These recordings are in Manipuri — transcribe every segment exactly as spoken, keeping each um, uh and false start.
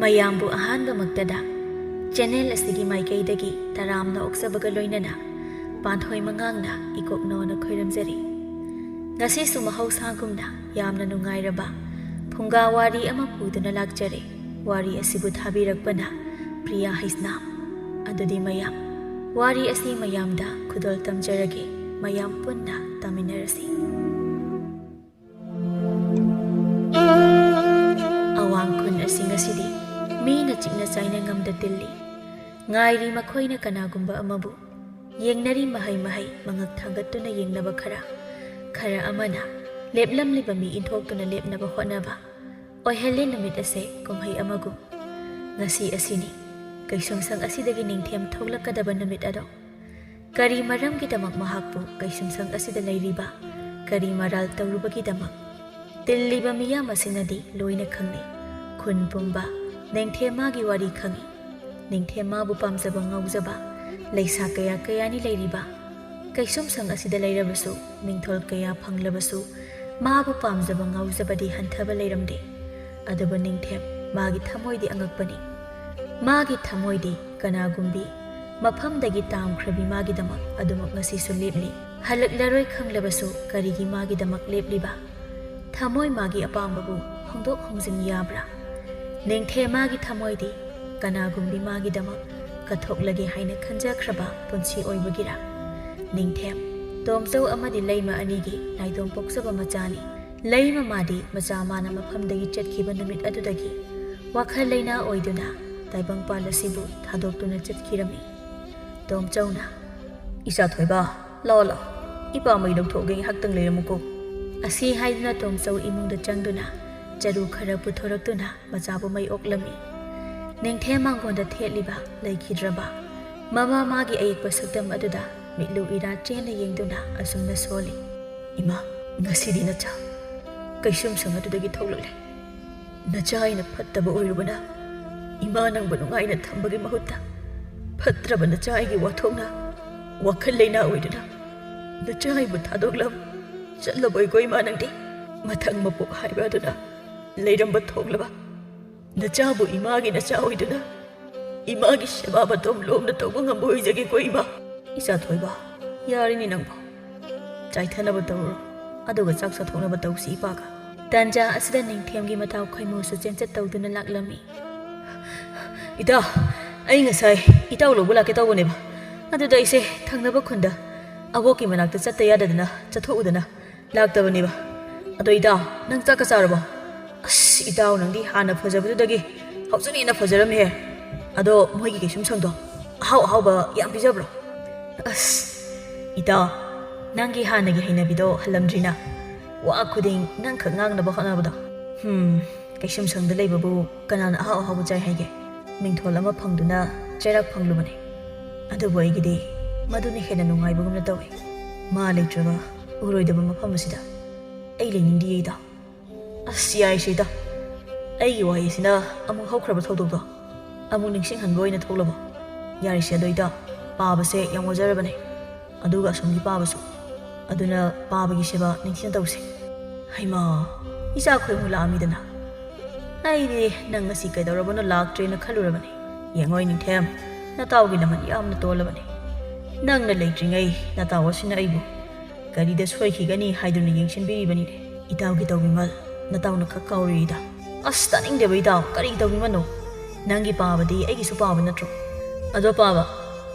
ꯃꯌꯥꯝꯕꯨ ꯑꯍꯥꯟꯕꯃꯛꯇꯗ ꯆꯦꯅꯦꯜ ꯑꯁꯤꯒꯤ ꯃꯥꯏꯀꯩꯗꯒꯤ ꯇꯔꯥꯝꯅ ꯑꯣꯛꯆꯕꯒ ꯂꯣꯏꯅꯅ ꯄꯥꯟꯊꯣꯏ ꯃꯉꯥꯡꯅ ꯏꯀꯣꯛꯅꯣꯅ ꯈꯣꯏꯔꯝꯖꯔꯤ꯫ ꯉꯁꯤꯁꯨ ꯃꯍꯧꯁꯥꯒꯨꯝꯅ ꯌꯥꯝꯅ ꯅꯨꯡꯉꯥꯏꯔꯕ ꯐꯨꯡꯒꯥ ꯋꯥꯔꯤ ꯑꯃ ꯄꯨꯗꯨꯅ ꯂꯥꯛꯆꯔꯦ꯫ ꯋꯥꯔꯤ ꯑꯁꯤꯕꯨ ꯊꯥꯕꯤꯔꯛꯄꯅ ꯄ꯭ꯔꯤꯌꯥ ꯍꯩꯁꯅꯥꯝ꯫ ꯑꯗꯨꯗꯤ ꯃꯌꯥꯝ, ꯋꯥꯔꯤ ꯑꯁꯤ ꯃꯌꯥꯝꯗ ꯈꯨꯗꯣꯜ ꯇꯝꯖꯔꯒꯦ꯫ ꯃꯌꯥꯝ ꯄꯨꯟꯅ ꯇꯥꯃꯤꯟꯅꯔꯁꯤ꯫ ꯑꯋꯥꯡ ꯈꯨꯟ ꯑꯁꯤ ꯉꯁꯤꯗꯤ ꯃꯤꯅ ꯆꯤꯛꯅ ꯆꯥꯏꯅ ꯉꯝꯗ ꯇꯤꯜꯂꯤ꯫ ꯉꯥꯏꯔꯤ ꯃꯈꯣꯏꯅ ꯀꯅꯥꯒꯨꯝꯕ ꯑꯃꯕꯨ꯫ ꯌꯦꯡꯅꯔꯤ ꯃꯍꯩ ꯃꯍꯩ ꯃꯉꯛ ꯊꯥꯡꯒꯠꯇꯨꯅ ꯌꯦꯡꯅꯕ ꯈꯔ꯫ ꯈꯔ ꯑꯃꯅ ꯂꯦꯞꯂꯝꯂꯤꯕ ꯃꯤ ꯏꯟꯊꯣꯛꯇꯨꯅ ꯂꯦꯞꯅꯕ ꯍꯣꯠꯅꯕ꯫ ꯑꯣꯏꯍꯜꯂꯤ ꯅꯨꯃꯤꯠ ꯑꯁꯦ ꯀꯨꯝꯍꯩ ꯑꯃꯒꯨꯝ꯫ ꯉꯁꯤ ꯑꯁꯤꯅꯤ ꯀꯩꯁꯨꯝꯁꯪ ꯑꯁꯤꯗꯒꯤ ꯅꯤꯡꯊꯦꯝ ꯊꯣꯛꯂꯛꯀꯗꯕ ꯅꯨꯃꯤꯠ ꯑꯗꯣ꯫ ꯀꯔꯤ ꯃꯔꯝꯒꯤꯗꯃꯛ ꯃꯍꯥꯛꯄꯨ ꯀꯩꯁꯨꯝꯁꯪ ꯑꯁꯤꯗ ꯂꯩꯔꯤꯕ, ꯀꯔꯤ ꯃꯔꯥꯜ ꯇꯧꯔꯨꯕꯒꯤꯗꯃꯛ? ꯇꯤꯜꯂꯤꯕ ꯃꯤꯌꯥꯝ ꯑꯁꯤꯅꯗꯤ ꯂꯣꯏꯅ ꯈꯪꯅꯩ꯫ ꯈꯨꯟ ꯄꯨꯝꯕ, ꯅꯤꯡꯊꯦꯝꯃꯥꯒꯤ ꯋꯥꯔꯤ ꯈꯪꯏ꯫ ꯅꯤꯡꯊꯦꯝꯃꯥꯕꯨ ꯄꯥꯝꯖꯕ ꯉꯥꯎꯖꯕ ꯂꯩꯁꯥ ꯀꯌꯥ ꯀꯌꯥꯅꯤ ꯂꯩꯔꯤꯕ꯫ ꯀꯩꯁꯨꯝꯁꯪ ꯑꯁꯤꯗ ꯂꯩꯔꯕꯁꯨ, ꯃꯤꯡꯊꯣꯜ ꯀꯌꯥ ꯐꯪꯂꯕꯁꯨ, ꯃꯥꯕꯨ ꯄꯥꯝꯖꯕ ꯉꯥꯎꯖꯕꯗꯤ ꯍꯟꯊꯕ ꯂꯩꯔꯝꯗꯦ꯫ ꯑꯗꯨꯕꯨ ꯅꯤꯡꯊꯦꯝ, ꯃꯥꯒꯤ ꯊꯃꯣꯏꯗꯤ ꯑꯉꯛꯄꯅꯤ꯫ ꯃꯥꯒꯤ ꯊꯃꯣꯏꯗꯤ ꯀꯅꯥꯒꯨꯝꯕꯤ ꯃꯐꯝꯗꯒꯤ ꯇꯥꯝꯈ꯭ꯔꯕꯤ ꯃꯥꯒꯤꯗꯃꯛ ꯑꯗꯨꯃꯛ ꯉꯁꯤꯁꯨ ꯂꯦꯞꯂꯤ꯫ ꯍꯜꯂꯛꯂꯔꯣꯏ ꯈꯪꯂꯕꯁꯨ ꯀꯔꯤꯒꯤ ꯃꯥꯒꯤꯗꯃꯛ ꯂꯦꯞꯂꯤꯕ? ꯊꯃꯣꯏ ꯃꯥꯒꯤ ꯑꯄꯥꯝꯕꯕꯨ ꯍꯣꯡꯗꯣꯛ ꯍꯣꯡꯖꯤꯟ ꯌꯥꯕ꯭ꯔꯥ? ꯅꯤꯡꯊꯦꯝ ꯃꯥꯒꯤ ꯊꯃꯣꯏꯗꯤ ꯀꯅꯥꯒꯨꯝꯕꯤ ꯃꯥꯒꯤꯗꯃꯛ ꯀꯠꯊꯣꯛꯂꯒꯦ ꯍꯥꯏꯅ ꯈꯟꯖꯈ꯭ꯔꯕ ꯄꯨꯟꯁꯤ ꯑꯣꯏꯕꯒꯤꯔꯥ? ꯅꯤꯡꯊꯦꯝ, ꯇꯣꯝꯆꯧ ꯑꯃꯗꯤ ꯂꯩꯃ ꯑꯅꯤꯒꯤ ꯅꯥꯏꯇꯣꯝ ꯄꯣꯛꯆꯕ ꯃꯆꯥꯅꯤ꯫ ꯂꯩꯃ ꯃꯥꯗꯤ ꯃꯆꯥ ꯃꯥꯅ ꯃꯐꯝꯗꯒꯤ ꯆꯠꯈꯤꯕ ꯅꯨꯃꯤꯠ ꯑꯗꯨꯗꯒꯤ ꯋꯥꯈꯜ ꯂꯩꯅꯥ ꯑꯣꯏꯗꯨꯅ ꯇꯥꯏꯕꯪꯄꯥꯟ ꯑꯁꯤꯕꯨ ꯊꯥꯗꯣꯛꯇꯨꯅ ꯆꯠꯈꯤꯔꯝꯃꯤ꯫ ꯇꯣꯝꯆꯧꯅ, "ꯏꯆꯥ ꯊꯣꯏꯕ, ꯂꯥꯛꯑꯣ ꯂꯥꯛꯑꯣ, ꯏꯄꯥ ꯃꯩ ꯂꯧꯊꯣꯛꯑꯒꯦ, ꯉꯥꯏꯍꯥꯛꯇꯪ ꯂꯩꯔꯝꯃꯨꯀꯣ"꯫ ꯑꯁꯤ ꯍꯥꯏꯗꯨꯅ ꯇꯣꯝꯆꯧ ꯏꯃꯨꯡꯗ ꯆꯪꯗꯨꯅ ꯆꯔꯨ ꯈꯔ ꯄꯨꯊꯣꯔꯛꯇꯨꯅ ꯃꯆꯥꯕꯨ ꯃꯩ ꯑꯣꯛꯂꯝꯃꯤ꯫ ꯅꯤꯡꯊꯦꯝ ꯃꯉꯣꯟꯗ ꯊꯦꯠꯂꯤꯕ ꯂꯩꯈꯤꯗ꯭ꯔꯕ ꯃꯃꯥ ꯃꯥꯒꯤ ꯑꯌꯦꯛꯄ ꯁꯛꯇꯝ ꯑꯗꯨꯗ ꯃꯤꯠꯂꯨ ꯏꯔꯥ ꯆꯦꯟꯅ ꯌꯦꯡꯗꯨꯅ ꯑꯁꯨꯝꯅ ꯁꯣꯜꯂꯤ, "ꯏꯃꯥ, ꯉꯁꯤꯗꯤ ꯅꯆꯥ ꯀꯩꯁꯨꯝꯁꯪ ꯑꯗꯨꯗꯒꯤ ꯊꯣꯛꯂꯛꯂꯦ꯫ ꯅꯆꯥ ꯑꯩꯅ ꯐꯠꯇꯕ ꯑꯣꯏꯔꯨꯕꯅ ꯏꯃꯥ ꯅꯪꯕꯨ ꯅꯨꯡꯉꯥꯏꯅ ꯊꯝꯕꯒꯤ ꯃꯍꯨꯠꯇ ꯐꯠꯇ꯭ꯔꯕ ꯅꯆꯥ ꯑꯩꯒꯤ ꯋꯥꯊꯣꯛꯅ ꯋꯥꯈꯜ ꯂꯩꯅꯥ ꯑꯣꯏꯗꯨꯅ ꯅꯆꯥ ꯑꯩꯕꯨ ꯊꯥꯗꯣꯛꯂꯝ ꯆꯠꯂꯕꯣꯏꯀꯣ ꯏꯃꯥ ꯅꯪꯗꯤ? ꯃꯊꯪ ꯃꯄꯣꯛ ꯍꯥꯏꯕ ꯑꯗꯨꯅ ꯂꯩꯔꯝꯕ ꯊꯣꯛꯂꯕ ꯅꯆꯥꯕꯨ ꯏꯃꯥꯒꯤ ꯅꯆꯥ ꯑꯣꯏꯗꯨꯅ ꯏꯃꯥꯒꯤ ꯁꯦꯕꯥ ꯃꯇꯣꯝ ꯂꯣꯝꯅ ꯇꯧꯕ ꯉꯝꯕ ꯑꯣꯏꯖꯒꯦꯀꯣ ꯏꯃꯥ꯫ ꯏꯆꯥ ꯊꯣꯏꯕ, ꯌꯥꯔꯤꯅꯤ ꯅꯪꯕꯨ꯫ ꯆꯥꯏꯊꯅꯕ ꯇꯧꯔꯨꯔꯣ, ꯑꯗꯨꯒ ꯆꯥꯛ ꯆꯥꯊꯣꯛꯅꯕ ꯇꯧꯁꯤ ꯏꯄꯥꯒ꯫ ꯇꯥꯟꯖꯥ ꯑꯁꯤꯗ ꯅꯤꯡꯊꯦꯝꯒꯤ ꯃꯇꯥꯎ ꯈꯣꯏꯃꯨꯁꯨ ꯆꯦꯟꯆꯠ ꯇꯧꯗꯨꯅ ꯂꯥꯛꯂꯝꯃꯤ꯫ ꯏꯇꯥꯎ, ꯑꯩ ꯉꯁꯥꯏ ꯏꯇꯥꯎ ꯂꯧꯕ ꯂꯥꯛꯀꯦ ꯇꯧꯕꯅꯦꯕ, ꯑꯗꯨꯗ ꯑꯩꯁꯦ ꯊꯪꯅꯕ ꯈꯨꯟꯗ ꯑꯕꯣꯛꯀꯤ ꯃꯅꯥꯛꯇ ꯆꯠꯇ ꯌꯥꯗꯗꯅ ꯆꯠꯊꯣꯛꯎꯗꯅ ꯂꯥꯛꯇꯕꯅꯦꯕ꯫ ꯑꯗꯣ ꯏꯇꯥꯎ, ꯅꯪ ꯆꯥꯛꯀ ꯆꯥꯔꯕꯣ? ꯑꯁ ꯏꯇꯥꯎ, ꯅꯪꯗꯤ ꯍꯥꯟꯅ ꯐꯖꯕꯗꯨꯗꯒꯤ ꯍꯧꯖꯤꯛꯅ ꯍꯦꯟꯅ ꯐꯖꯔꯝꯃꯦꯍꯦ꯫ ꯑꯗꯣ ꯃꯣꯏꯒꯤ ꯀꯩꯁꯨꯝ ꯁꯪꯗꯣ ꯑꯍꯥꯎ ꯑꯍꯥꯎꯕ ꯌꯥꯝ ꯄꯤꯖꯕ꯭ꯔꯣ? ꯑꯁ ꯏꯇꯥꯎ, ꯅꯪꯒꯤ ꯍꯥꯟꯅꯒꯤ ꯍꯩꯅꯕꯤꯗꯣ ꯍꯜꯂꯝꯗ꯭ꯔꯤꯅ꯫ ꯋꯥ ꯈꯨꯗꯤꯡ ꯅꯪꯈꯛ ꯉꯥꯡꯅꯕ ꯍꯣꯠꯅꯕꯗꯣ꯫ ꯍꯨꯝ, ꯀꯩꯁꯨꯝ ꯁꯪꯗ ꯂꯩꯕꯕꯨ ꯀꯅꯥꯅ ꯑꯍꯥꯎ ꯑꯍꯥꯎꯕ ꯆꯥꯏ ꯍꯥꯏꯒꯦ? ꯃꯤꯡꯊꯣꯜ ꯑꯃ ꯐꯪꯗꯨꯅ ꯆꯩꯔꯥꯛ ꯐꯪꯂꯨꯕꯅꯦ꯫ ꯑꯗꯨꯕꯨ ꯑꯩꯒꯤꯗꯤ ꯃꯗꯨꯅ ꯍꯦꯟꯅ ꯅꯨꯡꯉꯥꯏꯕꯒꯨꯝꯅ ꯇꯧꯏ꯫ ꯃꯥ ꯂꯩꯇ꯭ꯔꯕ ꯎꯔꯣꯏꯗꯕ ꯃꯐꯝ ꯑꯁꯤꯗ ꯑꯩ ꯂꯩꯅꯤꯡꯗꯤꯌꯦ ꯏꯇꯥꯎ꯫ ꯑꯁ ꯌꯥꯏꯁꯦ ꯏꯇꯥꯎ, ꯑꯩꯒꯤ ꯋꯥꯍꯩꯁꯤꯅ ꯑꯃꯨꯛ ꯍꯧꯈ꯭ꯔꯕ ꯊꯧꯗꯣꯛꯇꯣ ꯑꯃꯨꯛ ꯅꯤꯡꯁꯤꯡꯍꯟꯕ ꯑꯣꯏꯅ ꯊꯣꯛꯂꯕꯣ? ꯌꯥꯔꯤꯁꯦ ꯑꯗꯣ ꯏꯇꯥꯎ, ꯄꯥꯕꯁꯦ ꯌꯥꯝ ꯋꯥꯖꯔꯕꯅꯦ꯫ ꯑꯗꯨꯒ ꯑꯁꯣꯝꯒꯤ ꯄꯥꯕꯁꯨ꯫ ꯑꯗꯨꯅ ꯄꯥꯕꯒꯤ ꯁꯦꯕꯥ ꯅꯤꯡꯊꯤꯅ ꯇꯧꯁꯦ꯫ ꯍꯩꯃꯥ, ꯏꯆꯥ ꯈꯣꯏꯃꯨ ꯂꯥꯛꯑꯝꯃꯤꯗꯅ꯫ ꯑꯩꯗꯤ ꯅꯪ ꯉꯁꯤ ꯀꯩꯗꯧꯔꯕꯅꯣ ꯂꯥꯛꯇ꯭ꯔꯦꯅ ꯈꯜꯂꯨꯔꯕꯅꯦ꯫ ꯌꯦꯡꯉꯣꯏ ꯅꯤꯡꯊꯦꯝ, ꯅꯇꯥꯎꯒꯤ ꯂꯃꯟ ꯌꯥꯝꯅ ꯇꯣꯜꯂꯕꯅꯦ꯫ ꯅꯪꯅ ꯂꯩꯇ꯭ꯔꯤꯉꯩ ꯅꯇꯥꯎ ꯑꯁꯤꯅ ꯑꯩꯕꯨ ꯀꯔꯤꯗ ꯁꯣꯏꯈꯤꯒꯅꯤ ꯍꯥꯏꯗꯨꯅ ꯌꯦꯡꯁꯤꯟꯕꯤꯔꯤꯕꯅꯤꯅꯦ꯫ ꯏꯇꯥꯎꯒꯤ ꯇꯧꯕꯤꯃꯜ ꯅꯇꯥꯎꯅ ꯈꯛ ꯀꯥꯎꯔꯤꯗ꯫ ꯑꯁ ꯇꯥꯅꯤꯡꯗꯦꯕ ꯏꯇꯥꯎ, ꯀꯔꯤ ꯇꯧꯕꯤꯃꯜꯅꯣ? ꯅꯪꯒꯤ ꯄꯥꯕꯗꯤ ꯑꯩꯒꯤꯁꯨ ꯄꯥꯕ ꯅꯠꯇ꯭ꯔꯣ? ꯑꯗꯣ ꯄꯥꯕ,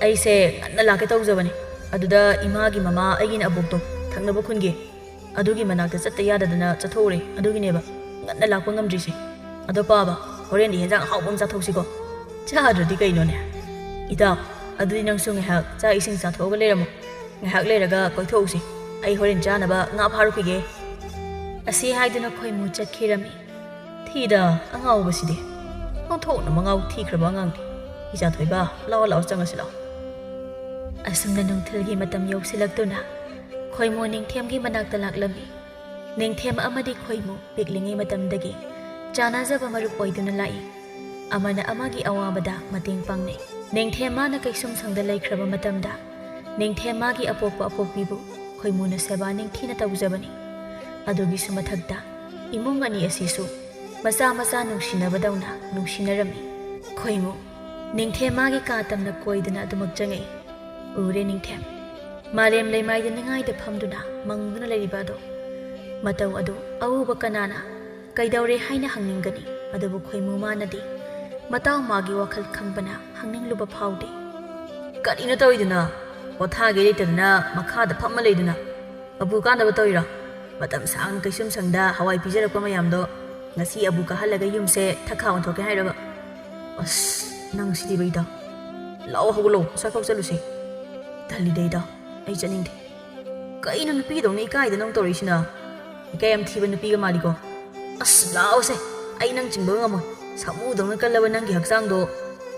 ꯑꯩꯁꯦ ꯉꯟꯅ ꯂꯥꯛꯀꯦ ꯇꯧꯖꯕꯅꯦ꯫ ꯑꯗꯨꯗ ꯏꯃꯥꯒꯤ ꯃꯃꯥ ꯑꯩꯒꯤꯅ ꯑꯕꯣꯛꯇꯣ ꯊꯪꯅꯕ ꯈꯨꯟꯒꯤ, ꯑꯗꯨꯒꯤ ꯃꯅꯥꯛꯇ ꯆꯠꯇ ꯌꯥꯗꯗꯅ ꯆꯠꯊꯣꯛꯎꯔꯦ꯫ ꯑꯗꯨꯒꯤꯅꯦꯕ ꯉꯟꯅ ꯂꯥꯛꯄ ꯉꯝꯗ꯭ꯔꯤꯁꯦ꯫ ꯑꯗꯣ ꯄꯥꯕ, ꯍꯣꯔꯦꯟꯗꯤ ꯍꯦꯟꯖꯥꯡ ꯑꯍꯥꯎꯕ ꯑꯃ ꯆꯥꯊꯣꯛꯁꯤꯀꯣ꯫ ꯆꯥꯗ꯭ꯔꯗꯤ ꯀꯩꯅꯣꯅꯦ? ꯏꯇꯥꯎ, ꯑꯗꯨꯗꯤ ꯅꯪꯁꯨ ꯉꯥꯏꯍꯥꯛ ꯆꯥꯛ ꯏꯁꯤꯡ ꯆꯥꯊꯣꯛꯑꯒ ꯂꯩꯔꯝꯃꯣ꯫ ꯉꯥꯏꯍꯥꯛ ꯂꯩꯔꯒ ꯀꯣꯏꯊꯣꯛꯎꯁꯤ꯫ ꯑꯩ ꯍꯣꯔꯦꯟ ꯆꯥꯅꯕ ꯉꯥ ꯐꯥꯔꯨꯈꯤꯒꯦ꯫ ꯑꯁꯤ ꯍꯥꯏꯗꯨꯅ ꯈꯣꯏꯃꯨ ꯆꯠꯈꯤꯔꯝꯃꯤ꯫ ꯊꯤꯗ ꯑꯉꯥꯎꯕꯁꯤꯗꯤ꯫ ꯑꯣꯟꯊꯣꯛꯅ ꯃꯉꯥꯎ ꯊꯤꯈ꯭ꯔꯕ ꯑꯉꯥꯡꯅꯤ꯫ ꯏꯆꯥ ꯊꯣꯏꯕ, ꯂꯥꯛꯑꯣ, ꯂꯥꯛꯑꯣ, ꯆꯪꯉꯁꯤ ꯂꯥꯛꯑꯣ꯫ ꯑꯁꯨꯝꯅ ꯅꯨꯡꯊꯤꯜꯒꯤ ꯃꯇꯝ ꯌꯧꯁꯤꯜꯂꯛꯇꯨꯅ ꯈꯣꯏꯃꯨ ꯅꯤꯡꯊꯦꯝꯒꯤ ꯃꯅꯥꯛꯇ ꯂꯥꯛꯂꯝꯃꯤ꯫ ꯅꯤꯡꯊꯦꯝ ꯑꯃꯗꯤ ꯈꯣꯏꯃꯨ ꯄꯤꯛꯂꯤꯉꯩ ꯃꯇꯝꯗꯒꯤ ꯆꯥꯟꯅꯖꯕ ꯃꯔꯨꯞ ꯑꯣꯏꯗꯨꯅ ꯂꯥꯛꯏ꯫ ꯑꯃꯅ ꯑꯃꯒꯤ ꯑꯋꯥꯕꯗ ꯃꯇꯦꯡ ꯄꯥꯡꯅꯩ꯫ ꯅꯤꯡꯊꯦꯝ ꯃꯥꯅ ꯀꯩꯁꯨꯝ ꯁꯪꯗ ꯂꯩꯈ꯭ꯔꯕ ꯃꯇꯝꯗ ꯅꯤꯡꯊꯦꯝ ꯃꯥꯒꯤ ꯑꯄꯣꯛꯄ ꯑꯄꯣꯛꯄꯤꯕꯨ ꯈꯣꯏꯃꯨꯅ ꯁꯦꯕꯥ ꯅꯤꯡꯊꯤꯅ ꯇꯧꯖꯕꯅꯤ꯫ ꯑꯗꯨꯒꯤꯁꯨ ꯃꯊꯛꯇ ꯏꯃꯨꯡ ꯑꯅꯤ ꯑꯁꯤꯁꯨ ꯃꯆꯥ ꯃꯆꯥ ꯅꯨꯡꯁꯤꯅꯕꯗꯧꯅ ꯅꯨꯡꯁꯤꯅꯔꯝꯃꯤ꯫ ꯈꯣꯏꯃꯨ, ꯅꯤꯡꯊꯦꯝ ꯃꯥꯒꯤ ꯀꯥ ꯇꯝꯅ ꯀꯣꯏꯗꯨꯅ ꯑꯗꯨꯃꯛ ꯆꯪꯉꯛꯏ꯫ ꯎꯔꯦ ꯅꯤꯡꯊꯦꯝ꯫ ꯃꯥꯂꯦꯝ ꯂꯩꯃꯥꯏꯗ ꯅꯤꯡꯉꯥꯏꯗ ꯐꯝꯗꯨꯅ ꯃꯪꯗꯨꯅ ꯂꯩꯔꯤꯕ ꯑꯗꯣ꯫ ꯃꯇꯧ ꯑꯗꯨ ꯑꯎꯕ ꯀꯅꯥꯅ ꯀꯩꯗꯧꯔꯦ ꯍꯥꯏꯅ ꯍꯪꯅꯤꯡꯒꯅꯤ? ꯑꯗꯨꯕꯨ ꯈꯣꯏꯃꯨ ꯃꯥꯅꯗꯤ ꯃꯇꯥꯎ ꯃꯥꯒꯤ ꯋꯥꯈꯜ ꯈꯪꯕꯅ ꯍꯪꯅꯤꯡꯂꯨꯕ ꯐꯥꯎꯗꯦ꯫ "ꯀꯔꯤꯅꯣ ꯇꯧꯔꯤꯗꯨꯅ? ꯄꯣꯊꯥꯒꯦ ꯂꯩꯇꯗꯅ ꯃꯈꯥꯗ ꯐꯝꯃ ꯂꯩꯗꯨꯅ꯫ ꯑꯕꯨ ꯀꯥꯟꯅꯕ ꯇꯧꯔꯤꯔꯣ? ꯃꯇꯝ ꯁꯥꯡꯅ ꯀꯩꯁꯨꯝ ꯁꯪꯗ ꯍꯋꯥꯏ ꯄꯤꯖꯔꯛꯄ ꯃꯌꯥꯝꯗꯣ ꯉꯁꯤ ꯑꯕꯨ ꯀꯥꯍꯜꯂꯒ ꯌꯨꯝꯁꯦ ꯊꯛꯈꯥ ꯑꯣꯟꯊꯣꯛꯀꯦ ꯍꯥꯏꯔꯕ? ꯑꯁ, ꯅꯪ ꯁꯤꯗꯤ ꯕꯩꯗ꯫ ꯂꯥꯛꯑꯣ, ꯍꯧꯒꯠꯂꯣ, ꯑꯁ꯭ꯋꯥꯏꯐꯥꯎ ꯆꯠꯂꯨꯁꯦ꯫ ꯇꯜꯂꯤꯗ ꯏꯇꯥꯎ, ꯑꯩ ꯆꯠꯅꯤꯡꯗꯦ꯫ ꯀꯩꯅꯣ ꯅꯨꯄꯤꯗꯧꯅ ꯏꯀꯥꯏꯗꯅ ꯑꯃꯨꯛ ꯇꯧꯔꯛꯏꯁꯤꯅ? ꯏꯀꯥꯏ ꯌꯥꯝ ꯊꯤꯕ ꯅꯨꯄꯤꯒ ꯃꯥꯜꯂꯤꯀꯣ꯫ ꯑꯁ, ꯂꯥꯛꯑꯣꯁꯦ, ꯑꯩ ꯅꯪ ꯆꯤꯡꯕ ꯉꯝꯃꯣꯏ꯫ ꯁꯥꯃꯨꯗꯧꯅ ꯀꯜꯂꯕ ꯅꯪꯒꯤ ꯍꯛꯆꯥꯡꯗꯣ,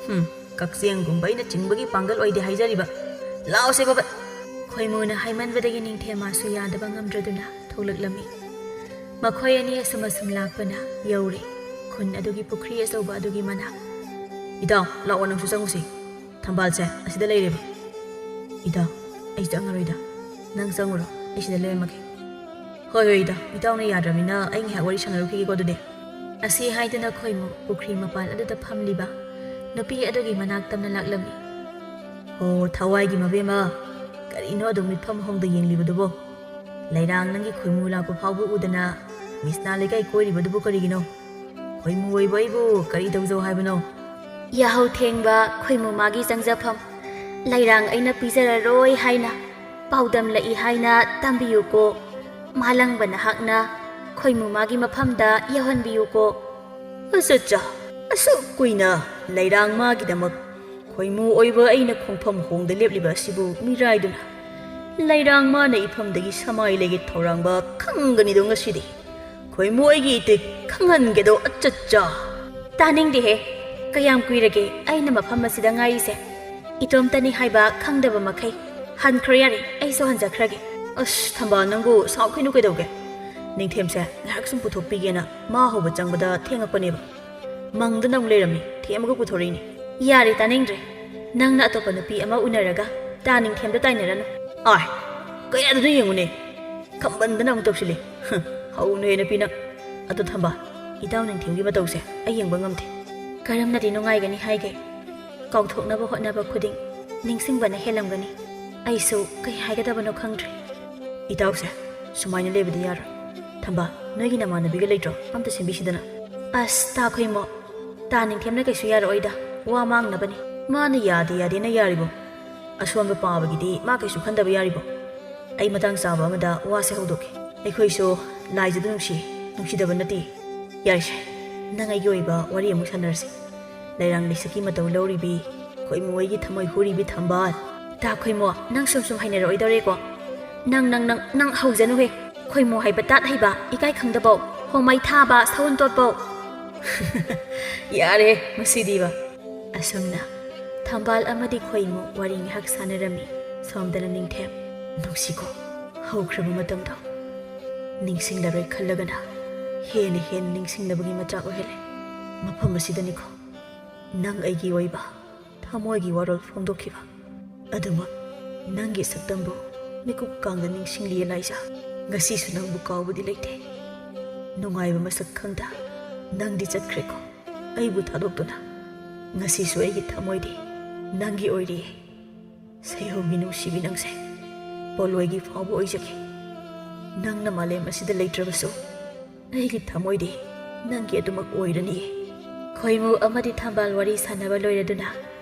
ꯍꯨꯝ, ꯀꯛꯆꯦꯡꯒꯨꯝꯕ ꯑꯩꯅ ꯆꯤꯡꯕꯒꯤ ꯄꯥꯡꯒꯜ ꯑꯣꯏꯗꯦ ꯍꯥꯏꯖꯔꯤꯕ꯫ ꯂꯥꯛꯑꯣꯁꯦ ꯕꯕꯠ꯫ ꯈꯣꯏꯃꯨꯅ ꯍꯥꯏꯃꯟꯕꯗꯒꯤ ꯅꯤꯡꯊꯦꯝ ꯃꯥꯁꯨ ꯌꯥꯗꯕ ꯉꯝꯗ꯭ꯔꯗꯨꯅ ꯊꯣꯛꯂꯛꯂꯝꯃꯤ꯫ ꯃꯈꯣꯏ ꯑꯅꯤ ꯑꯁꯨꯝ ꯑꯁꯨꯝ ꯂꯥꯛꯄꯅ ꯌꯧꯔꯦ ꯈꯨꯟ ꯑꯗꯨꯒꯤ ꯄꯨꯈ꯭ꯔꯤ ꯑꯆꯧꯕ ꯑꯗꯨꯒꯤ ꯃꯅꯥꯛ꯫ "ꯏꯇꯥꯎ, ꯂꯥꯛꯑꯣ, ꯅꯪꯁꯨ ꯆꯪꯉꯨꯁꯤ꯫ ꯊꯝꯕꯥꯜꯁꯦ ꯑꯁꯤꯗ ꯂꯩꯔꯦꯕ꯫" "ꯏꯇꯥꯎ, ꯑꯩ ꯆꯪꯉꯔꯣꯏꯗ꯫ ꯅꯪ ꯆꯪꯉꯨꯔꯣ, ꯑꯩ ꯁꯤꯗ ꯂꯩꯔꯝꯃꯒꯦ꯫" "ꯍꯣꯏ, ꯍꯣꯏ, ꯏꯇꯥꯎ꯫ ꯏꯇꯥꯎꯅ ꯌꯥꯗ꯭ꯔꯕꯅꯤꯅ ꯑꯩ ꯉꯥꯏꯍꯥꯛ ꯋꯥꯔꯤ ꯁꯥꯟꯅꯔꯨꯈꯤꯒꯦꯀꯣ ꯑꯗꯨꯗꯤ꯫" ꯑꯁꯤ ꯍꯥꯏꯗꯨꯅ ꯈꯣꯏꯃꯨ ꯄꯨꯈ꯭ꯔꯤ ꯃꯄꯥꯟ ꯑꯗꯨꯗ ꯐꯝꯂꯤꯕ ꯅꯨꯄꯤ ꯑꯗꯨꯒꯤ ꯃꯅꯥꯛ ꯇꯝꯅ ꯂꯥꯛꯂꯝꯃꯤ꯫ "ꯑꯣ, ꯊꯋꯥꯏꯒꯤ ꯃꯕꯦꯝꯃ, ꯀꯔꯤꯅꯣ ꯑꯗꯨꯝ ꯃꯤꯠꯐꯝ ꯍꯣꯡꯗ ꯌꯦꯡꯂꯤꯕꯗꯨꯕꯣ? ꯂꯩꯔꯥꯡ ꯅꯪꯒꯤ ꯈꯣꯏꯃꯨ ꯂꯥꯛꯄ ꯐꯥꯎꯕ ꯎꯗꯅ ꯃꯤꯁꯅꯥ ꯂꯩꯀꯥꯏ ꯀꯣꯏꯔꯤꯕꯗꯨꯕꯨ ꯀꯔꯤꯒꯤꯅꯣ? ꯈꯣꯏꯃꯨ ꯑꯣꯏꯕ ꯑꯩꯕꯨ ꯀꯔꯤ ꯇꯧꯖꯧ ꯍꯥꯏꯕꯅꯣ?" "ꯌꯥꯍꯧ ꯊꯦꯡꯕ ꯈꯣꯏꯃꯨ ꯃꯥꯒꯤ ꯆꯪꯖꯐꯝ꯫ ꯂꯩꯔꯥꯡ ꯑꯩꯅ ꯄꯤꯖꯔꯔꯣꯏ ꯍꯥꯏꯅ ꯄꯥꯎꯗꯝꯂꯛꯏ ꯍꯥꯏꯅ ꯇꯝꯕꯤꯌꯨꯀꯣ꯫ ꯃꯥꯂꯪꯕ ꯅꯍꯥꯛꯅ ꯈꯣꯏꯃꯨ ꯃꯥꯒꯤ ꯃꯐꯝꯗ ꯌꯧꯍꯟꯕꯤꯌꯨꯀꯣ꯫" "ꯑꯆꯠꯆꯥ, ꯑꯁꯨꯛ ꯀꯨꯏꯅ ꯂꯩꯔꯥꯡ ꯃꯥꯒꯤꯗꯃꯛ ꯈꯣꯏꯃꯨ ꯑꯣꯏꯕ ꯑꯩꯅ ꯈꯣꯡꯐꯝ ꯍꯣꯡꯗ ꯂꯦꯞꯂꯤꯕ ꯑꯁꯤꯕꯨ ꯃꯤꯔꯥꯏꯗꯨꯅ ꯂꯩꯔꯥꯡ ꯃꯥꯅ ꯏꯐꯝꯗꯒꯤ ꯁꯃꯥꯏ ꯂꯩꯒꯦ ꯊꯧꯔꯥꯡꯕ ꯈꯪꯒꯅꯤꯗꯣ ꯉꯁꯤꯗꯤ꯫ ꯈꯣꯏꯃꯨ ꯑꯩꯒꯤ ꯏꯇꯤꯛ ꯈꯪꯍꯟꯒꯦꯗꯣ, ꯑꯆꯠꯆꯥ!" "ꯇꯥꯅꯤꯡꯗꯦꯍꯦ꯫ ꯀꯌꯥꯝ ꯀꯨꯏꯔꯒꯦ ꯑꯩꯅ ꯃꯐꯝ ꯑꯁꯤꯗ ꯉꯥꯏꯔꯤꯁꯦ? ꯏꯇꯣꯝꯇꯅꯤ ꯍꯥꯏꯕ ꯈꯪꯗꯕ ꯃꯈꯩ ꯍꯟꯈ꯭ꯔꯣ ꯌꯥꯔꯦ, ꯑꯩꯁꯨ ꯍꯟꯖꯈ꯭ꯔꯒꯦ꯫" "ꯑꯁ, ꯊꯝꯕꯥꯜ, ꯅꯪꯕꯨ ꯁꯥꯎꯈꯤꯅꯨ ꯀꯩꯗꯧꯒꯦ? ꯅꯤꯡꯊꯦꯝꯁꯦ ꯉꯥꯏꯍꯥꯛ ꯁꯨꯝ ꯄꯨꯊꯣꯛꯄꯤꯒꯦꯅ ꯃꯥ ꯍꯧꯕ ꯆꯪꯕꯗ ꯊꯦꯡꯉꯛꯄꯅꯦꯕ꯫ ꯃꯪꯗꯅ ꯑꯃꯨꯛ ꯂꯩꯔꯝꯃꯤ, ꯊꯦꯝꯃꯒ ꯄꯨꯊꯣꯔꯛꯏꯅꯦ꯫" "ꯌꯥꯔꯦ, ꯇꯥꯅꯤꯡꯗ꯭ꯔꯦ꯫ ꯅꯪꯅ ꯑꯇꯣꯞꯄ ꯅꯨꯄꯤ ꯑꯃ ꯎꯅꯔꯒ ꯇꯥ ꯅꯤꯡꯊꯦꯝꯗ ꯇꯥꯏꯅꯔꯅꯨ꯫" "ꯑꯥꯏ, ꯀꯌꯥꯗꯅꯣ ꯌꯦꯡꯉꯨꯅꯦ, ꯈꯝꯕꯟꯗꯅ ꯑꯃꯨꯛ ꯇꯧꯁꯤꯜꯂꯦ꯫ ꯍꯨꯝ, ꯍꯧꯅꯨꯍꯦ ꯅꯨꯄꯤ ꯅꯪ꯫ ꯑꯗꯣ ꯊꯝꯕꯥꯜ, ꯏꯇꯥꯎ ꯅꯤꯡꯊꯦꯝꯒꯤ ꯃꯇꯧꯁꯦ ꯑꯩ ꯌꯦꯡꯕ ꯉꯝꯗꯦ꯫ ꯀꯔꯝꯅꯗꯤ ꯅꯨꯡꯉꯥꯏꯒꯅꯤ ꯍꯥꯏꯒꯦ? ꯀꯥꯎꯊꯣꯛꯅꯕ ꯍꯣꯠꯅꯕ ꯈꯨꯗꯤꯡ ꯅꯤꯡꯁꯤꯡꯕꯅ ꯍꯦꯜꯂꯝꯒꯅꯤ꯫ ꯑꯩꯁꯨ ꯀꯩ ꯍꯥꯏꯒꯗꯕꯅꯣ ꯈꯪꯗ꯭ꯔꯦ꯫ ꯏꯇꯥꯎꯁꯦ ꯁꯨꯃꯥꯏꯅ ꯂꯩꯕꯗꯤ ꯌꯥꯔꯣꯏ꯫ ꯊꯝꯕꯥꯜ, ꯅꯣꯏꯒꯤ ꯅꯃꯥꯟꯅꯕꯤꯒ ꯂꯩꯇ꯭ꯔꯣ? ꯑꯝꯇ ꯁꯤꯟꯕꯤꯁꯤꯗꯅ꯫ ꯑꯁ, ꯇꯥ ꯈꯣꯏꯃꯣ, ꯇꯥ ꯅꯤꯡꯊꯦꯝꯅ ꯀꯩꯁꯨ ꯌꯥꯔꯛꯑꯣꯏꯗ, ꯋꯥ ꯃꯥꯡꯅꯕꯅꯤ꯫ ꯃꯥꯅ ꯌꯥꯗꯦ ꯌꯥꯗꯦꯅ ꯌꯥꯔꯤꯕꯣ? ꯑꯁꯣꯟꯕ ꯄꯥꯕꯒꯤꯗꯤ ꯃꯥ ꯀꯩꯁꯨ ꯈꯟꯗꯕ ꯌꯥꯔꯤꯕꯣ? ꯑꯩ ꯃꯇꯥꯡ ꯆꯥꯕ ꯑꯃꯗ ꯋꯥꯁꯦ ꯍꯧꯗꯣꯛꯀꯦ꯫ ꯑꯩꯈꯣꯏꯁꯨ ꯂꯥꯏꯖꯗꯨ ꯅꯨꯡꯁꯤ, ꯅꯨꯡꯁꯤꯗꯕ ꯅꯠꯇꯦ꯫ ꯌꯥꯔꯦꯁꯦ, ꯅꯪ ꯑꯩꯒꯤ ꯑꯣꯏꯕ ꯋꯥꯔꯤ ꯑꯃꯨꯛ ꯁꯥꯟꯅꯔꯁꯤ꯫ ꯂꯩꯔꯥꯡ ꯂꯩꯁꯛꯀꯤ ꯃꯇꯧ ꯂꯧꯔꯤꯕꯤ, ꯈꯣꯏꯃꯨ ꯑꯩꯒꯤ ꯊꯃꯣꯏ ꯍꯨꯔꯤꯕꯤ ꯊꯝꯕꯥꯜ꯫ ꯇꯥ ꯈꯣꯏꯃꯣ, ꯅꯪ ꯁꯨꯝ ꯁꯨꯝ ꯍꯩꯅꯔꯛꯑꯣꯏꯗꯧꯔꯦꯀꯣ꯫ ꯅꯪ, ꯅꯪ, ꯅꯪ, ꯅꯪ ꯍꯧꯖꯅꯨꯍꯦ꯫ ꯈꯣꯏꯃꯨ ꯍꯥꯏꯕ ꯇꯥꯠ ꯍꯩꯕ, ꯏꯀꯥꯏ ꯈꯪꯗꯕꯧ, ꯍꯣꯃꯩ ꯊꯥꯕ, ꯁꯎꯟ ꯇꯣꯠꯄꯧ꯫ ꯌꯥꯔꯦ, ꯃꯁꯤꯗꯤꯕ꯫ ꯑꯁꯨꯝꯅ ꯊꯝꯕꯥꯜ ꯑꯃꯗꯤ ꯈꯣꯏꯃꯨ ꯋꯥꯔꯤ ꯉꯥꯏꯍꯥꯛ ꯁꯥꯟꯅꯔꯝꯃꯤ꯫ ꯁꯣꯝꯗꯅ ꯅꯤꯡꯊꯦꯝ, ꯅꯨꯡꯁꯤꯀꯣ, ꯍꯧꯈ꯭ꯔꯕ ꯃꯇꯝꯗꯣ ꯅꯤꯡꯁꯤꯡꯂꯔꯣꯏ ꯈꯜꯂꯒꯅ ꯍꯦꯟꯅ ꯍꯦꯟꯅ ꯅꯤꯡꯁꯤꯡꯅꯕꯒꯤ ꯃꯆꯥꯛ ꯑꯣꯏꯍꯜꯂꯦ꯫ ꯃꯐꯝ ꯑꯁꯤꯗꯅꯤꯀꯣ ꯅꯪ ꯑꯩꯒꯤ ꯑꯣꯏꯕ ꯊꯃꯣꯏꯒꯤ ꯋꯥꯔꯣꯜ ꯐꯣꯡꯗꯣꯛꯈꯤꯕ꯫ ꯑꯗꯨꯃꯛ ꯅꯪꯒꯤ ꯁꯛꯇꯝꯕꯨ ꯃꯤꯀꯨꯞ ꯀꯥꯡꯗ ꯅꯤꯡꯁꯤꯡꯂꯤꯌꯦ ꯂꯥꯏꯖꯥ꯫ ꯉꯁꯤꯁꯨ ꯅꯪꯕꯨ ꯀꯥꯎꯕꯗꯤ ꯂꯩꯇꯦ꯫ ꯅꯨꯡꯉꯥꯏꯕ ꯃꯁꯛ ꯈꯪꯗ ꯅꯪꯗꯤ ꯆꯠꯈ꯭ꯔꯦꯀꯣ, ꯑꯩꯕꯨ ꯊꯥꯗꯣꯛꯇꯨꯅ꯫ ꯉꯁꯤꯁꯨ ꯑꯩꯒꯤ ꯊꯃꯣꯏꯗꯤ ꯅꯪꯒꯤ ꯑꯣꯏꯔꯤꯌꯦ꯫ ꯁꯩꯍꯧꯒꯤ ꯅꯨꯡꯁꯤꯕꯤ ꯅꯪꯁꯦ ꯄꯣꯂꯣꯏꯒꯤ ꯐꯥꯎꯕ ꯑꯣꯏꯖꯒꯦ꯫ ꯅꯪꯅ ꯃꯥꯂꯦꯝ ꯑꯁꯤꯗ ꯂꯩꯇ꯭ꯔꯕꯁꯨ ꯑꯩꯒꯤ ꯊꯃꯣꯏꯗꯤ ꯅꯪꯒꯤ ꯑꯗꯨꯃꯛ ꯑꯣꯏꯔꯅꯤꯌꯦ꯫ ꯈꯣꯏꯃꯨ ꯑꯃꯗꯤ ꯊꯝꯕꯥꯜ ꯋꯥꯔꯤ ꯁꯥꯟꯅꯕ ꯂꯣꯏꯔꯗꯨꯅ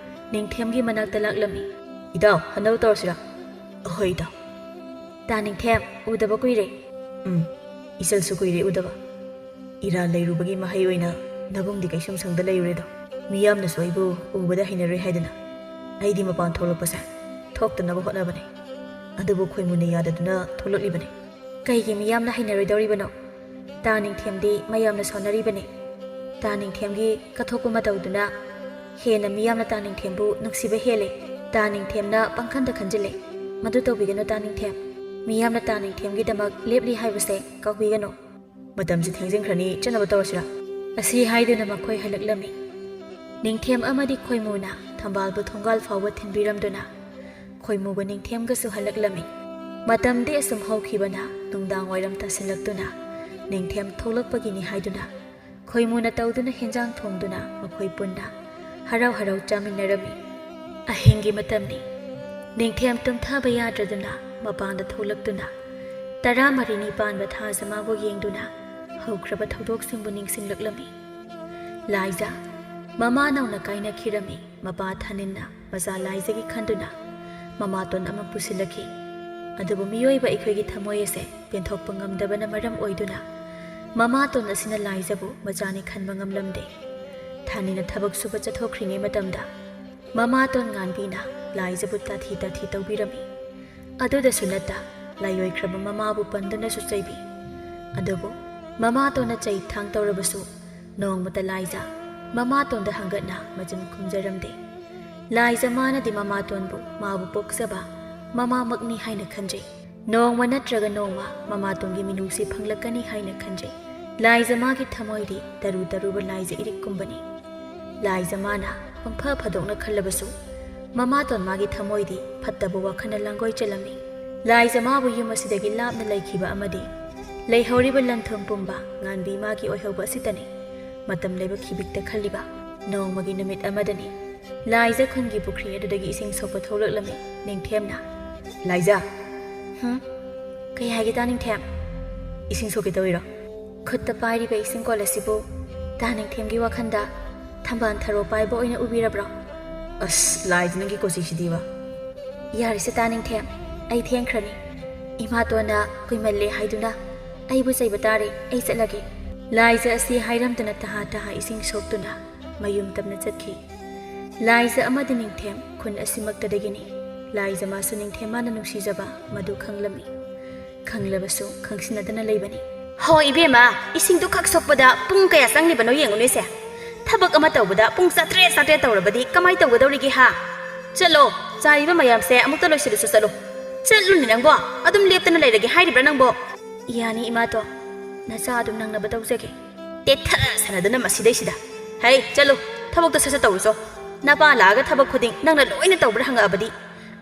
ꯅꯤꯡꯊꯦꯝꯒꯤ ꯃꯅꯥꯛꯇ ꯂꯥꯛꯂꯝꯃꯤ꯫ ꯏꯇꯥꯎ, ꯍꯟꯅꯕ ꯇꯧꯔꯁꯤꯔꯥ? ꯑꯍꯣꯏ ꯏꯇꯥꯎ꯫ ꯇꯥ ꯅꯤꯡꯊꯦꯝ, ꯎꯗꯕ ꯀꯨꯏꯔꯦ꯫ ꯎꯝ, ꯏꯆꯜꯁꯨ ꯀꯨꯏꯔꯦ ꯎꯗꯕ꯫ ꯏꯔꯥ ꯂꯩꯔꯨꯕꯒꯤ ꯃꯍꯩ ꯑꯣꯏꯅ ꯅꯕꯨꯡꯗꯤ ꯀꯩꯁꯨꯝꯁꯪꯗ ꯂꯩꯔꯨꯔꯦꯗꯣ꯫ ꯃꯤꯌꯥꯝꯅꯁꯨ ꯑꯩꯕꯨ ꯎꯕꯗ ꯍꯩꯅꯔꯣꯏ ꯍꯥꯏꯗꯨꯅ ꯑꯩꯗꯤ ꯃꯄꯥꯟ ꯊꯣꯛꯂꯛꯄꯁꯦ ꯊꯣꯛꯇꯅꯕ ꯍꯣꯠꯅꯕꯅꯦ꯫ ꯑꯗꯨꯕꯨ ꯈꯣꯏꯃꯨꯅ ꯌꯥꯗꯗꯨꯅ ꯊꯣꯛꯂꯛꯂꯤꯕꯅꯦ꯫ ꯀꯩꯒꯤ ꯃꯤꯌꯥꯝꯅ ꯍꯩꯅꯔꯣꯏꯗꯧꯔꯤꯕꯅꯣ? ꯇꯥ ꯅꯤꯡꯊꯦꯝꯗꯤ ꯃꯌꯥꯝꯅ ꯁꯥꯎꯅꯔꯤꯕꯅꯤ꯫ ꯇꯥ ꯅꯤꯡꯊꯦꯝꯒꯤ ꯀꯠꯊꯣꯛꯄ ꯃꯇꯧꯗꯨꯅ ꯍꯦꯟꯅ ꯃꯤꯌꯥꯝꯅ ꯇꯥ ꯅꯤꯡꯊꯦꯝꯕꯨ ꯅꯨꯡꯁꯤꯕ ꯍꯦꯜꯂꯦ꯫ ꯇꯥ ꯅꯤꯡꯊꯦꯝꯅ ꯄꯪꯈꯟꯗ ꯈꯟꯖꯤꯜꯂꯦ꯫ ꯃꯗꯨ ꯇꯧꯕꯤꯒꯅꯨ ꯇꯥ ꯅꯤꯡꯊꯦꯝ꯫ ꯃꯤꯌꯥꯝꯅ ꯇꯥ ꯅꯤꯡꯊꯦꯝꯒꯤꯗꯃꯛ ꯂꯦꯞꯂꯤ ꯍꯥꯏꯕꯁꯦ ꯀꯥꯎꯕꯤꯒꯅꯨ꯫ ꯃꯇꯝꯁꯤ ꯊꯦꯡꯖꯤꯟꯈ꯭ꯔꯅꯤ, ꯆꯠꯅꯕ ꯇꯧꯔꯁꯤꯔꯥ? ꯑꯁꯤ ꯍꯥꯏꯗꯨꯅ ꯃꯈꯣꯏ ꯍꯜꯂꯛꯂꯝꯃꯤ꯫ ꯅꯤꯡꯊꯦꯝ ꯑꯃꯗꯤ ꯈꯣꯏꯃꯨꯅ ꯊꯝꯕꯥꯜꯕꯨ ꯊꯣꯡꯒꯥꯜ ꯐꯥꯎꯕ ꯊꯤꯟꯕꯤꯔꯝꯗꯨꯅ ꯈꯣꯏꯃꯨꯒ ꯅꯤꯡꯊꯦꯝꯒꯁꯨ ꯍꯜꯂꯛꯂꯝꯃꯤ꯫ ꯃꯇꯝꯗꯤ ꯑꯁꯨꯝ ꯍꯧꯈꯤꯕꯅ ꯅꯨꯡꯗꯥꯡ ꯋꯥꯏꯔꯝ ꯇꯥꯁꯤꯜꯂꯛꯇꯨꯅ ꯅꯤꯡꯊꯦꯝ ꯊꯣꯛꯂꯛꯄꯒꯤꯅꯤ ꯍꯥꯏꯗꯨꯅ ꯈꯣꯏꯃꯨꯅ ꯇꯧꯗꯨꯅ ꯍꯦꯟꯖꯥꯡ ꯊꯣꯡꯗꯨꯅ ꯃꯈꯣꯏ ꯄꯨꯟꯅ ꯍꯔꯥꯎ ꯍꯔꯥꯎ ꯆꯥꯃꯤꯟꯅꯔꯝꯃꯤ꯫ ꯑꯍꯤꯡꯒꯤ ꯃꯇꯝꯅꯤ꯫ ꯅꯤꯡꯊꯦꯝ ꯇꯨꯝꯊꯕ ꯌꯥꯗ꯭ꯔꯗꯨꯅ ꯃꯄꯥꯟꯗ ꯊꯣꯛꯂꯛꯇꯨꯅ ꯇꯔꯥꯃꯔꯤꯅꯤ ꯄꯥꯟꯕ ꯊꯥꯖ ꯃꯥꯕꯨ ꯌꯦꯡꯗꯨꯅ ꯍꯧꯈ꯭ꯔꯕ ꯊꯧꯗꯣꯛꯁꯤꯡꯕꯨ ꯅꯤꯡꯁꯤꯡꯂꯛꯂꯝꯃꯤ꯫ ꯂꯥꯏꯖ ꯃꯃꯥ ꯅꯧꯅ ꯀꯥꯏꯅꯈꯤꯔꯝꯃꯤ꯫ ꯃꯄꯥ ꯊꯥꯅꯤꯟꯅ ꯃꯆꯥ ꯂꯥꯏꯖꯒꯤ ꯈꯟꯗꯨꯅ ꯃꯃꯥꯇꯣꯟ ꯑꯃ ꯄꯨꯁꯤꯜꯂꯛꯈꯤ꯫ ꯑꯗꯨꯕꯨ ꯃꯤꯑꯣꯏꯕ ꯑꯩꯈꯣꯏꯒꯤ ꯊꯃꯣꯏ ꯑꯁꯦ ꯄꯦꯟꯊꯣꯛꯄ ꯉꯝꯗꯕꯅ ꯃꯔꯝ ꯑꯣꯏꯗꯨꯅ ꯃꯃꯥꯇꯣꯟ ꯑꯁꯤꯅ ꯂꯥꯏꯖꯕꯨ ꯃꯆꯥꯅꯤ ꯈꯟꯕ ꯉꯝꯂꯝꯗꯦ꯫ ꯊꯥꯅꯤꯟꯅ ꯊꯕꯛ ꯁꯨꯕ ꯆꯠꯊꯣꯛꯈ꯭ꯔꯤꯉꯩ ꯃꯇꯝꯗ ꯃꯃꯥꯇꯣꯟ ꯉꯥꯟꯕꯤꯅ ꯂꯥꯏꯖꯕꯨ ꯇꯥꯊꯤ ꯇꯥꯊꯤ ꯇꯧꯕꯤꯔꯝꯃꯤ꯫ ꯑꯗꯨꯗꯁꯨ ꯅꯠꯇ ꯂꯥꯏꯑꯣꯏꯈ꯭ꯔꯕ ꯃꯃꯥꯕꯨ ꯄꯟꯗꯨꯅꯁꯨ ꯆꯩꯕꯤ꯫ ꯑꯗꯨꯕꯨ ꯃꯃꯥꯇꯣꯟꯅ ꯆꯩ ꯊꯥꯡ ꯇꯧꯔꯕꯁꯨ ꯅꯣꯡꯃꯇ ꯂꯥꯏꯖ ꯃꯃꯥꯇꯣꯟꯗ ꯍꯪꯒꯠꯅ ꯃꯆꯤꯟ ꯈꯨꯝꯖꯔꯝꯗꯦ꯫ ꯂꯥꯏꯖ ꯃꯥꯅꯗꯤ ꯃꯃꯥꯇꯣꯟꯕꯨ ꯃꯥꯕꯨ ꯄꯣꯛꯆꯕ ꯃꯃꯥꯃꯛꯅꯤ ꯍꯥꯏꯅ ꯈꯟꯖꯩ꯫ ꯅꯣꯡꯃ ꯅꯠꯇ꯭ꯔꯒ ꯅꯣꯡꯃ ꯃꯃꯥꯇꯣꯟꯒꯤ ꯃꯤꯅꯨꯡꯁꯤ ꯐꯪꯂꯛꯀꯅꯤ ꯍꯥꯏꯅ ꯈꯟꯖꯩ꯫ ꯂꯥꯏꯖ ꯃꯥꯒꯤ ꯊꯃꯣꯏꯗꯤ ꯇꯔꯨ ꯇꯔꯨꯕ ꯂꯥꯏꯖ ꯏꯔꯤꯛꯀꯨꯝꯕꯅꯤ꯫ ꯂꯥꯏꯖ ꯃꯥꯅ ꯄꯪꯐ ꯐꯗꯣꯛꯅ ꯈꯜꯂꯕꯁꯨ ꯃꯃꯥꯇꯣꯟ ꯃꯥꯒꯤ ꯊꯃꯣꯏꯗꯤ ꯐꯠꯇꯕ ꯋꯥꯈꯜꯅ ꯂꯥꯡꯒꯣꯏ ꯆꯦꯜꯂꯝꯃꯤ꯫ ꯂꯥꯏꯖ ꯃꯥꯕꯨ ꯌꯨꯝ ꯑꯁꯤꯗꯒꯤ ꯂꯥꯞꯅ ꯂꯩꯈꯤꯕ ꯑꯃꯗꯤ ꯂꯩꯍꯧꯔꯤꯕ ꯂꯟ ꯊꯨꯝ ꯄꯨꯝꯕ ꯉꯥꯟꯕꯤ ꯃꯥꯒꯤ ꯑꯣꯏꯍꯧꯕ ꯑꯁꯤꯇꯅꯤ꯫ ꯃꯇꯝ ꯂꯩꯕ ꯈꯤꯕꯤꯛꯇ ꯈꯜꯂꯤꯕ ꯅꯣꯡꯃꯒꯤ ꯅꯨꯃꯤꯠ ꯑꯃꯗꯅꯤ꯫ ꯂꯥꯏꯖ ꯈꯨꯟꯒꯤ ꯄꯨꯈ꯭ꯔꯤ ꯑꯗꯨꯗꯒꯤ ꯏꯁꯤꯡ ꯁꯣꯛꯄ ꯊꯣꯛꯂꯛꯂꯝꯃꯤ꯫ ꯅꯤꯡꯊꯦꯝꯅ, "ꯂꯥꯏꯖ!" "ꯍꯨꯝ? ꯀꯩ ꯍꯥꯏꯒꯦ ꯇꯥ ꯅꯤꯡꯊꯦꯝ?" "ꯏꯁꯤꯡ ꯁꯣꯛꯀꯦ ꯇꯧꯔꯤꯔꯣ?" "ꯈꯨꯠꯇ ꯄꯥꯏꯔꯤꯕ ꯏꯁꯤꯡ ꯀꯣꯜ ꯑꯁꯤꯕꯨ ꯇꯥ ꯅꯤꯡꯊꯦꯝꯒꯤ ꯋꯥꯈꯜꯗ ꯊꯝꯕꯥꯜ ꯊꯔꯣ ꯄꯥꯏꯕ ꯑꯣꯏꯅ ꯎꯕꯤꯔꯕ꯭ꯔꯣ?" "ꯑꯁ, ꯂꯥꯏꯖ, ꯅꯪꯒꯤ ꯀꯣꯆꯤꯁꯤꯗꯤꯕ!" "ꯌꯥꯔꯦꯁꯦ ꯇꯥ ꯅꯤꯡꯊꯦꯝ, ꯑꯩ ꯊꯦꯡꯈ꯭ꯔꯅꯤ꯫ ꯏꯃꯥꯇꯣꯟꯅ ꯀꯨꯏꯃꯜꯂꯦ ꯍꯥꯏꯗꯨꯅ ꯑꯩꯕꯨ ꯆꯩꯕ ꯇꯥꯔꯦ, ꯑꯩ ꯆꯠꯂꯒꯦ꯫" ꯂꯥꯏꯖ ꯑꯁꯤ ꯍꯥꯏꯔꯝꯗꯅ ꯇꯍꯥ ꯇꯍꯥ ꯏꯁꯤꯡ ꯁꯣꯛꯇꯨꯅ ꯃꯌꯨꯝ ꯇꯝꯅ ꯆꯠꯈꯤ꯫ ꯂꯥꯏꯖ ꯑꯃꯗꯤ ꯅꯤꯡꯊꯦꯝ ꯈꯨꯟ ꯑꯁꯤꯃꯛꯇꯗꯒꯤꯅꯤ꯫ ꯂꯥꯏꯖ ꯃꯥꯁꯨ ꯅꯤꯡꯊꯦꯝ ꯃꯥꯅ ꯅꯨꯡꯁꯤꯖꯕ ꯃꯗꯨ ꯈꯪꯂꯝꯃꯤ꯫ ꯈꯪꯂꯕꯁꯨ ꯈꯪꯁꯤꯟꯅꯗꯅ ꯂꯩꯕꯅꯤ꯫ "ꯍꯣ ꯏꯕꯦꯝꯃ, ꯏꯁꯤꯡꯗꯨ ꯈꯛ ꯁꯣꯛꯄꯗ ꯄꯨꯡ ꯀꯌꯥ ꯆꯪꯂꯤꯕꯅꯣ ꯌꯦꯡꯉꯨꯅꯦꯁꯦ꯫ ꯊꯕꯛ ꯑꯃ ꯇꯧꯕꯗ ꯄꯨꯡ ꯆꯥꯇ꯭ꯔꯦꯠ ꯆꯥꯇ꯭ꯔꯦꯠ ꯇꯧꯔꯕꯗꯤ ꯀꯃꯥꯏ ꯇꯧꯒꯗꯧꯔꯤꯒꯦ ꯍꯥ? ꯆꯠꯂꯣ, ꯆꯥꯏꯔꯤꯕ ꯃꯌꯥꯝꯁꯦ ꯑꯃꯨꯛꯇ ꯂꯣꯏꯁꯤꯜꯂꯨꯁꯨ ꯆꯠꯂꯣ꯫ ꯆꯠꯂꯨꯅꯦ ꯅꯪꯕꯣ, ꯑꯗꯨꯝ ꯂꯦꯞꯇꯅ ꯂꯩꯔꯒꯦ ꯍꯥꯏꯔꯤꯕ꯭ꯔꯥ ꯅꯪꯕꯣ?" "ꯌꯥꯅꯤ ꯏꯃꯥꯇꯣꯟ, ꯅꯆꯥ ꯑꯗꯨꯝ ꯅꯪꯅꯕ ꯇꯧꯖꯒꯦ꯫" "ꯇꯦꯠꯊ ꯁꯥꯟꯅꯗꯅ ꯃꯁꯤꯗꯩꯁꯤꯗ꯫ ꯍꯩ, ꯆꯠꯂꯨ, ꯊꯕꯛꯇꯣ ꯁꯠ ꯁꯠ ꯇꯧꯔꯨꯆꯣ꯫ ꯅꯄꯥ ꯂꯥꯛꯑꯒ ꯊꯕꯛ ꯈꯨꯗꯤꯡ ꯅꯪꯅ ꯂꯣꯏꯅ ꯇꯧꯕ꯭ꯔꯥ ꯍꯪꯉꯛꯑꯕꯗꯤ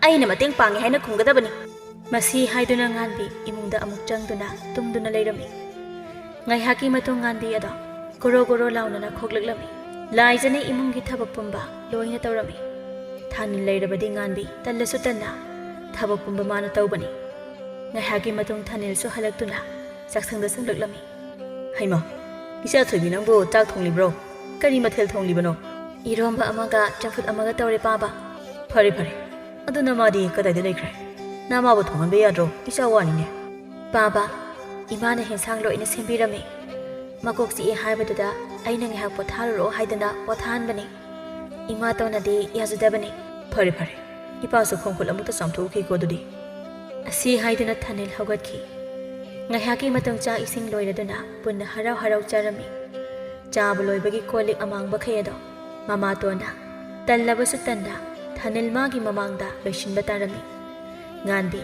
ꯑꯩꯅ ꯃꯇꯦꯡ ꯄꯥꯡꯉꯦ ꯍꯥꯏꯅ ꯈꯨꯝꯒꯗꯕꯅꯤ꯫" ꯃꯁꯤ ꯍꯥꯏꯗꯨꯅ ꯉꯥꯟꯕꯤ ꯏꯃꯨꯡꯗ ꯑꯃꯨꯛ ꯆꯪꯗꯨꯅ ꯇꯨꯝꯗꯨꯅ ꯂꯩꯔꯝꯃꯤ꯫ ꯉꯥꯏꯍꯥꯛꯀꯤ ꯃꯇꯨꯡ ꯉꯥꯟꯕꯤ ꯑꯗꯣ ꯒꯣꯔꯣ ꯒꯣꯔꯣ ꯂꯥꯎꯅ ꯅꯥꯈꯣꯛꯂꯛꯂꯝꯃꯤ꯫ ꯂꯥꯏꯖꯅ ꯏꯃꯨꯡꯒꯤ ꯊꯕꯛ ꯄꯨꯝꯕ ꯂꯣꯏꯅ ꯇꯧꯔꯝꯃꯤ꯫ ꯊꯥꯅꯤꯜ ꯂꯩꯔꯕꯗꯤ ꯉꯥꯟꯕꯤ ꯇꯜꯂꯁꯨ ꯇꯟꯅ ꯊꯕꯛ ꯄꯨꯝꯕ ꯃꯥꯅ ꯇꯧꯕꯅꯤ꯫ ꯉꯥꯏꯍꯥꯛꯀꯤ ꯃꯇꯨꯡ ꯊꯥꯅꯤꯜꯁꯨ ꯍꯜꯂꯛꯇꯨꯅ ꯆꯥꯛꯁꯪꯗ ꯆꯪꯂꯛꯂꯝꯃꯤ꯫ "ꯍꯩꯃꯥ, ꯏꯆꯥ ꯊꯣꯏꯕꯤ, ꯅꯪꯕꯨ ꯆꯥꯛ ꯊꯣꯡꯂꯤꯕ꯭ꯔꯣ? ꯀꯔꯤ ꯃꯊꯦꯜ ꯊꯣꯡꯂꯤꯕꯅꯣ?" "ꯏꯔꯣꯝꯕ ꯑꯃꯒ ꯆꯝꯐꯨꯠ ꯑꯃꯒ ꯇꯧꯔꯦ, ꯄꯥꯕ꯫" "ꯐꯔꯦ, ꯐꯔꯦ꯫ ꯑꯗꯨ ꯅꯃꯥꯗꯤ ꯀꯗꯥꯏꯗ ꯂꯩꯈ꯭ꯔꯦ? ꯅꯃꯥꯕꯨ ꯊꯣꯡꯍꯟꯕ ꯌꯥꯗ꯭ꯔꯣ? ꯏꯆꯥ ꯋꯥꯅꯤꯅꯦ꯫" "ꯄꯥꯕ, ꯏꯃꯥꯅ ꯍꯦꯟꯁꯥꯡ ꯂꯣꯏꯅ ꯁꯦꯝꯕꯤꯔꯝꯃꯤ꯫ ꯃꯀꯣꯛ ꯆꯤꯛꯑꯦ ꯍꯥꯏꯕꯗꯨꯗ ꯑꯩꯅ ꯉꯥꯏꯍꯥꯛ ꯄꯣꯊꯥꯔꯨꯔꯣ ꯍꯥꯏꯗꯅ ꯄꯣꯊꯥꯍꯟꯕꯅꯤ꯫ ꯏꯃꯥꯇꯣꯟꯅꯗꯤ ꯌꯥꯖꯗꯕꯅꯤ꯫" "ꯐꯔꯦ, ꯐꯔꯦ꯫ ꯏꯄꯥꯁꯨ ꯈꯣꯡ ꯈꯨꯠ ꯑꯃꯨꯛꯇ ꯆꯥꯝꯊꯣꯛꯎꯈꯤꯀꯣ ꯑꯗꯨꯗꯤ꯫" ꯑꯁꯤ ꯍꯥꯏꯗꯨꯅ ꯊꯥꯅꯤꯜ ꯍꯧꯒꯠꯈꯤ꯫ ꯉꯥꯏꯍꯥꯛꯀꯤ ꯃꯇꯨꯡ ꯆꯥꯛ ꯏꯁꯤꯡ ꯂꯣꯏꯔꯗꯨꯅ ꯄꯨꯟꯅ ꯍꯔꯥꯎ ꯍꯔꯥꯎ ꯆꯥꯔꯝꯃꯤ꯫ ꯆꯥꯕ ꯂꯣꯏꯕꯒꯤ ꯀꯣꯜ ꯂꯤꯛ ꯑꯃꯥꯡꯕꯈꯩ ꯑꯗꯣ ꯃꯃꯥꯇꯣꯟꯅ ꯇꯜꯂꯕꯁꯨ ꯇꯟꯅ ꯊꯥꯅꯤꯜ ꯃꯥꯒꯤ ꯃꯃꯥꯡꯗ ꯂꯣꯏꯁꯤꯟꯕ ꯇꯥꯔꯝꯃꯤ꯫ ꯉꯥꯟꯕꯤ,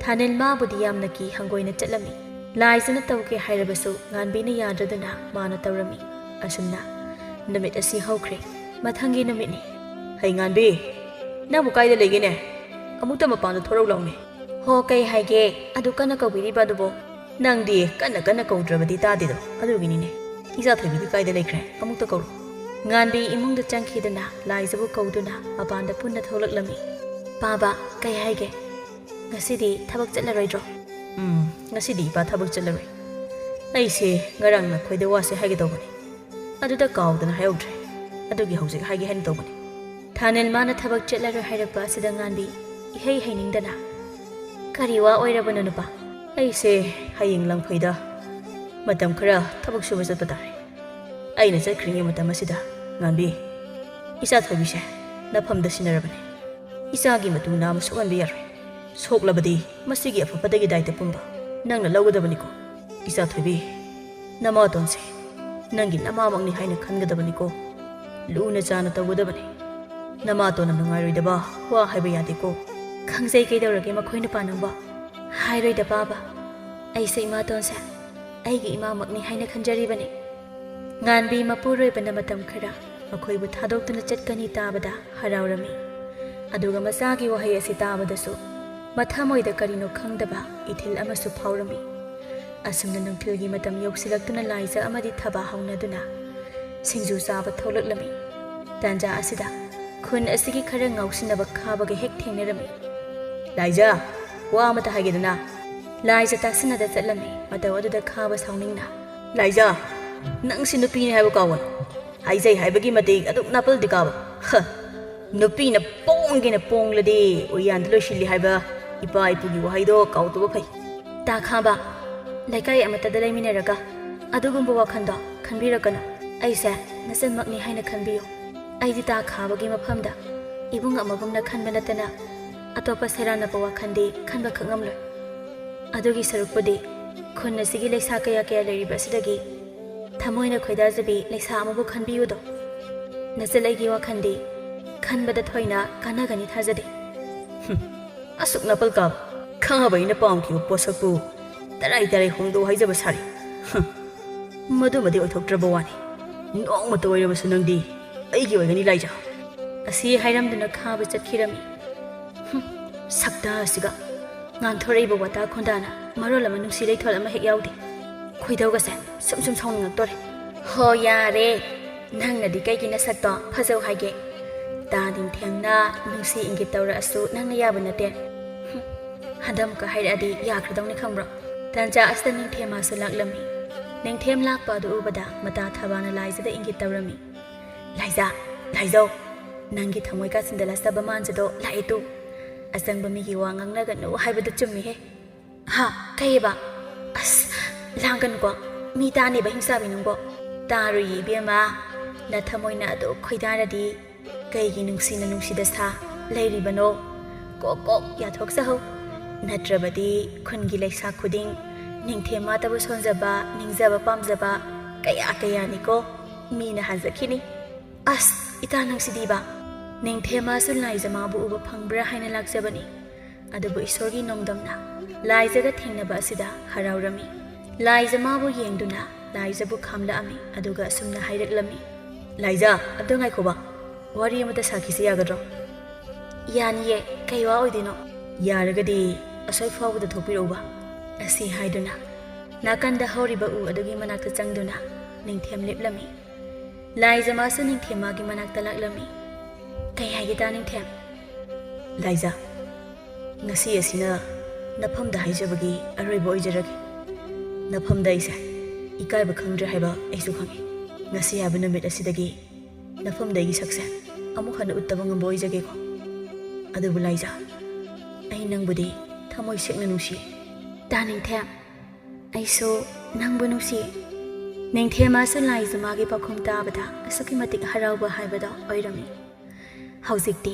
ꯊꯥꯅꯤꯜ ꯃꯥꯕꯨꯗꯤ ꯌꯥꯝꯅ ꯀꯤ ꯍꯪꯒꯣꯏꯅ ꯆꯠꯂꯝꯃꯤ꯫ ꯂꯥꯏꯖꯅ ꯇꯧꯒꯦ ꯍꯥꯏꯔꯕꯁꯨ ꯉꯥꯟꯕꯤꯅ ꯌꯥꯗ꯭ꯔꯗꯨꯅ ꯃꯥꯅ ꯇꯧꯔꯝꯃꯤ꯫ ꯑꯁꯨꯝꯅ ꯅꯨꯃꯤꯠ ꯑꯁꯤ ꯍꯧꯈ꯭ꯔꯦ꯫ ꯃꯊꯪꯒꯤ ꯅꯨꯃꯤꯠꯅꯤ꯫ "ꯍꯩ ꯉꯥꯟꯕꯤ, ꯅꯪꯕꯨ ꯀꯥꯏꯗ ꯂꯩꯒꯦꯅꯦ? ꯑꯃꯨꯛꯇ ꯃꯄꯥꯟꯗ ꯊꯣꯔꯛꯎ ꯂꯥꯎꯅꯦ꯫" "ꯍꯣ, ꯀꯩ ꯍꯥꯏꯒꯦ? ꯑꯗꯨ ꯀꯟꯅ ꯀꯧꯕꯤꯔꯤꯕ ꯑꯗꯨꯕꯣ?" "ꯅꯪꯗꯤ ꯀꯟꯅ ꯀꯟꯅ ꯀꯧꯗ꯭ꯔꯕꯗꯤ ꯇꯥꯗꯦꯗꯣ, ꯑꯗꯨꯒꯤꯅꯤꯅꯦ꯫ ꯏꯆꯥ ꯊꯣꯏꯕꯤꯗꯤ ꯀꯥꯏꯗ ꯂꯩꯈ꯭ꯔꯦ? ꯑꯃꯨꯛꯇ ꯀꯧꯔꯣ꯫" ꯉꯥꯟꯕꯤ ꯏꯃꯨꯡꯗ ꯆꯪꯈꯤꯗꯨꯅ ꯂꯥꯏꯖꯕꯨ ꯀꯧꯗꯨꯅ ꯃꯄꯥꯟꯗ ꯄꯨꯟꯅ ꯊꯣꯛꯂꯛꯂꯝꯃꯤ꯫ "ꯄꯥꯕ, ꯀꯩ ꯍꯥꯏꯒꯦ? ꯉꯁꯤꯗꯤ ꯊꯕꯛ ꯆꯠꯂꯔꯣꯏꯗ꯭ꯔꯣ?" "ꯎꯝ, ꯉꯁꯤꯗꯤ ꯏꯄꯥ ꯊꯕꯛ ꯆꯠꯂꯔꯣꯏ꯫ ꯑꯩꯁꯦ ꯉꯔꯥꯡ ꯅꯈꯣꯏꯗ ꯋꯥꯁꯦ ꯍꯥꯏꯒꯦ ꯇꯧꯕꯅꯤ꯫ ꯑꯗꯨꯗ ꯀꯥꯎꯗꯅ ꯍꯥꯏꯍꯧꯗ꯭ꯔꯦ꯫ ꯑꯗꯨꯒꯤ ꯍꯧꯖꯤꯛ ꯍꯥꯏꯒꯦ ꯍꯥꯏꯅ ꯇꯧꯕꯅꯤ꯫" ꯊꯥꯅꯤꯜ ꯃꯥꯅ ꯊꯕꯛ ꯆꯠꯂꯔꯣꯏ ꯍꯥꯏꯔꯛꯄ ꯑꯁꯤꯗ ꯉꯥꯟꯕꯤ ꯏꯍꯩ ꯍꯩꯅꯤꯡꯗꯅ, "ꯀꯔꯤ ꯋꯥ ꯑꯣꯏꯔꯕꯅꯣ ꯅꯨꯄꯥ?" "ꯑꯩꯁꯦ ꯍꯌꯦꯡ ꯂꯪꯐꯩꯗ ꯃꯇꯝ ꯈꯔ ꯊꯕꯛ ꯁꯨꯕ ꯆꯠꯄ ꯇꯥꯔꯦ꯫ ꯑꯩꯅ ꯆꯠꯈ꯭ꯔꯤꯉꯩ ꯃꯇꯝ ꯑꯁꯤꯗ, ꯉꯥꯟꯕꯤ, ꯏꯆꯥ ꯊꯣꯏꯕꯤꯁꯦ ꯅꯐꯝꯗ ꯁꯤꯟꯅꯔꯕꯅꯤ꯫ ꯏꯆꯥꯒꯤ ꯃꯇꯨ ꯅꯥꯝꯃ ꯁꯣꯛꯍꯟꯕ ꯌꯥꯔꯣꯏ꯫ ꯁꯣꯛꯂꯕꯗꯤ ꯃꯁꯤꯒꯤ ꯑꯐꯕꯗꯒꯤ ꯗꯥꯏꯇ ꯄꯨꯝꯕ ꯅꯪꯅ ꯂꯧꯒꯗꯕꯅꯤꯀꯣ꯫ ꯏꯆꯥ ꯊꯣꯏꯕꯤ, ꯅꯃꯥꯇꯣꯟꯁꯦ ꯅꯪꯒꯤ ꯅꯃꯥꯃꯛꯅꯤ ꯍꯥꯏꯅ ꯈꯟꯒꯗꯕꯅꯤꯀꯣ꯫ ꯂꯨꯅ ꯆꯥꯅ ꯇꯧꯒꯗꯕꯅꯤ꯫ ꯅꯃꯥꯇꯣꯟꯅ ꯅꯨꯡꯉꯥꯏꯔꯣꯏꯗꯕ ꯋꯥ ꯍꯥꯏꯕ ꯌꯥꯗꯦꯀꯣ꯫" "ꯈꯪꯖꯩ, ꯀꯩꯗꯧꯔꯒꯦ ꯃꯈꯣꯏ ꯅꯨꯄꯥ ꯅꯪꯕꯣ? ꯍꯥꯏꯔꯣꯏꯗ ꯄꯥꯕ꯫ ꯑꯩꯁꯦ ꯏꯃꯥꯇꯣꯟꯁꯦ ꯑꯩꯒꯤ ꯏꯃꯥꯃꯛꯅꯤ ꯍꯥꯏꯅ ꯈꯟꯖꯔꯤꯕꯅꯤ꯫" ꯉꯥꯟꯕꯤ ꯃꯄꯨꯔꯣꯏꯕꯅ ꯃꯇꯝ ꯈꯔ ꯃꯈꯣꯏꯕꯨ ꯊꯥꯗꯣꯛꯇꯨꯅ ꯆꯠꯀꯅꯤ ꯇꯥꯕꯗ ꯍꯔꯥꯎꯔꯝꯃꯤ꯫ ꯑꯗꯨꯒ ꯃꯆꯥꯒꯤ ꯋꯥꯍꯩ ꯑꯁꯤ ꯇꯥꯕꯗꯁꯨ ꯃꯊꯃꯣꯏꯗ ꯀꯔꯤꯅꯣ ꯈꯪꯗꯕ ꯏꯊꯤꯜ ꯑꯃꯁꯨ ꯐꯥꯎꯔꯝꯃꯤ꯫ ꯑꯁꯨꯝꯅ ꯅꯨꯡꯊꯤꯜꯒꯤ ꯃꯇꯝ ꯌꯧꯁꯤꯜꯂꯛꯇꯨꯅ ꯂꯥꯏꯖ ꯑꯃꯗꯤ ꯊꯕꯥ ꯍꯧꯅꯗꯨꯅ ꯁꯤꯡꯖꯨ ꯆꯥꯕ ꯊꯣꯛꯂꯛꯂꯝꯃꯤ꯫ ꯇꯥꯟꯖꯥ ꯑꯁꯤꯗ ꯈꯨꯟ ꯑꯁꯤꯒꯤ ꯈꯔ ꯉꯥꯎꯁꯤꯟꯅꯕ ꯈꯥꯕꯒ ꯍꯦꯛ ꯊꯦꯡꯅꯔꯝꯃꯤ꯫ "ꯂꯥꯏꯖ, ꯋꯥ ꯑꯃꯇ ꯍꯥꯏꯒꯦꯗꯅ?" ꯂꯥꯏꯖ ꯇꯥꯁꯤꯟꯅꯗ ꯆꯠꯂꯝꯃꯤ꯫ ꯃꯇꯧ ꯑꯗꯨꯗ ꯈꯥꯕ ꯁꯥꯎꯅꯤꯡꯅ, "ꯂꯥꯏꯖ, ꯅꯪꯁꯤ ꯅꯨꯄꯤꯅꯤ ꯍꯥꯏꯕ ꯀꯥꯎꯒꯅꯨ꯫ ꯍꯥꯏꯖꯩ ꯍꯥꯏꯕꯒꯤ ꯃꯇꯤꯛ ꯑꯗꯨꯛ ꯅꯥꯄꯜꯗꯤ ꯀꯥꯕ꯫ ꯍ! ꯅꯨꯄꯤꯅ ꯄꯣꯡꯒꯦꯅ ꯄꯣꯡꯂꯗꯤ ꯎꯌꯥꯟꯗ ꯂꯣꯏꯁꯤꯜꯂꯤ ꯍꯥꯏꯕ ꯏꯄꯥ ꯏꯄꯨꯒꯤ ꯋꯥꯍꯩꯗꯣ ꯀꯥꯎꯗꯕ ꯐꯩ꯫" "ꯇꯥ ꯈꯥꯕ, ꯂꯩꯀꯥꯏ ꯑꯃꯠꯇꯗ ꯂꯩꯃꯤꯟꯅꯔꯒ ꯑꯗꯨꯒꯨꯝꯕ ꯋꯥꯈꯜꯗꯣ ꯈꯟꯕꯤꯔꯛꯀꯅꯨ꯫ ꯑꯩꯁꯦ ꯅꯆꯟꯃꯛꯅꯤ ꯍꯥꯏꯅ ꯈꯟꯕꯤꯌꯨ꯫ ꯑꯩꯗꯤ ꯇꯥ ꯈꯥꯕꯒꯤ ꯃꯐꯝꯗ ꯏꯕꯨꯡ ꯑꯃꯒꯨꯝꯅ ꯈꯟꯕ ꯅꯠꯇꯅ ꯑꯇꯣꯞꯄ ꯁꯦꯔꯥꯟꯅꯕ ꯋꯥꯈꯜꯗꯤ ꯈꯟꯕꯈꯛ ꯉꯝꯂꯣꯏ꯫ ꯑꯗꯨꯒꯤ ꯁꯔꯨꯛꯄꯨꯗꯤ ꯈꯨꯟ ꯑꯁꯤꯒꯤ ꯂꯩꯁꯥ ꯀꯌꯥ ꯀꯌꯥ ꯂꯩꯔꯤꯕ ꯑꯁꯤꯗꯒꯤ ꯊꯃꯣꯏꯅ ꯈꯣꯏꯗꯥꯖꯕꯤ ꯂꯩꯁꯥ ꯑꯃꯕꯨ ꯈꯟꯕꯤꯌꯨꯗꯣ꯫ ꯅꯆꯜ ꯑꯩꯒꯤ ꯋꯥꯈꯜꯗꯤ ꯈꯟꯕꯗ ꯊꯣꯏꯅ ꯀꯥꯟꯅꯒꯅꯤ ꯊꯥꯖꯗꯦ꯫" "ꯍꯨꯝ, ꯑꯁꯨꯛ ꯅꯥꯄꯜ ꯀꯥꯕ ꯈꯥꯕ ꯑꯩꯅ ꯄꯥꯝꯈꯤꯕ ꯄꯣꯠꯁꯛꯄꯨ ꯇꯔꯥꯏ ꯇꯔꯥꯏ ꯍꯣꯡꯗꯣꯛꯎ ꯍꯥꯏꯖꯕ ꯁꯥꯔꯤ꯫ ꯍꯨꯝ, ꯃꯗꯨꯃꯗꯤ ꯑꯣꯏꯊꯣꯛꯇ꯭ꯔꯕ ꯋꯥꯅꯤ꯫ ꯅꯣꯡꯃꯇ ꯑꯣꯏꯔꯕꯁꯨ ꯅꯪꯗꯤ ꯑꯩꯒꯤ ꯑꯣꯏꯒꯅꯤ ꯂꯥꯏꯖ꯫" ꯑꯁꯤ ꯍꯥꯏꯔꯝꯗꯨꯅ ꯈꯥꯕ ꯆꯠꯈꯤꯔꯝꯃꯤ꯫ ꯍꯨꯝ, ꯁꯛꯇꯥ ꯑꯁꯤꯒ꯫ ꯉꯥꯡꯊꯣꯔꯛꯏꯕ ꯋꯥꯇꯥ ꯈꯣꯟꯗꯥꯅ ꯃꯔꯣꯜ ꯑꯃ ꯅꯨꯡꯁꯤ ꯂꯩꯊꯣꯜ ꯑꯃ ꯍꯦꯛ ꯌꯥꯎꯗꯦ꯫ ꯈꯣꯏꯗꯧꯒꯁꯦ ꯁꯨꯝ ꯁꯨꯝ ꯁꯥꯎꯅꯤꯡꯉꯛꯇꯣꯔꯦ꯫ "ꯍꯣ ꯌꯥꯔꯦ, ꯅꯪꯅꯗꯤ ꯀꯩꯒꯤ ꯅꯁꯛꯇꯣ ꯐꯖꯧ ꯍꯥꯏꯒꯦ? ꯇꯥ ꯅꯤꯡꯊꯦꯝꯅ ꯅꯨꯡꯁꯤ ꯏꯪꯒꯤꯠ ꯇꯧꯔꯛꯑꯁꯨ ꯅꯪꯅ ꯌꯥꯕ ꯅꯠꯇꯦ꯫" ꯍꯨꯝ, ꯍꯟꯗꯛ ꯑꯃꯨꯛꯀ ꯍꯥꯏꯔꯛꯑꯗꯤ ꯌꯥꯈ꯭ꯔꯗꯧꯅꯤ ꯈꯪꯕ꯭ꯔꯣ? ꯇꯥꯟꯖꯥ ꯑꯁꯤꯗ ꯅꯤꯡꯊꯦꯝ ꯃꯥꯁꯨ ꯂꯥꯛꯂꯝꯃꯤ꯫ ꯅꯤꯡꯊꯦꯝ ꯂꯥꯛꯄ ꯑꯗꯨ ꯎꯕꯗ ꯃꯇꯥ ꯊꯕꯥꯅ ꯂꯥꯏꯖꯗ ꯏꯪꯒꯤꯠ ꯇꯧꯔꯝꯃꯤ꯫ "ꯂꯥꯏꯖ, ꯂꯥꯏꯖꯧ, ꯅꯪꯒꯤ ꯊꯃꯣꯏ ꯀꯥꯆꯤꯟꯗ ꯂꯥꯆꯕ ꯃꯥꯟꯖꯗꯣ ꯂꯥꯛꯑꯦ ꯇꯨ꯫ ꯑꯆꯪꯕ ꯃꯤꯒꯤ ꯋꯥ ꯉꯥꯡꯅꯒꯅꯨ ꯍꯥꯏꯕꯗꯨ ꯆꯨꯝꯃꯤꯍꯦ꯫" "ꯍꯥ? ꯀꯩꯑꯕ? ꯑꯁ, ꯂꯥꯡꯒꯅꯨꯀꯣ, ꯃꯤ ꯇꯥꯅꯦꯕ ꯍꯤꯡꯆꯥꯕꯤ ꯅꯪꯕꯣ꯫" "ꯇꯥꯔꯣꯏꯌꯦ ꯏꯕꯦꯝꯃ, ꯅꯊꯃꯣꯏꯅ ꯑꯗꯨꯛ ꯈꯣꯏꯗꯥꯔꯗꯤ ꯀꯩꯒꯤ ꯅꯨꯡꯁꯤꯅ ꯅꯨꯡꯁꯤꯗ ꯁꯥ ꯂꯩꯔꯤꯕꯅꯣ? ꯀꯣꯛ ꯀꯣꯛ ꯌꯥꯊꯣꯛꯆꯍꯧ꯫ ꯅꯠꯇ꯭ꯔꯕꯗꯤ ꯈꯨꯟꯒꯤ ꯂꯩꯁꯥ ꯈꯨꯗꯤꯡ ꯅꯤꯡꯊꯦꯝꯃꯥꯇꯕꯨ ꯁꯣꯟꯖꯕ, ꯅꯤꯡꯖꯕ ꯄꯥꯝꯖꯕ ꯀꯌꯥ ꯀꯌꯥꯅꯤꯀꯣ ꯃꯤꯅ ꯍꯟꯖꯈꯤꯅꯤ꯫" "ꯑꯁ, ꯏꯇꯥ ꯅꯪꯁꯤꯗꯤꯕ!" ꯅꯤꯡꯊꯦꯝꯃꯥꯁꯨ ꯂꯥꯏꯖ ꯃꯥꯕꯨ ꯎꯕ ꯐꯪꯕ꯭ꯔꯥ ꯍꯥꯏꯅ ꯂꯥꯛꯆꯕꯅꯤ꯫ ꯑꯗꯨꯕꯨ ꯏꯁꯣꯔꯒꯤ ꯅꯣꯡꯗꯝꯅ ꯂꯥꯏꯖꯒ ꯊꯦꯡꯅꯕ ꯑꯁꯤꯗ ꯍꯔꯥꯎꯔꯝꯃꯤ꯫ ꯂꯥꯏꯖ ꯃꯥꯕꯨ ꯌꯦꯡꯗꯨꯅ ꯂꯥꯏꯖꯕꯨ ꯈꯥꯝꯂꯛꯑꯝꯃꯤ, ꯑꯗꯨꯒ ꯑꯁꯨꯝꯅ ꯍꯥꯏꯔꯛꯂꯝꯃꯤ, "ꯂꯥꯏꯖ, ꯑꯝꯇ ꯉꯥꯏꯈꯣꯕ, ꯋꯥꯔꯤ ꯑꯃꯇ ꯁꯥꯈꯤꯁꯤ ꯌꯥꯒꯗ꯭ꯔꯣ?" "ꯌꯥꯅꯤꯌꯦ, ꯀꯩ ꯋꯥ ꯑꯣꯏꯗꯣꯏꯅꯣ?" "ꯌꯥꯔꯒꯗꯤ ꯑꯁꯣꯏ ꯐꯥꯎꯕꯗ ꯊꯣꯛꯄꯤꯔꯛꯎꯕ꯫" ꯑꯁꯤ ꯍꯥꯏꯗꯨꯅ ꯅꯥꯀꯟꯗ ꯍꯧꯔꯤꯕ ꯎ ꯑꯗꯨꯒꯤ ꯃꯅꯥꯛꯇ ꯆꯪꯗꯨꯅ ꯅꯤꯡꯊꯦꯝ ꯂꯦꯞꯂꯝꯃꯤ꯫ ꯂꯥꯏꯖ ꯃꯥꯁꯨ ꯅꯤꯡꯊꯦꯝ ꯃꯥꯒꯤ ꯃꯅꯥꯛꯇ ꯂꯥꯛꯂꯝꯃꯤ꯫ "ꯀꯩ ꯍꯥꯏꯒꯦ ꯇꯥ ꯅꯤꯡꯊꯦꯝ?" "ꯂꯥꯏꯖ, ꯉꯁꯤ ꯑꯁꯤꯅ ꯅꯐꯝꯗ ꯍꯥꯏꯖꯕꯒꯤ ꯑꯔꯣꯏꯕ ꯑꯣꯏꯖꯔꯒꯦ꯫ ꯅꯐꯝꯗ ꯑꯩꯁꯦ ꯏꯀꯥꯏꯕ ꯈꯪꯗ꯭ꯔꯦ ꯍꯥꯏꯕ ꯑꯩꯁꯨ ꯈꯪꯉꯤ꯫ ꯉꯁꯤ ꯍꯥꯏꯕ ꯅꯨꯃꯤꯠ ꯑꯁꯤꯗꯒꯤ ꯅꯐꯝꯗ ꯑꯩꯒꯤ ꯁꯛꯁꯦ ꯑꯃꯨꯛ ꯍꯟꯅ ꯎꯠꯇꯕ ꯉꯝꯕ ꯑꯣꯏꯖꯒꯦꯀꯣ꯫ ꯑꯗꯨꯕꯨ ꯂꯥꯏꯖ, ꯑꯩ ꯅꯪꯕꯨꯗꯤ ꯊꯃꯣꯏ ꯁꯦꯡꯅ ꯅꯨꯡꯁꯤ꯫" "ꯇꯥ ꯅꯤꯡꯊꯦꯝ, ꯑꯩꯁꯨ ꯅꯪꯕꯨ ꯅꯨꯡꯁꯤ꯫" ꯅꯤꯡꯊꯦꯝ ꯃꯥꯁꯨ ꯂꯥꯏꯖ ꯃꯥꯒꯤ ꯄꯥꯎꯈꯨꯝ ꯇꯥꯕꯗ ꯑꯁꯨꯛꯀꯤ ꯃꯇꯤꯛ ꯍꯔꯥꯎꯕ ꯍꯥꯏꯕꯗꯣ ꯑꯣꯏꯔꯝꯃꯤ꯫ ꯍꯧꯖꯤꯛꯇꯤ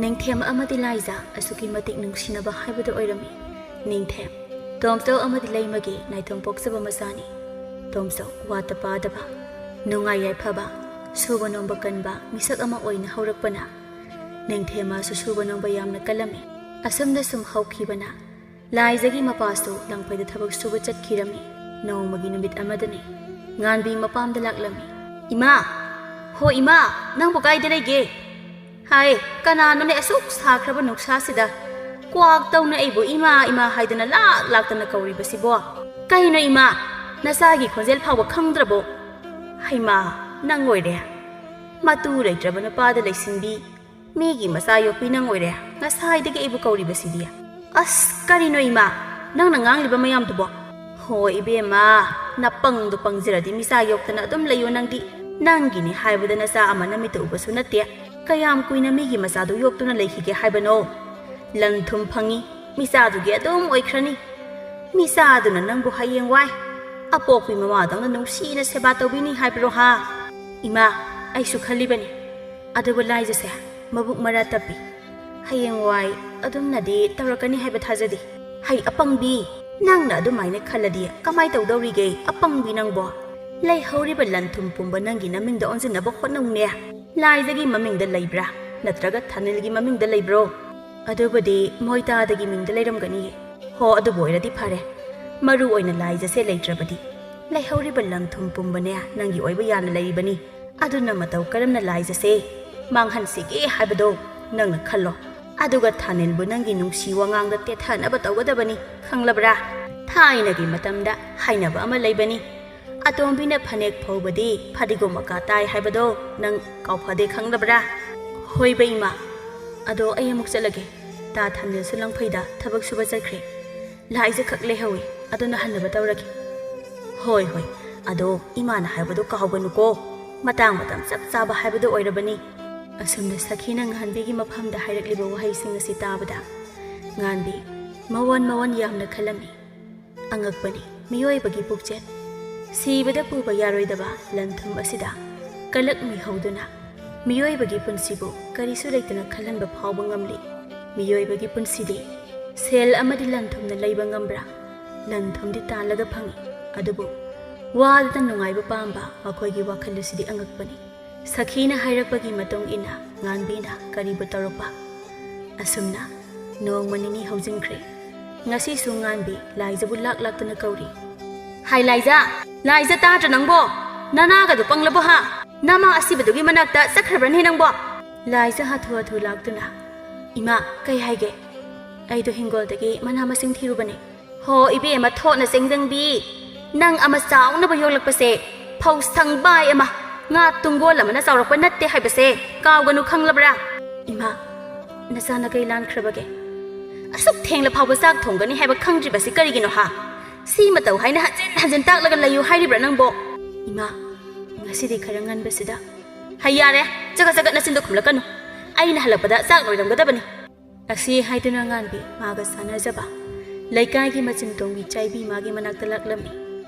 ꯅꯤꯡꯊꯦꯝ ꯑꯃꯗꯤ ꯂꯥꯏꯖ ꯑꯁꯨꯛꯀꯤ ꯃꯇꯤꯛ ꯅꯨꯡꯁꯤꯅꯕ ꯍꯥꯏꯕꯗꯨ ꯑꯣꯏꯔꯝꯃꯤ꯫ ꯅꯤꯡꯊꯦꯝ, ꯇꯣꯝꯆꯧ ꯑꯃꯗꯤ ꯂꯩꯃꯒꯤ ꯅꯥꯏꯇꯣꯝ ꯄꯣꯛꯆꯕ ꯃꯆꯥꯅꯤ꯫ ꯇꯣꯝꯆꯧ ꯋꯥꯠꯇ ꯄꯥꯗꯕ, ꯅꯨꯡꯉꯥꯏ ꯌꯥꯏꯐꯕ, ꯁꯨꯕ ꯅꯣꯝꯕ ꯀꯟꯕ ꯃꯤꯁꯛ ꯑꯃ ꯑꯣꯏꯅ ꯍꯧꯔꯛꯄꯅ, ꯅꯤꯡꯊꯦꯝ ꯃꯥꯁꯨ ꯁꯨꯕ ꯅꯣꯝꯕ ꯌꯥꯝꯅ ꯀꯜꯂꯝꯃꯤ꯫ ꯑꯁꯨꯝꯅ ꯁꯨꯝ ꯍꯧꯈꯤꯕꯅ, ꯂꯥꯏꯖꯒꯤ ꯃꯄꯥꯁꯨ ꯂꯪꯐꯩꯗ ꯊꯕꯛ ꯁꯨꯕ ꯆꯠꯈꯤꯔꯝꯃꯤ꯫ ꯅꯣꯡꯃꯒꯤ ꯅꯨꯃꯤꯠ ꯑꯃꯗꯅꯤ, ꯉꯥꯟꯕꯤ ꯃꯄꯥꯝꯗ ꯂꯥꯛꯂꯝꯃꯤ꯫ "ꯏꯃꯥ! ꯍꯣ ꯏꯃꯥ, ꯅꯪꯕꯨ ꯀꯥꯏꯗ ꯂꯩꯒꯦ? ꯍꯥꯏ, ꯀꯅꯥꯅꯣꯅꯦ ꯑꯁꯨꯛ ꯁꯥꯈ꯭ꯔꯕ ꯅꯨꯡꯁꯥꯁꯤꯗ ꯀ꯭ꯋꯥꯛ ꯇꯧꯅ ꯑꯩꯕꯨ ꯏꯃꯥ, ꯏꯃꯥ ꯍꯥꯏꯗꯅ ꯂꯥꯛ ꯂꯥꯛꯇꯅ ꯀꯧꯔꯤꯕꯁꯤꯕꯣ? ꯀꯩꯅꯣ ꯏꯃꯥ, ꯅꯆꯥꯒꯤ ꯈꯣꯟꯖꯦꯜ ꯐꯥꯎꯕ ꯈꯪꯗ꯭ꯔꯕꯣ? ꯍꯩꯃꯥ, ꯅꯪ ꯑꯣꯏꯔꯦ꯫ ꯃꯇꯨ ꯂꯩꯇ꯭ꯔꯕ ꯅꯨꯄꯥꯗ ꯂꯩꯁꯤꯟꯕꯤ, ꯃꯤꯒꯤ ꯃꯆꯥ ꯌꯣꯛꯄꯤ ꯅꯪ ꯑꯣꯏꯔꯦ꯫ ꯉꯁꯥꯏꯗꯒꯤ ꯑꯩꯕꯨ ꯀꯧꯔꯤꯕꯁꯤꯗꯤ꯫ ꯑꯁ, ꯀꯔꯤꯅꯣ ꯏꯃꯥ, ꯅꯪꯅ ꯉꯥꯡꯂꯤꯕ ꯃꯌꯥꯝꯗꯨꯕꯣ? ꯍꯣ ꯏꯕꯦꯝꯃ, ꯅꯄꯪꯗꯣ ꯄꯪꯖꯔꯗꯤ ꯃꯤꯆꯥ ꯌꯣꯛꯇꯅ ꯑꯗꯨꯝ ꯂꯩꯌꯣ ꯅꯪꯗꯤ꯫ ꯅꯪꯒꯤꯅꯤ ꯍꯥꯏꯕꯗ ꯅꯆꯥ ꯑꯃ ꯅꯃꯤꯠꯇ ꯎꯕꯁꯨ ꯅꯠꯇꯦ꯫ ꯀꯌꯥꯝ ꯀꯨꯏꯅ ꯃꯤꯒꯤ ꯃꯆꯥꯗꯨ ꯌꯣꯛꯇꯨꯅ ꯂꯩꯈꯤꯒꯦ ꯍꯥꯏꯕꯅꯣ? ꯂꯟ ꯊꯨꯝ ꯐꯪꯉꯤ, ꯃꯤꯆꯥꯗꯨꯒꯤ ꯑꯗꯨꯝ ꯑꯣꯏꯈ꯭ꯔꯅꯤ꯫ ꯃꯤꯆꯥꯗꯨꯅ ꯅꯪꯕꯨ ꯍꯌꯦꯡ ꯋꯥꯏ ꯑꯄꯣꯛꯄꯤ ꯃꯃꯥꯗꯧꯅ ꯅꯨꯡꯁꯤꯅ ꯁꯦꯕꯥ ꯇꯧꯕꯤꯅꯤ ꯍꯥꯏꯕ꯭ꯔꯣ ꯍꯥ? ꯏꯃꯥ, ꯑꯩꯁꯨ ꯈꯜꯂꯤꯕꯅꯤ꯫ ꯑꯗꯨꯕꯨ ꯂꯥꯏꯖꯁꯦ ꯃꯕꯨꯛ ꯃꯔꯥ ꯇꯞꯄꯤ꯫ ꯍꯌꯦꯡ ꯋꯥꯏ ꯑꯗꯨꯝꯅꯗꯤ ꯇꯧꯔꯛꯀꯅꯤ ꯍꯥꯏꯕ ꯊꯥꯖꯗꯦ꯫ ꯍꯩ ꯑꯄꯪꯕꯤ, ꯅꯪꯅ ꯑꯗꯨꯃꯥꯏꯅ ꯈꯜꯂꯗꯤ ꯀꯃꯥꯏ ꯇꯧꯗꯧꯔꯤꯒꯦ? ꯑꯄꯪꯕꯤ ꯅꯪꯕꯣ꯫ ꯂꯩꯍꯧꯔꯤꯕ ꯂꯟ ꯊꯨꯝ ꯄꯨꯝꯕ ꯅꯪꯒꯤ ꯅꯃꯤꯡꯗ ꯑꯣꯟꯁꯤꯟꯅꯕ ꯍꯣꯠꯅꯧꯅꯦ꯫ ꯂꯥꯏꯖꯒꯤ ꯃꯃꯤꯡꯗ ꯂꯩꯕ꯭ꯔꯥ? ꯅꯠꯇ꯭ꯔꯒ ꯊꯥꯅꯤꯜꯒꯤ ꯃꯃꯤꯡꯗ ꯂꯩꯕ꯭ꯔꯣ? ꯑꯗꯨꯕꯨꯗꯤ ꯃꯣꯏꯇꯥꯗꯒꯤ ꯃꯤꯡꯗ ꯂꯩꯔꯝꯒꯅꯤꯌꯦ꯫ ꯍꯣ, ꯑꯗꯨꯕꯨ ꯑꯣꯏꯔꯗꯤ ꯐꯔꯦ꯫ ꯃꯔꯨ ꯑꯣꯏꯅ ꯂꯥꯏꯖꯁꯦ ꯂꯩꯇ꯭ꯔꯕꯗꯤ ꯂꯩꯍꯧꯔꯤꯕ ꯂꯟ ꯊꯨꯝ ꯄꯨꯝꯕꯅꯦ ꯅꯪꯒꯤ ꯑꯣꯏꯕ ꯌꯥꯅ ꯂꯩꯔꯤꯕꯅꯤ꯫ ꯑꯗꯨꯅ ꯃꯇꯧ ꯀꯔꯝꯅ ꯂꯥꯏꯖꯁꯦ ꯃꯥꯡꯍꯟꯁꯤꯒꯦ ꯍꯥꯏꯕꯗꯣ ꯅꯪꯅ ꯈꯜꯂꯣ꯫ ꯑꯗꯨꯒ ꯊꯥꯅꯤꯜꯕꯨ ꯅꯪꯒꯤ ꯅꯨꯡꯁꯤ ꯋꯥꯉꯥꯡꯗ ꯇꯦꯊꯅꯕ ꯇꯧꯒꯗꯕꯅꯤ, ꯈꯪꯂꯕ꯭ꯔꯥ? ꯊꯥꯏꯅꯒꯤ ꯃꯇꯝꯗ ꯍꯥꯏꯅꯕ ꯑꯃ ꯂꯩꯕꯅꯤ, "ꯑꯇꯣꯝꯕꯤꯅ ꯐꯅꯦꯛ ꯐꯧꯕꯗꯤ ꯐꯗꯤꯒꯣꯝ ꯃꯀꯥ ꯇꯥꯏ" ꯍꯥꯏꯕꯗꯣ ꯅꯪ ꯀꯥꯎꯐꯗꯦ ꯈꯪꯂꯕ꯭ꯔꯥ? ꯍꯣꯏꯕ ꯏꯃꯥ, ꯑꯗꯣ ꯑꯩ ꯑꯃꯨꯛ ꯆꯠꯂꯒꯦ꯫ ꯇꯥ ꯊꯥꯟꯖꯟꯁꯨ ꯂꯪꯐꯩꯗ ꯊꯕꯛ ꯁꯨꯕ ꯆꯠꯈ꯭ꯔꯦ꯫ ꯂꯥꯏꯖꯈꯛ ꯂꯩꯍꯧꯏ, ꯑꯗꯨꯅ ꯍꯟꯅꯕ ꯇꯧꯔꯒꯦ꯫ ꯍꯣꯏ ꯍꯣꯏ, ꯑꯗꯣ ꯏꯃꯥꯅ ꯍꯥꯏꯕꯗꯣ ꯀꯥꯎꯒꯅꯨꯀꯣ꯫ ꯃꯇꯥꯡ ꯃꯇꯝ ꯆꯞ ꯆꯥꯕ ꯍꯥꯏꯕꯗꯨ ꯑꯣꯏꯔꯕꯅꯤ꯫ ꯑꯁꯨꯝꯅ ꯁꯈꯤꯅ ꯉꯥꯟꯕꯤꯒꯤ ꯃꯐꯝꯗ ꯍꯥꯏꯔꯛꯂꯤꯕ ꯋꯥꯍꯩꯁꯤꯡ ꯑꯁꯤ ꯇꯥꯕꯗ ꯉꯥꯟꯕꯤ ꯃꯋꯟ ꯃꯋꯟ ꯌꯥꯝꯅ ꯈꯜꯂꯝꯃꯤ꯫ ꯑꯉꯛꯄꯅꯤ ꯃꯤꯑꯣꯏꯕꯒꯤ ꯄꯨꯛꯆꯦꯜ꯫ ꯁꯤꯕꯗ ꯄꯨꯕ ꯌꯥꯔꯣꯏꯗꯕ ꯂꯟ ꯊꯨꯝ ꯑꯁꯤꯗ ꯀꯂꯛ ꯃꯤꯍꯧꯗꯨꯅ ꯃꯤꯑꯣꯏꯕꯒꯤ ꯄꯨꯟꯁꯤꯕꯨ ꯀꯔꯤꯁꯨ ꯂꯩꯇꯅ ꯈꯜꯍꯟꯕ ꯐꯥꯎꯕ ꯉꯝꯂꯤ꯫ ꯃꯤꯑꯣꯏꯕꯒꯤ ꯄꯨꯟꯁꯤꯗꯤ ꯁꯦꯜ ꯑꯃꯗꯤ ꯂꯟ ꯊꯨꯝꯅ ꯂꯩꯕ ꯉꯝꯕ꯭ꯔꯥ? ꯂꯟ ꯊꯨꯝꯗꯤ ꯇꯥꯜꯂꯒ ꯐꯪꯏ, ꯑꯗꯨꯕꯨ ꯋꯥꯗꯅ ꯅꯨꯡꯉꯥꯏꯕ ꯄꯥꯝꯕ ꯃꯈꯣꯏꯒꯤ ꯋꯥꯈꯜ ꯑꯁꯤꯗꯤ ꯑꯉꯛꯄꯅꯤ꯫ ꯁꯈꯤꯅ ꯍꯥꯏꯔꯛꯄꯒꯤ ꯃꯇꯨꯡ ꯏꯟꯅ ꯉꯥꯟꯕꯤꯅ ꯀꯔꯤꯕꯨ ꯇꯧꯔꯛꯄ? ꯑꯁꯨꯝꯅ ꯅꯣꯡꯃ ꯅꯤꯅꯤ ꯍꯧꯖꯤꯟꯈ꯭ꯔꯦ꯫ ꯉꯁꯤꯁꯨ ꯉꯥꯟꯕꯤ ꯂꯥꯏꯖꯕꯨ ꯂꯥꯛ ꯂꯥꯛꯇꯨꯅ ꯀꯧꯔꯤ꯫ "ꯍꯥꯏ ꯂꯥꯏꯖ, ꯂꯥꯏꯖ ꯇꯥꯗ꯭ꯔ ꯅꯪꯕꯣ? ꯅꯅꯥꯒꯗꯨ ꯄꯪꯂꯕꯣ ꯍꯥ? ꯅꯃꯥ ꯑꯁꯤꯕꯗꯨꯒꯤ ꯃꯅꯥꯛꯇ ꯆꯠꯈ꯭ꯔꯕ꯭ꯔꯅꯦ ꯅꯪꯕꯣ?" ꯂꯥꯏꯖ ꯍꯥꯊꯨ ꯍꯥꯊꯨ ꯂꯥꯛꯇꯨꯅ, "ꯏꯃꯥ, ꯀꯩ ꯍꯥꯏꯒꯦ?" "ꯑꯩꯗꯣ ꯍꯤꯡꯒꯣꯜꯗꯒꯤ ꯃꯅꯥ ꯃꯁꯤꯡ ꯊꯤꯔꯨꯕꯅꯦ꯫" "ꯍꯣ ꯏꯕꯦꯝꯃ ꯊꯣꯠꯅ ꯆꯦꯡꯖꯪꯕꯤ, ꯅꯪ ꯑꯃ ꯆꯥꯎꯅꯕ ꯌꯣꯛꯂꯛꯄꯁꯦ ꯐꯧ ꯁꯪꯕꯥꯏ ꯑꯃ, ꯉꯥ ꯇꯨꯡꯒꯣꯜ ꯑꯃꯅ ꯆꯥꯎꯔꯛꯄ ꯅꯠꯇꯦ ꯍꯥꯏꯕꯁꯦ ꯀꯥꯎꯒꯅꯨ ꯈꯪꯂꯕ꯭ꯔꯥ?" "ꯏꯃꯥ, ꯅꯆꯥꯅ ꯀꯩ ꯂꯥꯟꯈ꯭ꯔꯕꯒꯦ? ꯑꯁꯨꯛ ꯊꯦꯡꯂ ꯐꯥꯎꯕ ꯆꯥꯛ ꯊꯣꯡꯒꯅꯤ ꯍꯥꯏꯕ ꯈꯪꯗ꯭ꯔꯤꯕꯁꯤ ꯀꯔꯤꯒꯤꯅꯣ ꯍꯥ? ꯁꯤ ꯃꯇꯧ ꯍꯥꯏꯅ ꯍꯟꯖꯤꯟ ꯍꯟꯖꯤꯟ ꯇꯥꯛꯂꯒ ꯂꯩꯌꯨ ꯍꯥꯏꯔꯤꯕ꯭ꯔꯥ ꯅꯪꯕꯣ?" "ꯏꯃꯥ, ꯉꯁꯤꯗꯤ ꯈꯔ ꯉꯟꯕꯁꯤꯗ꯫" "ꯍꯩ ꯌꯥꯔꯦ, ꯆꯒꯠ ꯆꯒꯠ ꯅꯆꯤꯟꯗꯣ ꯈꯨꯝꯂꯛꯀꯅꯨ꯫ ꯑꯩꯅ ꯍꯜꯂꯛꯄꯗ ꯆꯥꯛ ꯂꯣꯏꯔꯝꯒꯗꯕꯅꯤ꯫" ꯑꯁꯤ ꯍꯥꯏꯗꯨꯅ ꯉꯥꯟꯕꯤ ꯃꯥꯒ ꯁꯥꯟꯅꯖꯕ ꯂꯩꯀꯥꯏꯒꯤ ꯃꯆꯤꯟ ꯇꯣꯡꯕꯤ ꯆꯥꯏꯕꯤ ꯃꯥꯒꯤ ꯃꯅꯥꯛꯇ ꯂꯥꯛꯂꯝꯃꯤ꯫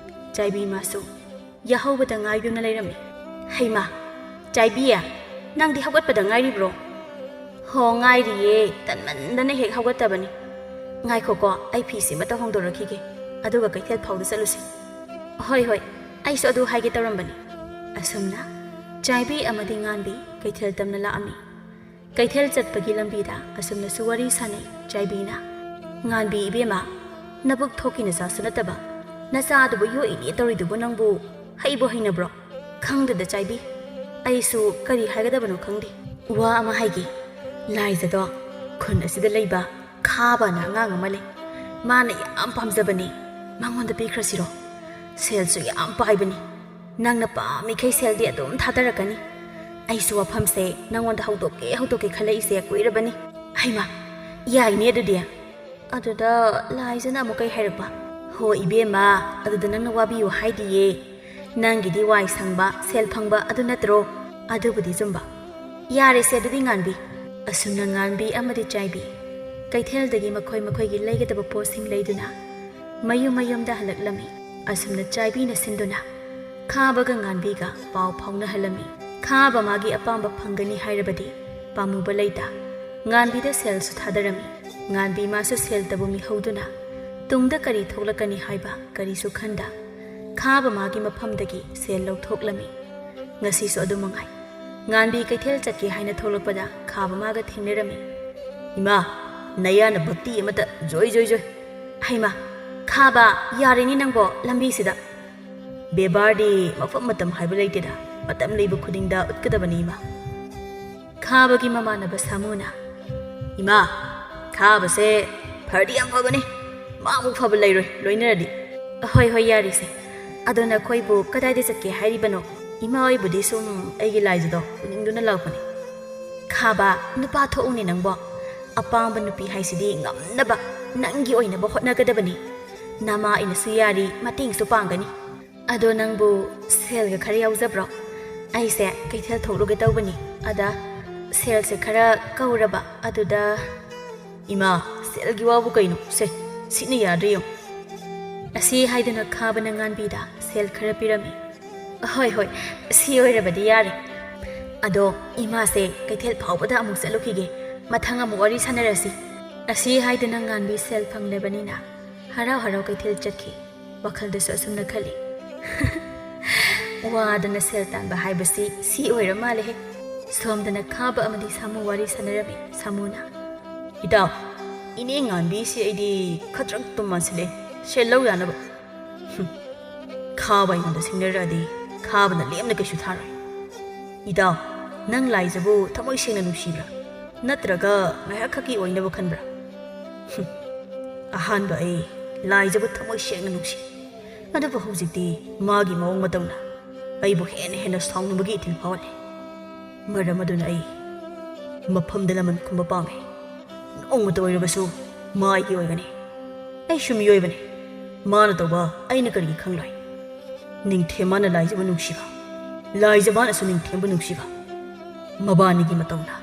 ꯆꯥꯏꯕꯤ ꯃꯥꯁꯨ ꯌꯥꯍꯧꯕꯗ ꯉꯥꯏꯗꯨꯅ ꯂꯩꯔꯝꯃꯤ꯫ "ꯍꯩꯃꯥ, ꯆꯥꯏꯕꯤ, ꯅꯪꯗꯤ ꯍꯧꯒꯠꯄꯗ ꯉꯥꯏꯔꯤꯕ꯭ꯔꯣ?" "ꯍꯣ, ꯉꯥꯏꯔꯤꯌꯦ, ꯇꯟꯃꯟꯗꯅ ꯍꯦꯛ ꯍꯧꯒꯠꯇꯕꯅꯤ꯫" "ꯉꯥꯏꯈꯣꯀꯣ, ꯑꯩ ꯐꯤꯁꯤꯃꯇ ꯍꯣꯡꯗꯣꯔꯛꯈꯤꯒꯦ, ꯑꯗꯨꯒ ꯀꯩꯊꯦꯜ ꯐꯥꯎꯗ ꯆꯠꯂꯨꯁꯤ꯫" "ꯍꯣꯏ ꯍꯣꯏ, ꯑꯩꯁꯨ ꯑꯗꯨ ꯍꯥꯏꯒꯦ ꯇꯧꯔꯝꯕꯅꯤ꯫" ꯑꯁꯨꯝꯅ ꯆꯥꯏꯕꯤ ꯑꯃꯗꯤ ꯉꯥꯟꯕꯤ ꯀꯩꯊꯦꯜ ꯇꯝꯅ ꯂꯥꯛꯑꯝꯃꯤ꯫ ꯀꯩꯊꯦꯜ ꯆꯠꯄꯒꯤ ꯂꯝꯕꯤꯗ ꯑꯁꯨꯝꯅꯁꯨ ꯋꯥꯔꯤ ꯁꯥꯅꯩ ꯆꯥꯏꯕꯤꯅ꯫ "ꯉꯥꯟꯕꯤ ꯏꯕꯦꯝꯃ, ꯅꯕꯨꯛ ꯊꯣꯛꯀꯤ ꯅꯆꯥꯁꯨ ꯅꯠꯇꯕ, ꯅꯆꯥꯗꯨꯕꯨ ꯌꯣꯛꯏꯅꯦ ꯇꯧꯔꯤꯗꯨꯕꯨ ꯅꯪꯕꯨ ꯍꯩꯕꯨ ꯍꯩꯅꯕ꯭ꯔꯣ? ꯈꯪꯗꯦꯗ ꯆꯥꯏꯕꯤ, ꯑꯩꯁꯨ ꯀꯔꯤ ꯍꯥꯏꯒꯗꯕꯅꯣ ꯈꯪꯗꯦ꯫ ꯋꯥ ꯑꯃ ꯍꯥꯏꯒꯦ, ꯂꯥꯏꯖꯗꯣ ꯈꯨꯟ ꯑꯁꯤꯗ ꯂꯩꯕ ꯈꯥꯕꯅ ꯑꯉꯥꯡ ꯑꯃ ꯂꯩ, ꯃꯥꯅ ꯌꯥꯝ ꯄꯥꯝꯖꯕꯅꯦ꯫ ꯃꯉꯣꯟꯗ ꯄꯤꯈ꯭ꯔꯁꯤꯔꯣ? ꯁꯦꯜꯁꯨ ꯌꯥꯝ ꯄꯥꯏꯕꯅꯤ꯫ ꯅꯪꯅ ꯄꯥꯝꯃꯤꯈꯩ ꯁꯦꯜꯗꯤ ꯑꯗꯨꯝ ꯊꯥꯗꯔꯛꯀꯅꯤ꯫ ꯑꯩꯁꯨ ꯋꯥꯐꯝꯁꯦ ꯅꯪꯉꯣꯟꯗ ꯍꯧꯗꯣꯛꯀꯦ ꯍꯧꯗꯣꯛꯀꯦ ꯈꯜꯂꯛꯏꯁꯦ ꯀꯨꯏꯔꯕꯅꯤ꯫ ꯍꯩꯃꯥ, ꯌꯥꯏꯅꯦ ꯑꯗꯨꯗꯤ꯫ ꯑꯗꯨꯗ ꯂꯥꯏꯖꯅ ꯑꯃꯨꯛ ꯀꯩ ꯍꯥꯏꯔꯛꯄ? "ꯍꯣ ꯏꯕꯦꯝꯃ, ꯑꯗꯨꯗ ꯅꯪꯅ ꯋꯥꯕꯤꯌꯨ ꯍꯥꯏꯗꯤꯌꯦ꯫ ꯅꯪꯒꯤꯗꯤ ꯋꯥꯏ ꯁꯪꯕ, ꯁꯦꯜ ꯐꯪꯕ ꯑꯗꯨ ꯅꯠꯇ꯭ꯔꯣ?" ꯑꯗꯨꯕꯨꯗꯤ ꯆꯨꯝꯕ꯫ "ꯌꯥꯔꯦꯁꯦ ꯑꯗꯨꯗꯤ ꯉꯥꯟꯕꯤ꯫" ꯑꯁꯨꯝꯅ ꯉꯥꯟꯕꯤ ꯑꯃꯗꯤ ꯆꯥꯏꯕꯤ ꯀꯩꯊꯦꯜꯗꯒꯤ ꯃꯈꯣꯏ ꯃꯈꯣꯏꯒꯤ ꯂꯩꯒꯗꯕ ꯄꯣꯠꯁꯤꯡ ꯂꯩꯗꯨꯅ ꯃꯌꯨꯝ ꯃꯌꯨꯝꯗ ꯍꯜꯂꯛꯂꯝꯃꯤ꯫ ꯑꯁꯨꯝꯅ ꯆꯥꯏꯕꯤꯅ ꯁꯤꯟꯗꯨꯅ ꯈꯥꯕꯒ ꯉꯥꯟꯕꯤꯒ ꯄꯥꯎ ꯐꯥꯎꯅꯍꯜꯂꯝꯃꯤ꯫ ꯈꯥꯕ ꯃꯥꯒꯤ ꯑꯄꯥꯝꯕ ꯐꯪꯒꯅꯤ ꯍꯥꯏꯔꯕꯗꯤ ꯄꯥꯝꯃꯨꯕ ꯂꯩꯇ꯫ ꯉꯥꯟꯕꯤꯗ ꯁꯦꯜꯁꯨ ꯊꯥꯗꯔꯝꯃꯤ꯫ ꯉꯥꯟꯕꯤ ꯃꯥꯁꯨ ꯁꯦꯜꯇꯕꯨ ꯃꯤꯍꯧꯗꯨꯅ ꯇꯨꯡꯗ ꯀꯔꯤ ꯊꯣꯛꯂꯛꯀꯅꯤ ꯍꯥꯏꯕ ꯀꯔꯤꯁꯨ ꯈꯟꯗ ꯈꯥꯕ ꯃꯥꯒꯤ ꯃꯐꯝꯗꯒꯤ ꯁꯦꯜ ꯂꯧꯊꯣꯛꯂꯝꯃꯤ꯫ ꯉꯁꯤꯁꯨ ꯑꯗꯨ ꯃꯉꯥꯏ꯫ ꯉꯥꯟꯕꯤ ꯀꯩꯊꯦꯜ ꯆꯠꯀꯦ ꯍꯥꯏꯅ ꯊꯣꯛꯂꯛꯄꯗ ꯈꯥꯕ ꯃꯥꯒ ꯊꯦꯡꯅꯔꯝꯃꯤ꯫ "ꯏꯃꯥ, ꯅꯌꯥꯅ ꯚꯛꯇꯤ ꯑꯃꯇ ꯖꯣꯏ ꯖꯣꯏ ꯖꯣꯏ!" "ꯍꯩꯃꯥ, ꯈꯥꯕ, ꯌꯥꯔꯦꯅꯦ ꯅꯪꯕꯣ ꯂꯝꯕꯤꯁꯤꯗ!" "ꯕꯦꯕꯥꯔꯗꯤ ꯃꯐꯝ ꯃꯇꯝ ꯍꯥꯏꯕ ꯂꯩꯇꯦꯗ, ꯃꯇꯝ ꯂꯩꯕ ꯈꯨꯗꯤꯡꯗ ꯎꯠꯀꯗꯕꯅꯤ ꯏꯃꯥ꯫" ꯈꯥꯕꯒꯤ ꯃꯃꯥꯟꯅꯕ ꯁꯥꯃꯨꯅ, "ꯏꯃꯥ, ꯈꯥꯕꯁꯦ ꯐꯔꯗꯤ ꯌꯥꯝ ꯐꯕꯅꯤ, ꯃꯥꯃꯨꯛ ꯐꯕ ꯂꯩꯔꯣꯏ ꯂꯣꯏꯅꯔꯗꯤ꯫" "ꯍꯣꯏ ꯍꯣꯏ, ꯌꯥꯔꯤꯁꯦ꯫ ꯑꯗꯣ ꯅꯈꯣꯏꯕꯨ ꯀꯗꯥꯏꯗ ꯆꯠꯀꯦ ꯍꯥꯏꯔꯤꯕꯅꯣ? ꯏꯃꯥ ꯍꯣꯏꯕꯨꯗꯤ ꯁꯨꯝ ꯑꯩꯒꯤ ꯂꯥꯏꯖꯗꯣ ꯎꯅꯤꯡꯗꯨꯅ ꯂꯥꯛꯄꯅꯤ꯫" "ꯈꯥꯕ, ꯅꯨꯄꯥ ꯊꯣꯛꯎꯅꯦ ꯅꯪꯕꯣ꯫ ꯑꯄꯥꯝꯕ ꯅꯨꯄꯤ ꯍꯥꯏꯁꯤꯗꯤ ꯉꯝꯅꯕ ꯅꯪꯒꯤ ꯑꯣꯏꯅꯕ ꯍꯣꯠꯅꯒꯗꯕꯅꯤ꯫ ꯅꯃꯥ ꯑꯩꯅꯁꯨ ꯌꯥꯔꯤ, ꯃꯇꯦꯡꯁꯨ ꯄꯥꯡꯒꯅꯤ꯫ ꯑꯗꯣ ꯅꯪꯕꯨ ꯁꯦꯜꯒ ꯈꯔ ꯌꯥꯎꯖꯕ꯭ꯔꯣ? ꯑꯩꯁꯦ ꯀꯩꯊꯦꯜ ꯊꯣꯛꯂꯨꯒꯦ ꯇꯧꯕꯅꯤ꯫ ꯑꯗ ꯁꯦꯜꯁꯦ ꯈꯔ ꯀꯧꯔꯕ, ꯑꯗꯨꯗ꯫" "ꯏꯃꯥ, ꯁꯦꯜꯒꯤ ꯋꯥꯕꯨ ꯀꯩꯅꯣ? ꯁꯦ, ꯁꯤꯠꯅ ꯌꯥꯗ꯭ꯔꯦ ꯌꯦꯡꯉꯨ꯫" ꯑꯁꯤ ꯍꯥꯏꯗꯨꯅ ꯈꯥꯕꯅ ꯉꯥꯟꯕꯤꯗ ꯁꯦꯜ ꯈꯔ ꯄꯤꯔꯝꯃꯤ꯫ "ꯍꯣꯏ ꯍꯣꯏ, ꯁꯤ ꯑꯣꯏꯔꯕꯗꯤ ꯌꯥꯔꯦ꯫ ꯑꯗꯣ ꯏꯃꯥꯁꯦ ꯀꯩꯊꯦꯜ ꯐꯥꯎꯕꯗ ꯑꯃꯨꯛ ꯆꯠꯂꯨꯈꯤꯒꯦ, ꯃꯊꯪ ꯑꯃꯨꯛ ꯋꯥꯔꯤ ꯁꯥꯟꯅꯔꯁꯤ꯫" ꯑꯁꯤ ꯍꯥꯏꯗꯨꯅ ꯉꯥꯟꯕꯤ ꯁꯦꯜ ꯐꯪꯂꯕꯅꯤꯅ ꯍꯔꯥꯎ ꯍꯔꯥꯎ ꯀꯩꯊꯦꯜ ꯆꯠꯈꯤ꯫ ꯋꯥꯈꯜꯗꯁꯨ ꯑꯁꯨꯝꯅ ꯈꯜꯂꯤ, "ꯋꯥꯗꯅ ꯁꯦꯜ ꯇꯥꯟꯕ ꯍꯥꯏꯕꯁꯤ ꯁꯤ ꯑꯣꯏꯔ ꯃꯥꯜꯂꯦꯍꯦ꯫" ꯁꯣꯝꯗꯅ ꯈꯥꯕ ꯑꯃꯗꯤ ꯁꯥꯃꯨ ꯋꯥꯔꯤ ꯁꯥꯟꯅꯔꯝꯃꯤ꯫ ꯁꯥꯃꯨꯅ, "ꯏꯇꯥꯎ, ꯏꯅꯦ ꯉꯥꯟꯕꯤꯁꯤ ꯑꯩꯗꯤ ꯈꯗ꯭ꯔꯛꯇꯨꯝ ꯃꯥꯟꯁꯤꯜꯂꯦ, ꯁꯦꯜ ꯂꯧ ꯌꯥꯅꯕ꯫" "ꯍꯨꯝ, ꯈꯥꯕ ꯑꯩꯉꯣꯟꯗ ꯁꯤꯡꯅꯔꯛꯑꯗꯤ ꯈꯥꯕꯅ ꯂꯦꯝꯅ ꯀꯩꯁꯨ ꯊꯥꯔꯣꯏ꯫ ꯏꯇꯥꯎ, ꯅꯪ ꯂꯥꯏꯖꯕꯨ ꯊꯃꯣꯏ ꯁꯦꯡꯅ ꯅꯨꯡꯁꯤꯕ꯭ꯔꯥ? ꯅꯠꯇ꯭ꯔꯒ ꯉꯥꯏꯍꯥꯛ ꯈꯛꯀꯤ ꯑꯣꯏꯅꯕ ꯈꯟꯕ꯭ꯔꯥ?" "ꯍꯨꯝ, ꯑꯍꯥꯟꯕ ꯑꯩ ꯂꯥꯏꯖꯕꯨ ꯊꯃꯣꯏ ꯁꯦꯡꯅ ꯅꯨꯡꯁꯤ꯫ ꯑꯗꯨꯕꯨ ꯍꯧꯖꯤꯛꯇꯤ ꯃꯥꯒꯤ ꯃꯑꯣꯡ ꯃꯇꯧꯅ ꯑꯩꯕꯨ ꯍꯦꯟꯅ ꯍꯦꯟꯅ ꯁꯥꯎꯅꯤꯡꯕꯒꯤ ꯏꯊꯤꯜ ꯐꯥꯎꯍꯜꯂꯦ꯫ ꯃꯔꯝ ꯑꯗꯨꯅ ꯑꯩ ꯃꯐꯝꯗ ꯂꯃꯟ ꯈꯨꯝꯕ ꯄꯥꯝꯃꯤ꯫ ꯅꯣꯡꯃꯇ ꯑꯣꯏꯔꯕꯁꯨ ꯃꯥ ꯑꯩꯒꯤ ꯑꯣꯏꯒꯅꯤ꯫ ꯑꯩꯁꯨ ꯃꯤꯑꯣꯏꯕꯅꯤ꯫ ꯃꯥꯅ ꯇꯧꯕ ꯑꯩꯅ ꯀꯔꯤꯒꯤ ꯈꯪꯂꯣꯏ? ꯅꯤꯡꯊꯦꯝ ꯃꯥꯅ ꯂꯥꯏꯖꯕ ꯅꯨꯡꯁꯤꯕ, ꯂꯥꯏꯖꯕꯅꯁꯨ ꯅꯤꯡꯊꯦꯝꯕꯨ ꯅꯨꯡꯁꯤꯕ, ꯃꯕꯥꯅꯤꯒꯤ ꯃꯇꯧꯅ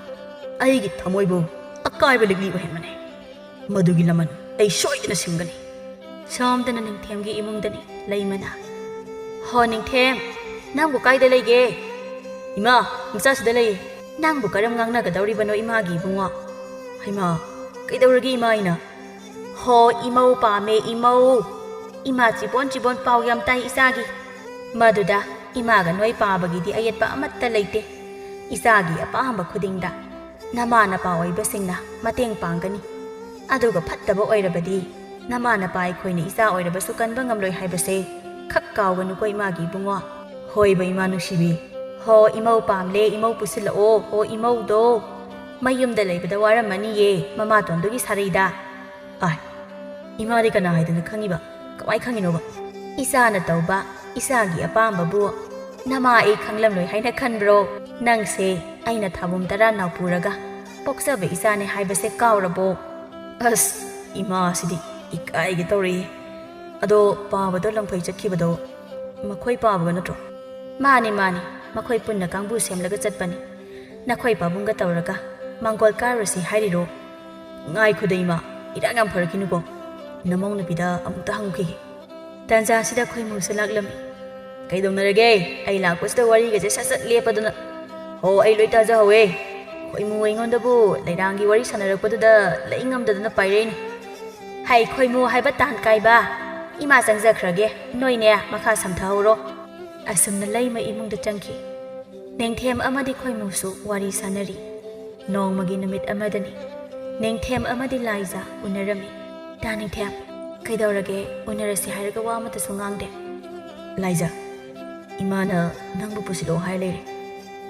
ꯑꯩꯒꯤ ꯊꯃꯣꯏꯕꯨ ꯑꯀꯥꯏꯕ ꯂꯤꯛꯂꯤ ꯑꯣꯏꯍꯟꯕꯅꯤ꯫ ꯃꯗꯨꯒꯤ ꯂꯃꯟ ꯑꯩ ꯁꯣꯏꯗꯅ ꯁꯤꯡꯒꯅꯤ꯫ ꯁꯣꯝꯗꯅ ꯅꯤꯡꯊꯦꯝꯒꯤ ꯏꯃꯨꯡꯗꯅꯤ ꯂꯩꯃꯅ꯫ "ꯍꯣ ꯅꯤꯡꯊꯦꯝ, ꯅꯪꯕꯨ ꯀꯥꯏꯗ ꯂꯩꯒꯦ?" "ꯏꯃꯥ, ꯃꯆꯥꯁꯤꯗ ꯂꯩꯌꯦ꯫" "ꯅꯪꯕꯨ ꯀꯔꯝ ꯉꯥꯡꯅꯒꯗꯧꯔꯤꯕꯅꯣ ꯏꯃꯥꯒꯤ ꯏꯕꯨꯡꯉꯣ?" "ꯍꯩꯃꯥ, ꯀꯩꯗꯧꯔꯒꯦ ꯏꯃꯥ ꯑꯩꯅ?" "ꯍꯣ, ꯏꯃꯧ ꯄꯥꯝꯃꯦ, ꯏꯃꯧ꯫ ꯏꯃꯥ ꯆꯤꯕꯣꯟ ꯆꯤꯕꯣꯟ ꯄꯥꯎ ꯌꯥꯝ ꯇꯥꯏ ꯏꯆꯥꯒꯤ꯫ ꯃꯗꯨꯗ ꯏꯃꯥꯒ ꯅꯣꯏ ꯄꯥꯕꯒꯤꯗꯤ ꯑꯌꯦꯠꯄ ꯑꯃꯠꯇ ꯂꯩꯇꯦ꯫ ꯏꯆꯥꯒꯤ ꯑꯄꯥꯝꯕ ꯈꯨꯗꯤꯡꯗ ꯅꯃꯥ ꯅꯄꯥ ꯑꯣꯏꯕꯁꯤꯡꯅ ꯃꯇꯦꯡ ꯄꯥꯡꯒꯅꯤ꯫ ꯑꯗꯨꯒ ꯐꯠꯇꯕ ꯑꯣꯏꯔꯕꯗꯤ ꯅꯃꯥ ꯅꯄꯥ ꯑꯩꯈꯣꯏꯅ ꯏꯆꯥ ꯑꯣꯏꯔꯕꯁꯨ ꯀꯟꯕ ꯉꯝꯂꯣꯏ ꯍꯥꯏꯕꯁꯦ ꯈꯛ ꯀꯥꯎꯒꯅꯨꯀꯣ ꯏꯃꯥꯒꯤ ꯏꯕꯨꯡꯉꯣ꯫" "ꯍꯣꯏꯕ ꯏꯃꯥ ꯅꯨꯡꯁꯤꯕꯤ꯫ ꯍꯣ ꯏꯃꯧ ꯄꯥꯝꯂꯦ, ꯏꯃꯧ ꯄꯨꯁꯤꯜꯂꯛꯑꯣ, ꯍꯣ ꯏꯃꯧꯗꯣ꯫ ꯃꯌꯨꯝꯗ ꯂꯩꯕꯗ ꯋꯥꯔꯝꯃꯅꯤꯌꯦ, ꯃꯃꯥꯇꯣꯟꯗꯨꯒꯤ ꯁꯥꯔꯩꯗ꯫" "ꯑꯥꯏ, ꯏꯃꯥꯗꯤ ꯀꯅꯥ ꯍꯥꯏꯗꯅ ꯈꯪꯉꯤꯕ? ꯀꯃꯥꯏ ꯈꯪꯉꯤꯅꯣꯕ?" "ꯏꯆꯥꯅ ꯇꯧꯕ, ꯏꯆꯥꯒꯤ ꯑꯄꯥꯝꯕꯕꯨ ꯅꯃꯥ ꯑꯩ ꯈꯪꯂꯝꯂꯣꯏ ꯍꯥꯏꯅ ꯈꯟꯕ꯭ꯔꯣ? ꯅꯪꯁꯦ ꯑꯩꯅ ꯊꯥꯕꯨꯝ ꯇꯔꯥ ꯅꯥꯎꯄꯨꯔꯒ ꯄꯣꯛꯆꯕ ꯏꯆꯥꯅꯦ ꯍꯥꯏꯕꯁꯦ ꯀꯥꯎꯔꯕꯣ?" ꯑꯁ, ꯏꯃꯥꯁꯤꯗꯤ ꯏꯀꯥꯏꯒꯦ ꯇꯧꯔꯛꯏ꯫ "ꯑꯗꯣ ꯄꯥꯕꯗꯣ ꯂꯪꯐꯩ ꯆꯠꯈꯤꯕꯗꯣ ꯃꯈꯣꯏ ꯄꯥꯕꯒ ꯅꯠꯇ꯭ꯔꯣ?" "ꯃꯥꯅꯤ, ꯃꯥꯅꯤ, ꯃꯈꯣꯏ ꯄꯨꯟꯅ ꯀꯥꯡꯕꯨ ꯁꯦꯝꯂꯒ ꯆꯠꯄꯅꯤ꯫ ꯅꯈꯣꯏ ꯄꯥꯕꯨꯡꯒ ꯇꯧꯔꯒ ꯃꯥꯡꯒꯣꯜ ꯀꯥꯔꯨꯔꯁꯤ ꯍꯥꯏꯔꯤꯔꯣ?" "ꯉꯥꯏꯈꯣꯗ ꯏꯃꯥ, ꯏꯔꯥꯡ ꯌꯥꯝ ꯐꯔꯛꯈꯤꯅꯨꯀꯣ꯫ ꯅꯃꯧ ꯅꯨꯄꯤꯗ ꯑꯃꯨꯛꯇ ꯍꯪꯈꯤꯒꯦ꯫" ꯇꯥꯟꯖꯥꯁꯤꯗ ꯈꯣꯏꯃꯨꯁꯨ ꯂꯥꯛꯂꯝꯃꯤ꯫ "ꯀꯩꯗꯧꯅꯔꯒꯦ? ꯑꯩ ꯂꯥꯛꯄꯁꯤꯗ ꯋꯥꯔꯤꯒꯁꯦ ꯁꯠ ꯁꯠ ꯂꯦꯞꯄꯗꯅ꯫" "ꯍꯣ, ꯑꯩ ꯂꯣꯏ ꯇꯥꯖꯍꯧꯋꯦ꯫ ꯈꯣꯏꯃꯨ ꯑꯩꯉꯣꯟꯗꯕꯨ ꯂꯩꯔꯥꯡꯒꯤ ꯋꯥꯔꯤ ꯁꯥꯟꯅꯔꯛꯄꯗꯨꯗ ꯂꯩ ꯉꯝꯗꯗꯅ ꯄꯥꯏꯔꯛꯏꯅꯤ꯫" "ꯍꯩ ꯈꯣꯏꯃꯨ ꯍꯥꯏꯕ ꯇꯥꯟ ꯀꯥꯏꯕ, ꯏꯃꯥ ꯆꯪꯖꯈ꯭ꯔꯒꯦ, ꯅꯣꯏꯅꯦ ꯃꯈꯥ ꯁꯝꯊꯍꯧꯔꯣ꯫" ꯑꯁꯨꯝꯅ ꯂꯩꯃ ꯏꯃꯨꯡꯗ ꯆꯪꯈꯤ꯫ ꯅꯦꯡꯊꯦꯝ ꯑꯃꯗꯤ ꯈꯣꯏꯃꯨꯁꯨ ꯋꯥꯔꯤ ꯁꯥꯟꯅꯔꯤ꯫ ꯅꯣꯡꯃꯒꯤ ꯅꯨꯃꯤꯠ ꯑꯃꯗꯅꯤ꯫ ꯅꯦꯡꯊꯦꯝ ꯑꯃꯗꯤ ꯂꯥꯏꯖꯥ ꯎꯅꯔꯝꯃꯤ꯫ "ꯇꯥ ꯅꯦꯡꯊꯦꯝ, ꯀꯩꯗꯧꯔꯒꯦ? ꯎꯅꯔꯁꯤ ꯍꯥꯏꯔꯒ ꯋꯥ ꯑꯃꯠꯇꯁꯨ ꯉꯥꯡꯗꯦ?" "ꯂꯥꯏꯖꯥ, ꯏꯃꯥꯅ ꯅꯪꯕꯨ ꯄꯨꯁꯤꯜꯂꯛꯑꯣ ꯍꯥꯏ ꯂꯩꯔꯦ꯫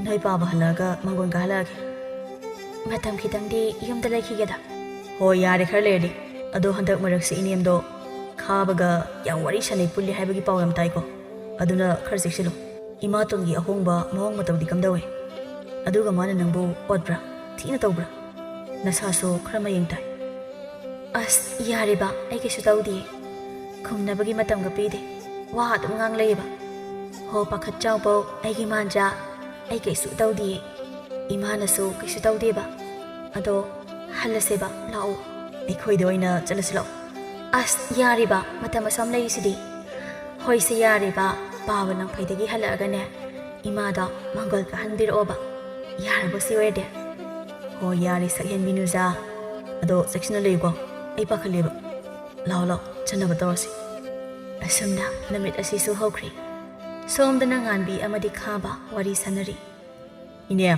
ꯅꯣꯏ ꯄꯥꯕ ꯍꯜꯂꯛꯑꯒ ꯃꯪꯒꯣꯟ ꯀꯥꯍꯜꯂꯛꯑꯒꯦ꯫" "ꯃꯇꯝ ꯈꯤꯇꯪꯗꯤ ꯌꯨꯝꯗ ꯂꯩꯈꯤꯒꯦꯗ꯫" "ꯍꯣꯏ, ꯌꯥꯔꯦ, ꯈꯔ ꯂꯩꯔꯗꯤ꯫ ꯑꯗꯣ ꯍꯟꯗꯛ ꯃꯔꯛꯁꯦ ꯏꯅꯦꯝꯗꯣ ꯐꯥꯕꯒ ꯌꯥꯝ ꯋꯥꯔꯤ ꯁꯥꯟꯅꯩ ꯄꯨꯜꯂꯤ ꯍꯥꯏꯕꯒꯤ ꯄꯥꯎ ꯌꯥꯝ ꯇꯥꯏꯀꯣ꯫ ꯑꯗꯨꯅ ꯈꯔ ꯆꯦꯛꯁꯤꯜꯂꯨ꯫ ꯏꯃꯥꯇꯣꯟꯒꯤ ꯑꯍꯣꯡꯕ ꯃꯑꯣꯡ ꯃꯇꯧꯗꯤ ꯀꯝꯗꯧꯋꯦ? ꯑꯗꯨꯒ ꯃꯥꯅ ꯅꯪꯕꯨ ꯑꯣꯠꯄ꯭ꯔꯥ? ꯊꯤꯅ ꯇꯧꯕ꯭ꯔꯥ? ꯅꯁꯥꯁꯨ ꯈꯔ ꯃꯌꯦꯡ ꯇꯥꯏ꯫ ꯑꯁ, ꯌꯥꯔꯦꯕ, ꯑꯩ ꯀꯩꯁꯨ ꯇꯧꯗꯤꯌꯦ꯫ ꯈꯨꯝꯅꯕꯒꯤ ꯃꯇꯝꯒ ꯄꯤꯗꯦ꯫ ꯋꯥ ꯑꯗꯨꯝ ꯉꯥꯡ ꯂꯩꯌꯦꯕ꯫ ꯍꯣ, ꯄꯥꯈꯠ ꯆꯥꯎꯕꯧ, ꯑꯩꯒꯤ ꯃꯥꯟꯖꯥ, ꯑꯩ ꯀꯩꯁꯨ ꯇꯧꯗꯤꯌꯦ꯫ ꯏꯃꯥꯅꯁꯨ ꯀꯩꯁꯨ ꯇꯧꯗꯦꯕ꯫ ꯑꯗꯣ ꯍꯜꯂꯁꯦꯕ, ꯂꯥꯛꯑꯣ꯫ ꯑꯩꯈꯣꯏꯗ ꯑꯣꯏꯅ ꯆꯠꯂꯁꯤ ꯂꯥꯛꯑꯣ꯫ ꯑꯁ, ꯌꯥꯔꯦꯕ, ꯃꯇꯝ ꯑꯁꯨꯝ ꯂꯩꯔꯤꯁꯤꯗꯤ꯫ ꯍꯣꯏꯁꯦ, ꯌꯥꯔꯦꯕ, ꯄꯥꯕ ꯂꯪꯐꯩꯗꯒꯤ ꯍꯜꯂꯛꯑꯒꯅꯦ, ꯏꯃꯥꯗꯣ ꯃꯪꯒꯣꯜ ꯀꯥꯍꯟꯕꯤꯔꯛꯑꯣꯕ꯫ ꯌꯥꯔꯕꯣ ꯁꯤ ꯑꯣꯏꯔꯗꯤ? ꯍꯣ, ꯌꯥꯔꯦ, ꯁꯛꯍꯦꯟꯕꯤ ꯅꯨꯖꯥ꯫ ꯑꯗꯣ ꯆꯦꯛꯁꯤꯟꯅ ꯂꯩꯌꯨꯀꯣ, ꯑꯩ ꯄꯥꯈꯠꯂꯦꯕ꯫ ꯂꯥꯛꯑꯣ, ꯂꯥꯛꯑꯣ, ꯆꯠꯅꯕ ꯇꯧꯔꯁꯤ꯫ ꯑꯁꯨꯝꯅ ꯅꯨꯃꯤꯠ ꯑꯁꯤꯁꯨ ꯍꯧꯈ꯭ꯔꯦ꯫ ꯁꯣꯝꯗꯅ ꯉꯥꯟꯕꯤ ꯑꯃꯗꯤ ꯈꯥꯕ ꯋꯥꯔꯤ ꯁꯥꯟꯅꯔꯤ꯫ ꯏꯅꯦ,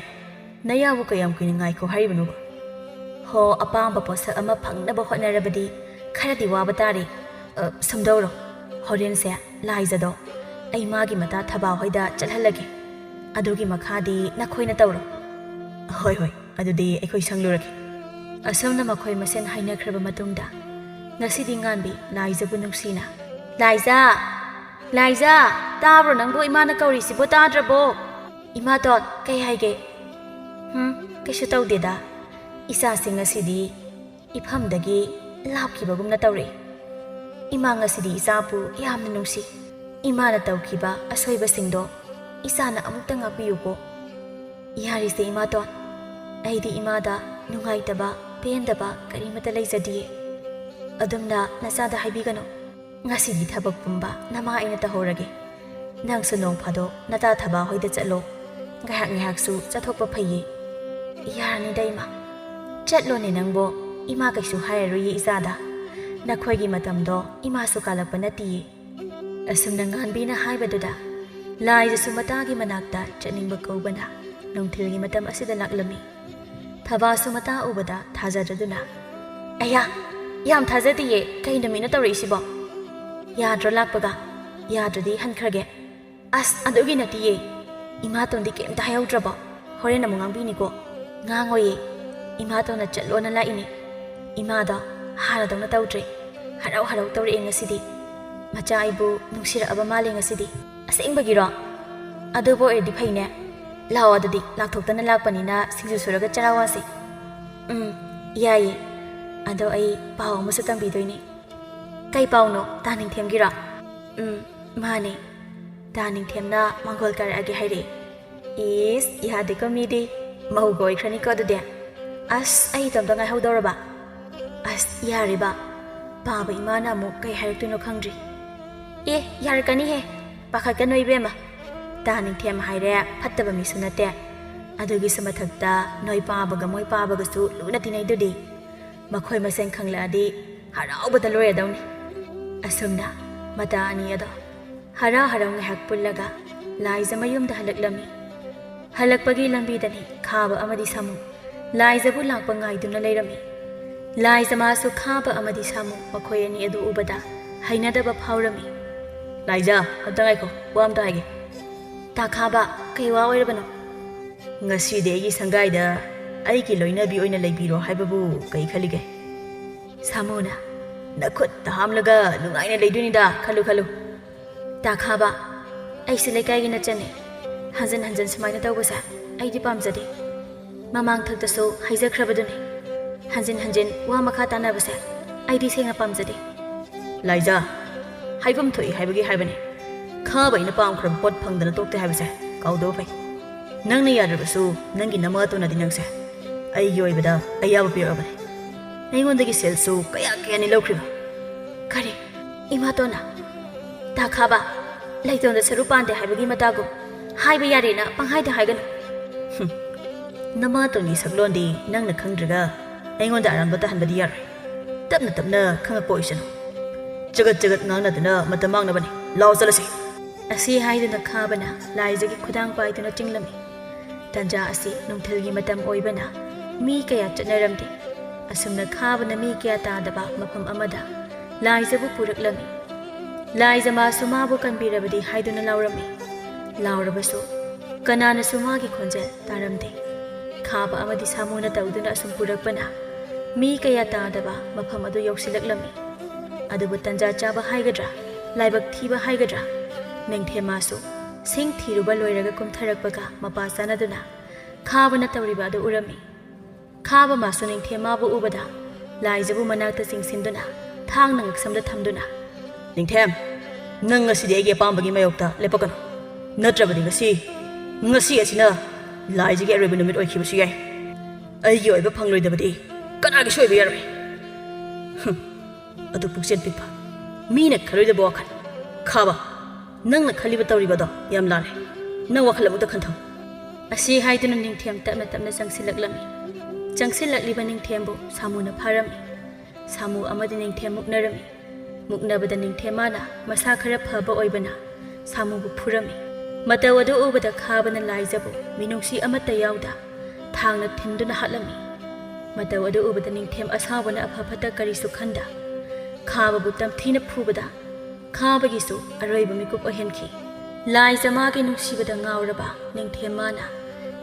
ꯅꯌꯥꯕꯨ ꯀꯌꯥꯝ ꯀꯨꯏꯅ ꯉꯥꯏꯈꯣ ꯍꯥꯏꯔꯤꯕꯅꯣꯕ? ꯍꯣ, ꯑꯄꯥꯝꯕ ꯄꯣꯠꯁꯛ ꯑꯃ ꯐꯪꯅꯕ ꯍꯣꯠꯅꯔꯕꯗꯤ ꯈꯔꯗꯤ ꯋꯥꯕ ꯇꯥꯔꯦ꯫ ꯑ, ꯁꯨꯝꯗꯧꯔꯣ, ꯍꯣꯔꯦꯟꯁꯦ ꯂꯥꯏꯖꯗꯣ ꯑꯩ ꯃꯥꯒꯤ ꯃꯇꯥ ꯊꯕꯥ ꯍꯣꯏꯗ ꯆꯠꯍꯜꯂꯒꯦ꯫ ꯑꯗꯨꯒꯤ ꯃꯈꯥꯗꯤ ꯅꯈꯣꯏꯅ ꯇꯧꯔꯣ꯫ ꯍꯣꯏ, ꯍꯣꯏ, ꯑꯗꯨꯗꯤ ꯑꯩꯈꯣꯏ ꯁꯪꯂꯨꯔꯒꯦ꯫ ꯑꯁꯨꯝꯅ ꯃꯈꯣꯏ ꯃꯁꯦꯟ ꯍꯥꯏꯅꯈ꯭ꯔꯕ ꯃꯇꯨꯡꯗ, ꯉꯁꯤꯗꯤ ꯉꯥꯟꯕꯤ ꯂꯥꯏꯖꯕꯨ ꯅꯨꯡꯁꯤꯅ, "ꯂꯥꯏꯖꯥ! ꯂꯥꯏꯖꯥ! ꯇꯥꯕ꯭ꯔꯣ ꯅꯪꯕꯨ ꯏꯃꯥꯅ ꯀꯧꯔꯤꯁꯤꯕꯨ ꯇꯥꯗ꯭ꯔꯕꯣ?" "ꯏꯃꯥꯇꯣꯟ, ꯀꯩ ꯍꯥꯏꯒꯦ?" "ꯍꯨꯝ, ꯀꯩꯁꯨ ꯇꯧꯗꯦꯗ꯫ ꯏꯆꯥꯁꯤ ꯉꯁꯤꯗꯤ ꯏꯐꯝꯗꯒꯤ ꯂꯥꯞꯈꯤꯕꯒꯨꯝꯅ ꯇꯧꯔꯛꯏ꯫ ꯏꯃꯥ, ꯉꯁꯤꯗꯤ ꯏꯆꯥꯕꯨ ꯌꯥꯝꯅ ꯅꯨꯡꯁꯤ꯫ ꯏꯃꯥꯅ ꯇꯧꯈꯤꯕ ꯑꯁꯣꯏꯕꯁꯤꯡꯗꯣ ꯏꯆꯥꯅ ꯑꯃꯨꯛꯇ ꯉꯥꯛꯄꯤꯌꯨꯀꯣ꯫" "ꯌꯥꯔꯤꯁꯦ ꯏꯃꯥꯇꯣꯟ, ꯑꯩꯗꯤ ꯏꯃꯥꯗ ꯅꯨꯡꯉꯥꯏꯇꯕ, ꯄꯦꯟꯗꯕ ꯀꯔꯤꯃꯠꯇ ꯂꯩꯖꯗꯤꯌꯦ꯫ ꯑꯗꯨꯝꯅ ꯅꯆꯥꯗ ꯍꯥꯏꯕꯤꯒꯅꯨ꯫ ꯉꯁꯤꯗꯤ ꯊꯕꯛ ꯄꯨꯝꯕ ꯅꯃꯥ ꯑꯩꯅ ꯇꯧꯍꯧꯔꯒꯦ꯫ ꯅꯪꯁꯨ ꯅꯣꯡ ꯐꯥꯗꯣꯛ ꯅꯇꯥ ꯊꯕꯥ ꯍꯣꯏꯗ ꯆꯠꯂꯣ꯫ ꯉꯥꯏꯍꯥꯛ ꯉꯥꯏꯍꯥꯛꯁꯨ ꯆꯠꯊꯣꯛꯄ ꯐꯩꯌꯦ꯫" "ꯌꯥꯔꯅꯤꯗ ꯏꯃꯥ꯫ ꯆꯠꯂꯣꯅꯦ ꯅꯪꯕꯣ꯫ ꯏꯃꯥ ꯀꯩꯁꯨ ꯍꯥꯏꯔꯔꯣꯏꯌꯦ ꯏꯆꯥꯗ꯫ ꯅꯈꯣꯏꯒꯤ ꯃꯇꯝꯗꯣ ꯏꯃꯥꯁꯨ ꯀꯥꯜꯂꯛꯄ ꯅꯠꯇꯤꯌꯦ꯫" ꯑꯁꯨꯝꯅ ꯉꯥꯟꯕꯤꯅ ꯍꯥꯏꯕꯗꯨꯗ ꯂꯥꯏꯖꯁꯨ ꯃꯇꯥꯒꯤ ꯃꯅꯥꯛꯇ ꯆꯠꯅꯤꯡꯕ ꯀꯧꯕꯅ ꯅꯨꯡꯊꯤꯜꯒꯤ ꯃꯇꯝ ꯑꯁꯤꯗ ꯂꯥꯛꯂꯝꯃꯤ꯫ ꯊꯕꯥꯁꯨ ꯃꯇꯥ ꯎꯕꯗ ꯊꯥꯖꯗ꯭ꯔꯗꯨꯅ, "ꯑꯌꯥ, ꯌꯥꯝ ꯊꯥꯖꯗꯤꯌꯦ, ꯀꯩ ꯅꯨꯃꯤꯠꯅꯣ ꯇꯧꯔꯛꯏꯁꯤꯕꯣ? ꯌꯥꯗ꯭ꯔꯣ ꯂꯥꯛꯄꯒ? ꯌꯥꯗ꯭ꯔꯗꯤ ꯍꯟꯈ꯭ꯔꯒꯦ꯫" "ꯑꯁ, ꯑꯗꯨꯒꯤ ꯅꯠꯇꯤꯌꯦ꯫ ꯏꯃꯥꯇꯣꯟꯗꯤ ꯀꯩꯝꯇ ꯍꯥꯏꯍꯧꯗ꯭ꯔꯕꯣ? ꯍꯣꯔꯦꯟ ꯑꯃꯨꯛ ꯉꯥꯡꯕꯤꯅꯤꯀꯣ꯫" "ꯉꯥꯡꯉꯣꯏꯌꯦ꯫ ꯏꯃꯥꯇꯣꯟꯅ ꯆꯠꯂꯣꯅ ꯂꯥꯛꯏꯅꯦ꯫ ꯏꯃꯥꯗꯣ ꯍꯥꯟꯅꯗꯧꯅ ꯇꯧꯗ꯭ꯔꯦ꯫ ꯍꯔꯥꯎ ꯍꯔꯥꯎ ꯇꯧꯔꯛꯑꯦ ꯉꯁꯤꯗꯤ꯫ ꯃꯆꯥ ꯑꯩꯕꯨ ꯅꯨꯡꯁꯤꯔꯛꯑꯕ ꯃꯥꯜꯂꯦ ꯉꯁꯤꯗꯤ꯫ ꯑꯁꯦꯡꯕꯒꯤꯔꯣ? ꯑꯗꯨꯕꯨ ꯑꯣꯏꯔꯗꯤ ꯐꯩꯅꯦ꯫ ꯂꯥꯛꯑꯣ ꯑꯗꯨꯗꯤ, ꯂꯥꯛꯊꯣꯛꯇꯅ ꯂꯥꯛꯄꯅꯤꯅ ꯁꯤꯡꯖꯨ ꯁꯨꯔꯒ ꯆꯔꯥ ꯋꯥꯁꯤ꯫ ꯎꯝ, ꯌꯥꯏꯌꯦ꯫ ꯑꯗꯣ ꯑꯩ ꯄꯥꯎ ꯑꯃꯁꯨ ꯇꯝꯕꯤꯗꯣꯏꯅꯦ꯫ ꯀꯩ ꯄꯥꯎꯅꯣ? ꯇꯥ ꯅꯤꯡꯊꯦꯝꯒꯤꯔꯣ? ꯎꯝ, ꯃꯥꯅꯦ꯫ ꯇꯥ ꯅꯤꯡꯊꯦꯝꯅ ꯃꯥꯡꯒꯣꯜ ꯀꯥꯔꯛꯑꯒꯦ ꯍꯥꯏꯔꯛꯑꯦ꯫ ꯏꯁ, ꯌꯥꯗꯦꯀꯣ ꯃꯤꯗꯤ꯫ ꯃꯧꯒ ꯑꯣꯏꯈ꯭ꯔꯅꯤꯀꯣ ꯑꯗꯨꯗꯤ꯫ ꯑꯁ, ꯑꯩ ꯏꯇꯣꯝꯇ ꯉꯥꯏꯍꯧꯗꯧꯔꯕ? ꯑꯁ, ꯌꯥꯔꯦꯕ꯫ ꯄꯥꯕ ꯏꯃꯥꯅ ꯑꯃꯨꯛ ꯀꯩ ꯍꯥꯏꯔꯛꯇꯣꯏꯅꯣ ꯈꯪꯗ꯭ꯔꯤ꯫ ꯑꯦ, ꯌꯥꯔꯛꯀꯅꯤꯍꯦ꯫ ꯄꯥꯈꯠꯀꯅꯨ ꯏꯕꯦꯝꯃ꯫ ꯇꯥ ꯅꯤꯡꯊꯦꯝ ꯍꯥꯏꯔꯦ ꯐꯠꯇꯕ ꯃꯤꯁꯨ ꯅꯠꯇꯦ꯫ ꯑꯗꯨꯒꯤꯁꯨ ꯃꯊꯛꯇ ꯅꯣꯏ ꯄꯥꯕꯒ ꯃꯣꯏ ꯄꯥꯕꯒꯁꯨ ꯂꯨꯅ ꯇꯤꯟꯅꯩꯗꯨꯗꯤ꯫ ꯃꯈꯣꯏ ꯃꯁꯦꯟ ꯈꯪꯂꯛꯑꯗꯤ ꯍꯔꯥꯎꯕꯗ ꯂꯣꯏꯔꯗꯧꯅꯤ꯫ ꯑꯁꯨꯝꯅ ꯃꯇꯥ ꯑꯅꯤ ꯑꯗꯣ ꯍꯔꯥꯎ ꯍꯔꯥꯎ ꯉꯥꯏꯍꯥꯛ ꯄꯨꯜꯂꯒ ꯂꯥꯏꯖ ꯃꯌꯨꯝꯗ ꯍꯜꯂꯛꯂꯝꯃꯤ꯫ ꯍꯜꯂꯛꯄꯒꯤ ꯂꯝꯕꯤꯗꯅꯤ ꯈꯥꯕ ꯑꯃꯗꯤ ꯁꯥꯃꯨ ꯂꯥꯏꯖꯕꯨ ꯂꯥꯛꯄ ꯉꯥꯏꯗꯨꯅ ꯂꯩꯔꯝꯃꯤ꯫ ꯂꯥꯏꯖ ꯃꯥꯁꯨ ꯈꯥꯕ ꯑꯃꯗꯤ ꯁꯥꯃꯨ ꯃꯈꯣꯏ ꯑꯅꯤ ꯑꯗꯨ ꯎꯕꯗ ꯍꯩꯅꯗꯕ ꯐꯥꯎꯔꯝꯃꯤ꯫ ꯂꯥꯏꯖ, ꯑꯝꯇ ꯉꯥꯏꯈꯣ, ꯋꯥ ꯑꯝꯇ ꯍꯥꯏꯒꯦ꯫ ꯇꯥ ꯈꯥꯕ, ꯀꯩ ꯋꯥ ꯑꯣꯏꯔꯕꯅꯣ? ꯉꯁꯤꯗꯤ ꯑꯩꯒꯤ ꯁꯪꯒꯥꯏꯗ ꯑꯩꯒꯤ ꯂꯣꯏꯅꯕꯤ ꯑꯣꯏꯅ ꯂꯩꯕꯤꯔꯣ ꯍꯥꯏꯕꯕꯨ ꯀꯩ ꯈꯜꯂꯤꯒꯦ? ꯁꯥꯃꯨꯅ, ꯅꯈꯨꯠꯇ ꯍꯥꯝꯂꯒ ꯅꯨꯡꯉꯥꯏꯅ ꯂꯩꯗꯣꯏꯅꯤꯗ, ꯈꯜꯂꯨ ꯈꯜꯂꯨ꯫ ꯇꯥ ꯈꯥꯕ, ꯑꯩꯁꯦ ꯂꯩꯀꯥꯏꯒꯤ ꯅꯆꯟꯅꯦ꯫ ꯍꯟꯖꯤꯟ ꯍꯟꯖꯤꯟ ꯁꯨꯃꯥꯏꯅ ꯇꯧꯕꯁꯦ ꯑꯩꯗꯤ ꯄꯥꯝꯖꯗꯦ꯫ ꯃꯃꯥꯡꯊꯛꯇꯁꯨ ꯍꯥꯏꯖꯈ꯭ꯔꯕꯗꯨꯅꯤ꯫ ꯍꯟꯖꯤꯟ ꯍꯟꯖꯤꯟ ꯋꯥ ꯃꯈꯥ ꯇꯥꯅꯕꯁꯦ ꯑꯩꯗꯤ ꯁꯦꯡꯅ ꯄꯥꯝꯖꯗꯦ꯫ ꯂꯥꯏꯖꯥ, ꯍꯥꯏꯐꯝ ꯊꯣꯛꯏ ꯍꯥꯏꯕꯒꯤ ꯍꯥꯏꯕꯅꯤ꯫ ꯈꯥꯕ ꯑꯩꯅ ꯄꯥꯝꯈ꯭ꯔꯕ ꯄꯣꯠ ꯐꯪꯗꯅ ꯇꯣꯛꯇꯦ ꯍꯥꯏꯕꯁꯦ ꯀꯥꯎꯗꯕ ꯐꯩ꯫ ꯅꯪꯅ ꯌꯥꯗ꯭ꯔꯕꯁꯨ ꯅꯪꯒꯤ ꯅꯃꯥꯇꯣꯟꯅꯗꯤ ꯅꯪꯁꯦ ꯑꯩꯒꯤ ꯑꯣꯏꯕꯗ ꯑꯌꯥꯕ ꯄꯤꯔꯛꯑꯕꯅꯤ꯫ ꯑꯩꯉꯣꯟꯗꯒꯤ ꯁꯦꯜꯁꯨ ꯀꯌꯥ ꯀꯌꯥꯅꯤ ꯂꯧꯈ꯭ꯔꯤꯕ? ꯀꯔꯤ? ꯏꯃꯥꯇꯣꯟꯅ? ꯇꯥ ꯈꯥꯕ, ꯂꯩꯇꯣꯟꯗ ꯁꯔꯨ ꯄꯥꯟꯗꯦ ꯍꯥꯏꯕꯒꯤ ꯃꯇꯥꯒꯨꯝ ꯍꯥꯏꯕ ꯌꯥꯔꯦꯅ ꯄꯪꯍꯥꯏꯗ ꯍꯥꯏꯒꯅꯨ꯫ ꯍꯨꯝ, ꯅꯃꯥꯇꯣꯟꯒꯤ ꯁꯛꯂꯣꯟꯗꯤ ꯅꯪꯅ ꯈꯪꯗ꯭ꯔꯒ ꯑꯩꯉꯣꯟꯗ ꯑꯔꯥꯟꯕ ꯇꯥꯍꯟꯕꯗꯤ ꯌꯥꯔꯣꯏ꯫ ꯇꯞꯅ ꯇꯞꯅ ꯈꯪꯉꯛꯄ ꯑꯣꯏꯁꯅꯨ꯫ ꯆꯒꯠ ꯆꯒꯠ ꯉꯥꯡꯅꯗꯨꯅ ꯃꯇꯝ ꯃꯥꯡꯅꯕꯅꯤ꯫ ꯂꯥꯎ ꯆꯠꯂꯁꯤ꯫ ꯑꯁꯤ ꯍꯥꯏꯗꯨꯅ ꯈꯥꯕꯅ ꯂꯥꯏꯖꯒꯤ ꯈꯨꯗꯥꯡ ꯄꯥꯏꯗꯨꯅ ꯆꯤꯡꯂꯝꯃꯤ꯫ ꯇꯟꯖꯥ ꯑꯁꯤ ꯅꯨꯡꯊꯤꯜꯒꯤ ꯃꯇꯝ ꯑꯣꯏꯕꯅ ꯃꯤ ꯀꯌꯥ ꯆꯠꯅꯔꯝꯗꯦ꯫ ꯑꯁꯨꯝꯅ ꯈꯥꯕꯅ ꯃꯤ ꯀꯌꯥ ꯇꯥꯗꯕ ꯃꯐꯝ ꯑꯃꯗ ꯂꯥꯏꯖꯕꯨ ꯄꯨꯔꯛꯂꯝꯃꯤ꯫ ꯂꯥꯏꯖ ꯃꯥꯁꯨ ꯃꯥꯕꯨ ꯀꯟꯕꯤꯔꯕꯗꯤ ꯍꯥꯏꯗꯨꯅ ꯂꯥꯎꯔꯝꯃꯤ꯫ ꯂꯥꯎꯔꯕꯁꯨ ꯀꯅꯥꯅꯁꯨ ꯃꯥꯒꯤ ꯈꯣꯟꯖꯦꯜ ꯇꯥꯔꯝꯗꯦ꯫ ꯈꯥꯕ ꯑꯃꯗꯤ ꯁꯥꯃꯨꯅ ꯇꯧꯗꯨꯅ ꯑꯁꯨꯝ ꯄꯨꯔꯛꯄꯅ ꯃꯤ ꯀꯌꯥ ꯇꯥꯗꯕ ꯃꯐꯝ ꯑꯗꯨ ꯌꯧꯁꯤꯜꯂꯛꯂꯝꯃꯤ꯫ ꯑꯗꯨꯕꯨ ꯇꯟꯖꯥ ꯆꯥꯕ ꯍꯥꯏꯒꯗ꯭ꯔꯥ, ꯂꯥꯏꯕꯛ ꯊꯤꯕ ꯍꯥꯏꯒꯗ꯭ꯔꯥ, ꯅꯤꯡꯊꯦꯝꯃꯥꯁꯨ ꯁꯤꯡ ꯊꯤꯔꯨꯕ ꯂꯣꯏꯔꯒ ꯀꯨꯝꯊꯔꯛꯄꯒ ꯃꯄꯥ ꯆꯥꯅꯗꯨꯅ ꯈꯥꯕꯅ ꯇꯧꯔꯤꯕ ꯑꯗꯨ ꯎꯔꯝꯃꯤ꯫ ꯈꯥꯕ ꯃꯥꯁꯨ ꯅꯤꯡꯊꯦꯝꯃꯥꯕꯨ ꯎꯕꯗ ꯂꯥꯏꯖꯕꯨ ꯃꯅꯥꯛꯇ ꯆꯤꯡꯁꯤꯟꯗꯨꯅ ꯊꯥꯡꯅ ꯉꯛꯁꯝꯗ ꯊꯝꯗꯨꯅ, "ꯅꯤꯡꯊꯦꯝ, ꯅꯪ ꯉꯁꯤꯗꯤ ꯑꯩꯒꯤ ꯑꯄꯥꯝꯕꯒꯤ ꯃꯥꯌꯣꯛꯇ ꯂꯦꯞꯄꯛꯀꯅꯨ꯫ ꯅꯠꯇ꯭ꯔꯕꯗꯤ ꯉꯁꯤ, ꯉꯁꯤ ꯑꯁꯤꯅ ꯂꯥꯏꯖꯒꯤ ꯑꯔꯣꯏꯕ ꯅꯨꯃꯤꯠ ꯑꯣꯏꯈꯤꯕꯁꯨ ꯌꯥꯏ꯫ ꯑꯩꯒꯤ ꯑꯣꯏꯕ ꯐꯪꯂꯣꯏꯗꯕꯗꯤ ꯀꯅꯥꯒꯤꯁꯨ ꯑꯣꯏꯕ ꯌꯥꯔꯣꯏ꯫" ꯍꯨꯝ꯫ ꯑꯗꯨ ꯄꯨꯛꯆꯦꯜ ꯄꯤꯛꯄ, ꯃꯤꯅ ꯈꯜꯂꯣꯏꯗꯕ ꯋꯥꯈꯜ꯫ ꯈꯥꯕ, ꯅꯪꯅ ꯈꯜꯂꯤꯕ ꯇꯧꯔꯤꯕꯗꯣ ꯌꯥꯝ ꯂꯥꯜꯂꯦ꯫ ꯅꯪ ꯋꯥꯈꯜ ꯑꯃꯨꯛꯇ ꯈꯟꯊꯧ꯫ ꯑꯁꯤ ꯍꯥꯏꯗꯨꯅ ꯅꯤꯡꯊꯦꯝ ꯇꯞꯅ ꯇꯞꯅ ꯆꯪꯁꯤꯜꯂꯛꯂꯝꯃꯤ꯫ ꯆꯪꯁꯤꯜꯂꯛꯂꯤꯕ ꯅꯤꯡꯊꯦꯝꯕꯨ ꯁꯥꯃꯨꯅ ꯐꯥꯔꯝꯃꯤ꯫ ꯁꯥꯃꯨ ꯑꯃꯗꯤ ꯅꯤꯡꯊꯦꯝ ꯃꯨꯛꯅꯔꯝꯃꯤ꯫ ꯃꯨꯛꯅꯕꯗ ꯅꯤꯡꯊꯦꯝꯃꯥꯅ ꯃꯁꯥ ꯈꯔ ꯐꯕ ꯑꯣꯏꯕꯅ ꯁꯥꯃꯨꯕꯨ ꯐꯨꯔꯝꯃꯤ꯫ ꯃꯇꯧ ꯑꯗꯨ ꯎꯕꯗ ꯈꯥꯕꯅ ꯂꯥꯏꯖꯕꯨ ꯃꯤꯅꯨꯡꯁꯤ ꯑꯃꯠꯇ ꯌꯥꯎꯗ ꯊꯥꯡꯅ ꯊꯤꯟꯗꯨꯅ ꯍꯥꯠꯂꯝꯃꯤ꯫ ꯃꯇꯧ ꯑꯗꯨ ꯎꯕꯗ ꯅꯤꯡꯊꯦꯝ ꯑꯁꯥꯎꯕꯅ ꯑꯐ ꯐꯠꯇ ꯀꯔꯤꯁꯨ ꯈꯟꯗ ꯈꯥꯕꯕꯨ ꯇꯝꯊꯤꯅ ꯐꯨꯕꯗ ꯈꯥꯕꯒꯤꯁꯨ ꯑꯔꯣꯏꯕ ꯃꯤꯀꯨꯞ ꯑꯣꯏꯍꯟꯈꯤ꯫ ꯂꯥꯏꯖꯃꯥꯒꯤ ꯅꯨꯡꯁꯤꯕꯗ ꯉꯥꯎꯔꯕ ꯅꯤꯡꯊꯦꯝꯃꯥꯅ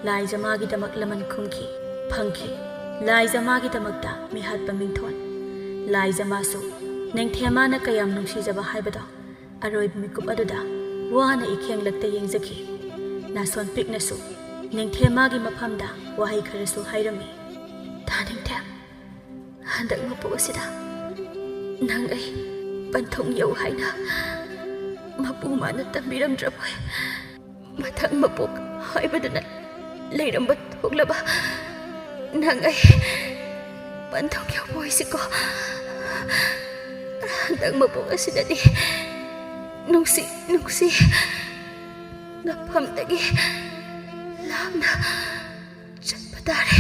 ꯂꯥꯏꯖꯃꯥꯒꯤꯗꯃꯛ ꯂꯃꯟ ꯈꯨꯝꯈꯤ, ꯐꯪꯈꯤ꯫ ꯂꯥꯏꯖꯃꯥꯒꯤꯗꯃꯛꯇ ꯃꯤꯍꯥꯠꯄ ꯃꯤꯡꯊꯣꯜ꯫ ꯂꯥꯏꯖꯃꯥꯁꯨ ꯅꯤꯡꯊꯦꯝꯃꯥꯅ ꯀꯌꯥꯝ ꯅꯨꯡꯁꯤꯖꯕ ꯍꯥꯏꯕꯗꯣ ꯑꯔꯣꯏꯕ ꯃꯤꯀꯨꯞ ꯑꯗꯨꯗ ꯋꯥꯅ ꯏꯈꯦꯡꯂꯛꯇ ꯌꯦꯡꯖꯈꯤ꯫ ꯅꯥꯁꯣꯟ ꯄꯤꯛꯅꯁꯨ ꯅꯤꯡꯊꯦꯝꯃꯥꯒꯤ ꯃꯐꯝꯗ ꯋꯥꯍꯩ ꯈꯔꯁꯨ ꯍꯥꯏꯔꯝꯃꯤ꯫ "ꯇꯥ ꯅꯤꯡꯊꯦꯝ, ꯍꯟꯗꯛ ꯃꯄꯣꯛ ꯑꯁꯤꯗ ꯅꯪ ꯑꯩ ꯄꯟꯊꯨꯡ ꯌꯧ ꯍꯥꯏꯅ ꯃꯄꯨ ꯃꯥꯅ ꯇꯝꯕꯤꯔꯝꯗ꯭ꯔꯕꯣꯏ? ꯃꯊꯪ ꯃꯄꯣꯛ ꯍꯥꯏꯕꯗꯨꯅ ꯂꯩꯔꯝꯕ ꯊꯣꯛꯂꯕ ꯅꯪ ꯑꯩ ꯄꯟꯊꯨꯡ ꯌꯧꯕ ꯑꯣꯏꯁꯤꯀꯣ꯫ ꯍꯟꯗꯛ ꯃꯄꯣꯛ ꯑꯁꯤꯗꯗꯤ ꯅꯨꯡꯁꯤ ꯅꯨꯡꯁꯤ ꯅꯐꯝꯗꯒꯤ ꯂꯥꯞꯅ ꯆꯠꯄ ꯇꯥꯔꯦ꯫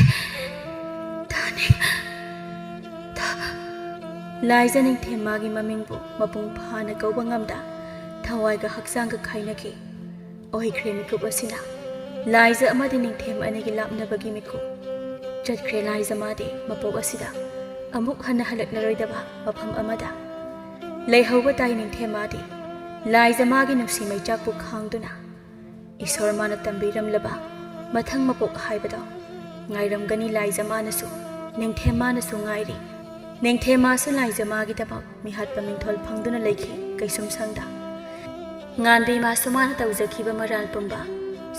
ꯇꯥꯅꯤꯡ, ꯇꯥ-" ꯂꯥꯏꯖ ꯅꯤꯡꯊꯦꯝꯃꯥꯒꯤ ꯃꯃꯤꯡꯕꯨ ꯃꯄꯨꯡ ꯐꯥꯅ ꯀꯧꯕ ꯉꯝꯗ ꯊꯋꯥꯏꯒ ꯍꯛꯆꯥꯡꯒ ꯈꯥꯏꯅꯈꯤ꯫ ꯑꯣꯏꯈ꯭ꯔꯦ ꯃꯤꯀꯨꯞ ꯑꯁꯤꯅ ꯂꯥꯏꯖ ꯑꯃꯗꯤ ꯅꯤꯡꯊꯦꯝ ꯑꯅꯤꯒꯤ ꯂꯥꯞꯅꯕꯒꯤ ꯃꯤꯀꯨꯞ꯫ ꯆꯠꯈ꯭ꯔꯦ ꯂꯥꯏꯖ ꯃꯥꯗꯤ ꯃꯄꯣꯛ ꯑꯁꯤꯗ ꯑꯃꯨꯛ ꯍꯟꯅ ꯍꯜꯂꯛꯂꯔꯣꯏꯗꯕ ꯃꯐꯝ ꯑꯃꯗ꯫ ꯂꯩꯍꯧꯕ ꯇꯥꯏ ꯅꯤꯡꯊꯦꯝ ꯃꯥꯗꯤ ꯂꯥꯏꯖ ꯃꯥꯒꯤ ꯅꯨꯡꯁꯤ ꯃꯩꯆꯥꯛꯄꯨ ꯈꯥꯡꯗꯨꯅ꯫ ꯏꯁꯣꯔ ꯃꯥꯅ ꯇꯝꯕꯤꯔꯝꯂꯕ ꯃꯊꯪ ꯃꯄꯣꯛ ꯍꯥꯏꯕꯗꯣ ꯉꯥꯏꯔꯝꯒꯅꯤ ꯂꯥꯏꯖ ꯃꯥꯅꯁꯨ, ꯅꯤꯡꯊꯦꯝ ꯃꯥꯅꯁꯨ ꯉꯥꯏꯔꯤ꯫ ꯅꯤꯡꯊꯦꯝ ꯃꯥꯁꯨ ꯂꯥꯏꯖ ꯃꯥꯒꯤꯗꯃꯛ ꯃꯤꯍꯥꯠꯄ ꯃꯤꯡꯊꯣꯜ ꯐꯪꯗꯨꯅ ꯂꯩꯈꯤ ꯀꯩꯁꯨꯝꯁꯪꯗ꯫ ꯉꯥꯟꯕꯤ ꯃꯥꯁꯨ ꯃꯥꯅ ꯇꯧꯖꯈꯤꯕ ꯃꯔꯥꯜ ꯄꯨꯝꯕ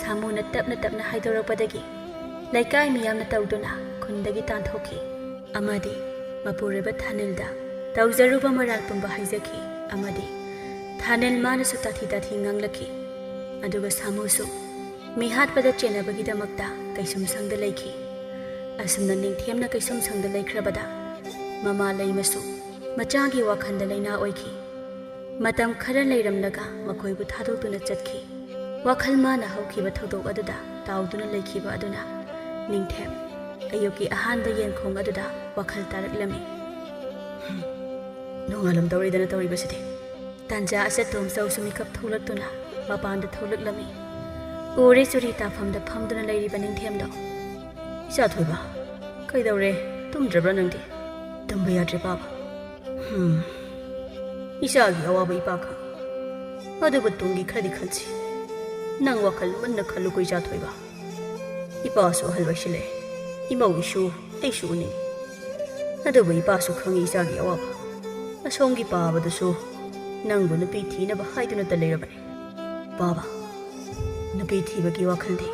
ꯁꯥꯃꯨꯅ ꯇꯞꯅ ꯇꯞꯅ ꯍꯥꯏꯗꯣꯔꯛꯄꯗꯒꯤ ꯂꯩꯀꯥꯏ ꯃꯤꯌꯥꯝꯅ ꯇꯧꯗꯨꯅ ꯈꯨꯟꯗꯒꯤ ꯇꯥꯟꯊꯣꯛꯈꯤ ꯑꯃꯗꯤ ꯃꯄꯨꯔꯣꯏꯕ ꯊꯥꯅꯤꯜꯗ ꯇꯧꯖꯔꯨꯕ ꯃꯔꯥꯜ ꯄꯨꯝꯕ ꯍꯥꯏꯖꯈꯤ ꯑꯃꯗꯤ ꯊꯥꯅꯤꯜ ꯃꯥꯅꯁꯨ ꯇꯥꯊꯤ ꯇꯥꯊꯤ ꯉꯥꯡꯂꯛꯈꯤ꯫ ꯑꯗꯨꯒ ꯁꯥꯃꯨꯁꯨ ꯃꯤꯍꯥꯠꯄꯗ ꯆꯦꯟꯅꯕꯒꯤꯗꯃꯛꯇ ꯀꯩꯁꯨꯝꯁꯪꯗ ꯂꯩꯈꯤ꯫ ꯑꯁꯨꯝꯅ ꯅꯤꯡꯊꯦꯝꯅ ꯀꯩꯁꯨꯝꯁꯪꯗ ꯂꯩꯈ꯭ꯔꯕꯗ ꯃꯃꯥ ꯂꯩꯃꯁꯨ ꯃꯆꯥꯒꯤ ꯋꯥꯈꯜꯗ ꯂꯩꯅꯥ ꯑꯣꯏꯈꯤ꯫ ꯃꯇꯝ ꯈꯔ ꯂꯩꯔꯝꯂꯒ ꯃꯈꯣꯏꯕꯨ ꯊꯥꯗꯣꯛꯇꯨꯅ ꯆꯠꯈꯤ꯫ ꯋꯥꯈꯜ ꯃꯥꯅ ꯍꯧꯈꯤꯕ ꯊꯧꯗꯣꯛ ꯑꯗꯨꯗ ꯇꯥꯎꯗꯨꯅ ꯂꯩꯈꯤꯕ ꯑꯗꯨꯅ ꯅꯤꯡꯊꯦꯝ ꯑꯌꯨꯛꯀꯤ ꯑꯍꯥꯟꯕ ꯌꯦꯟꯈꯣꯡ ꯑꯗꯨꯗ ꯋꯥꯈꯜ ꯇꯥꯔꯛꯂꯝꯃꯤ꯫ ꯍꯨꯝ, ꯅꯣꯡꯉꯥꯜꯂꯝꯗꯧꯔꯦꯗꯅ ꯇꯧꯔꯤꯕꯁꯤꯗꯤ꯫ ꯇꯥꯟꯖꯥ ꯑꯆꯠꯇꯣꯝ ꯆꯧꯁꯨ ꯃꯤꯀꯞ ꯊꯣꯛꯂꯛꯇꯨꯅ ꯃꯄꯥꯟꯗ ꯊꯣꯛꯂꯛꯂꯝꯃꯤ꯫ ꯎꯔꯦ ꯆꯨꯔꯤ ꯇꯥꯐꯝꯗ ꯐꯝꯗꯨꯅ ꯂꯩꯔꯤꯕ ꯅꯤꯡꯊꯦꯝꯗꯣ꯫ "ꯏꯆꯥ ꯊꯣꯏꯕ, ꯀꯩꯗꯧꯔꯦ? ꯇꯨꯝꯗ꯭ꯔꯕ꯭ꯔꯥ ꯅꯪꯗꯤ?" "ꯇꯨꯝꯕ ꯌꯥꯗ꯭ꯔꯦ ꯄꯥꯕ꯫" "ꯍꯨꯝ, ꯏꯆꯥꯒꯤ ꯑꯋꯥꯕ ꯏꯄꯥ ꯈꯪ꯫ ꯑꯗꯨꯕꯨ ꯇꯨꯡꯒꯤ ꯈꯔꯗꯤ ꯈꯟꯁꯤ꯫ ꯅꯪ ꯋꯥꯈꯜ ꯃꯨꯟꯅ ꯈꯜꯂꯨꯀꯣ ꯏꯆꯥ ꯊꯣꯏꯕ꯫ ꯏꯄꯥꯁꯨ ꯑꯍꯜ ꯑꯣꯏꯁꯤꯜꯂꯦ꯫ ꯏꯃꯧ ꯏꯁꯨ ꯑꯩꯁꯨ ꯎꯅꯤꯡꯏ꯫ ꯑꯗꯨꯕꯨ ꯏꯄꯥꯁꯨ ꯈꯪꯏ ꯏꯆꯥꯒꯤ ꯑꯋꯥꯕ꯫ ꯑꯁꯣꯝꯒꯤ ꯄꯥꯕꯗꯨꯁꯨ ꯅꯪꯕꯨ ꯅꯨꯄꯤ ꯊꯤꯅꯕ ꯍꯥꯏꯗꯨꯅꯇ ꯂꯩꯔꯕꯅꯤ꯫ ꯄꯥꯕ, ꯅꯨꯄꯤ ꯊꯤꯕꯒꯤ ꯋꯥꯈꯜꯗꯤ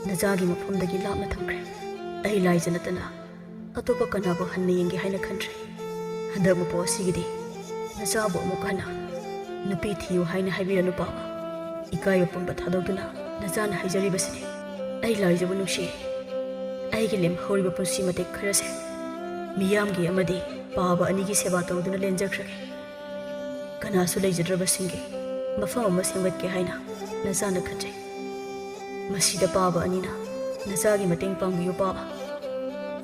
ꯅꯆꯥꯒꯤ ꯃꯐꯝꯗꯒꯤ ꯂꯥꯞꯅ ꯊꯝꯈ꯭ꯔꯦ꯫ ꯑꯩ ꯂꯥꯏꯖ ꯅꯠꯇꯅ ꯑꯇꯣꯞꯄ ꯀꯅꯥꯕꯨ ꯍꯟꯅ ꯌꯦꯡꯒꯦ ꯍꯥꯏꯅ ꯈꯟꯗ꯭ꯔꯦ꯫ ꯍꯟꯗꯛ ꯃꯄꯣꯛ ꯑꯁꯤꯒꯤꯗꯤ ꯅꯆꯥꯕꯨ ꯑꯃꯨꯛ ꯍꯟꯅ ꯅꯨꯄꯤ ꯊꯤꯌꯨ ꯍꯥꯏꯅ ꯍꯥꯏꯕꯤꯔꯅꯨ ꯄꯥꯕ꯫ ꯏꯀꯥꯏꯕ ꯄꯨꯝꯕ ꯊꯥꯗꯣꯛꯇꯨꯅ ꯅꯆꯥꯅ ꯍꯥꯏꯖꯔꯤꯕꯁꯤꯅꯤ꯫ ꯑꯩ ꯂꯥꯏꯖꯕꯨ ꯅꯨꯡꯁꯤ꯫ ꯑꯩꯒꯤ ꯂꯦꯝꯍꯧꯔꯤꯕ ꯄꯨꯟꯁꯤ ꯃꯇꯦꯛ ꯈꯔꯁꯦ ꯃꯤꯌꯥꯝꯒꯤ ꯑꯃꯗꯤ ꯄꯥꯕ ꯑꯅꯤꯒꯤ ꯁꯦꯕꯥ ꯇꯧꯗꯨꯅ ꯂꯦꯟꯖꯈ꯭ꯔꯒꯦ꯫ ꯀꯅꯥꯁꯨ ꯂꯩꯖꯗ꯭ꯔꯕꯁꯤꯡꯒꯤ ꯃꯐꯝ ꯑꯃ ꯁꯦꯝꯒꯠꯀꯦ ꯍꯥꯏꯅ ꯅꯆꯥꯅ ꯈꯟꯖꯩ꯫ ꯃꯁꯤꯗ ꯄꯥꯕ ꯑꯅꯤꯅ ꯅꯆꯥꯒꯤ ꯃꯇꯦꯡ ꯄꯥꯡꯕꯤꯌꯨ ꯄꯥꯕ꯫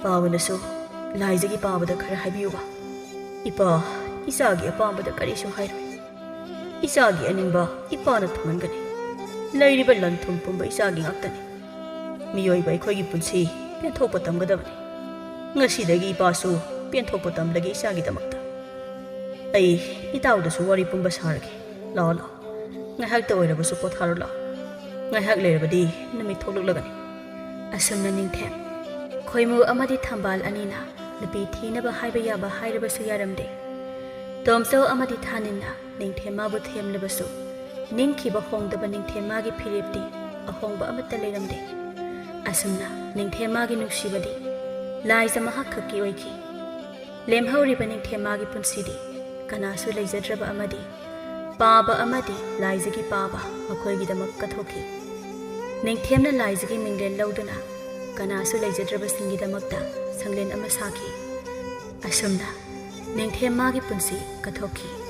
ꯄꯥꯕꯅꯁꯨ ꯂꯥꯏꯖꯒꯤ ꯄꯥꯕꯗ ꯈꯔ ꯍꯥꯏꯕꯤꯌꯨꯕ꯫ ꯏꯄꯥ, ꯏꯆꯥꯒꯤ ꯑꯄꯥꯝꯕꯗ ꯀꯔꯤꯁꯨ ꯍꯥꯏꯔꯣꯏ꯫ ꯏꯆꯥꯒꯤ ꯑꯅꯤꯡꯕ ꯏꯄꯥꯅ ꯊꯨꯡꯍꯟꯒꯅꯤ꯫ ꯂꯩꯔꯤꯕ ꯂꯟ ꯊꯨꯝ ꯄꯨꯝꯕ ꯏꯆꯥꯒꯤ ꯉꯥꯛꯇꯅꯤ꯫ ꯃꯤꯑꯣꯏꯕ ꯑꯩꯈꯣꯏꯒꯤ ꯄꯨꯟꯁꯤ ꯄꯦꯟꯊꯣꯛꯄ ꯇꯝꯒꯗꯕꯅꯤ꯫ ꯉꯁꯤꯗꯒꯤ ꯏꯄꯥꯁꯨ ꯄꯦꯟꯊꯣꯛꯄ ꯇꯝꯂꯒꯦ ꯏꯆꯥꯒꯤꯗꯃꯛꯇ꯫ ꯑꯩ ꯏꯇꯥꯎꯗꯁꯨ ꯋꯥꯔꯤ ꯄꯨꯝꯕ ꯁꯥꯔꯒꯦ꯫ ꯂꯥꯛꯑꯣ, ꯂꯥꯛꯑꯣ꯫ ꯉꯥꯏꯍꯥꯛꯇ ꯑꯣꯏꯔꯕꯁꯨ ꯄꯣꯊꯥꯔꯣ ꯂꯥꯛꯑꯣ꯫ ꯉꯥꯏꯍꯥꯛ ꯂꯩꯔꯕꯗꯤ ꯅꯨꯃꯤꯠ ꯊꯣꯛꯂꯛꯂꯒꯅꯤ꯫ ꯑꯁꯨꯝꯅ ꯅꯤꯡꯊꯦꯝ, ꯈꯣꯏꯃꯨ ꯑꯃꯗꯤ ꯊꯝꯕꯥꯜ ꯑꯅꯤꯅ ꯅꯨꯄꯤ ꯊꯤꯅꯕ ꯍꯥꯏꯕ ꯌꯥꯕ ꯍꯥꯏꯔꯕꯁꯨ ꯌꯥꯔꯝꯗꯦ꯫ ꯇꯣꯝꯆꯧ ꯑꯃꯗꯤ ꯊꯥꯅꯤꯟꯅ ꯅꯤꯡꯊꯦꯝꯃꯥꯕꯨ ꯊꯦꯝꯂꯕꯁꯨ, ꯅꯤꯡꯈꯤꯕ ꯍꯣꯡꯗꯕ ꯅꯤꯡꯊꯦꯝꯃꯥꯒꯤ ꯐꯤꯔꯦꯞꯇꯤ ꯑꯍꯣꯡꯕ ꯑꯃꯠꯇ ꯂꯩꯔꯝꯗꯦ꯫ ꯑꯁꯨꯝꯅ ꯅꯤꯡꯊꯦꯝꯃꯥꯒꯤ ꯅꯨꯡꯁꯤꯕꯗꯤ ꯂꯥꯏꯖ ꯃꯍꯥꯛ ꯈꯛꯀꯤ ꯑꯣꯏꯈꯤ꯫ ꯂꯦꯝꯍꯧꯔꯤꯕ ꯅꯤꯡꯊꯦꯝꯃꯥꯒꯤ ꯄꯨꯟꯁꯤꯗꯤ ꯀꯅꯥꯁꯨ ꯂꯩꯖꯗ꯭ꯔꯕ ꯑꯃꯗꯤ ꯄꯥꯕ ꯑꯃꯗꯤ ꯂꯥꯏꯖꯒꯤ ꯄꯥꯕ ꯃꯈꯣꯏꯒꯤꯗꯃꯛ ꯀꯠꯊꯣꯛꯈꯤ꯫ ꯅꯤꯡꯊꯦꯝꯅ ꯂꯥꯏꯖꯒꯤ ꯃꯤꯡꯂꯦꯟ ꯂꯧꯗꯨꯅ ꯀꯅꯥꯁꯨ ꯂꯩꯖꯗ꯭ꯔꯕꯁꯤꯡꯒꯤꯗꯃꯛꯇ ꯁꯪꯂꯦꯟ ꯑꯃ ꯁꯥꯈꯤ꯫ ꯑꯁꯨꯝꯅ ꯅꯤꯡꯊꯦꯝꯃꯥꯒꯤ ꯄꯨꯟꯁꯤ ꯀꯠꯊꯣꯛꯈꯤ꯫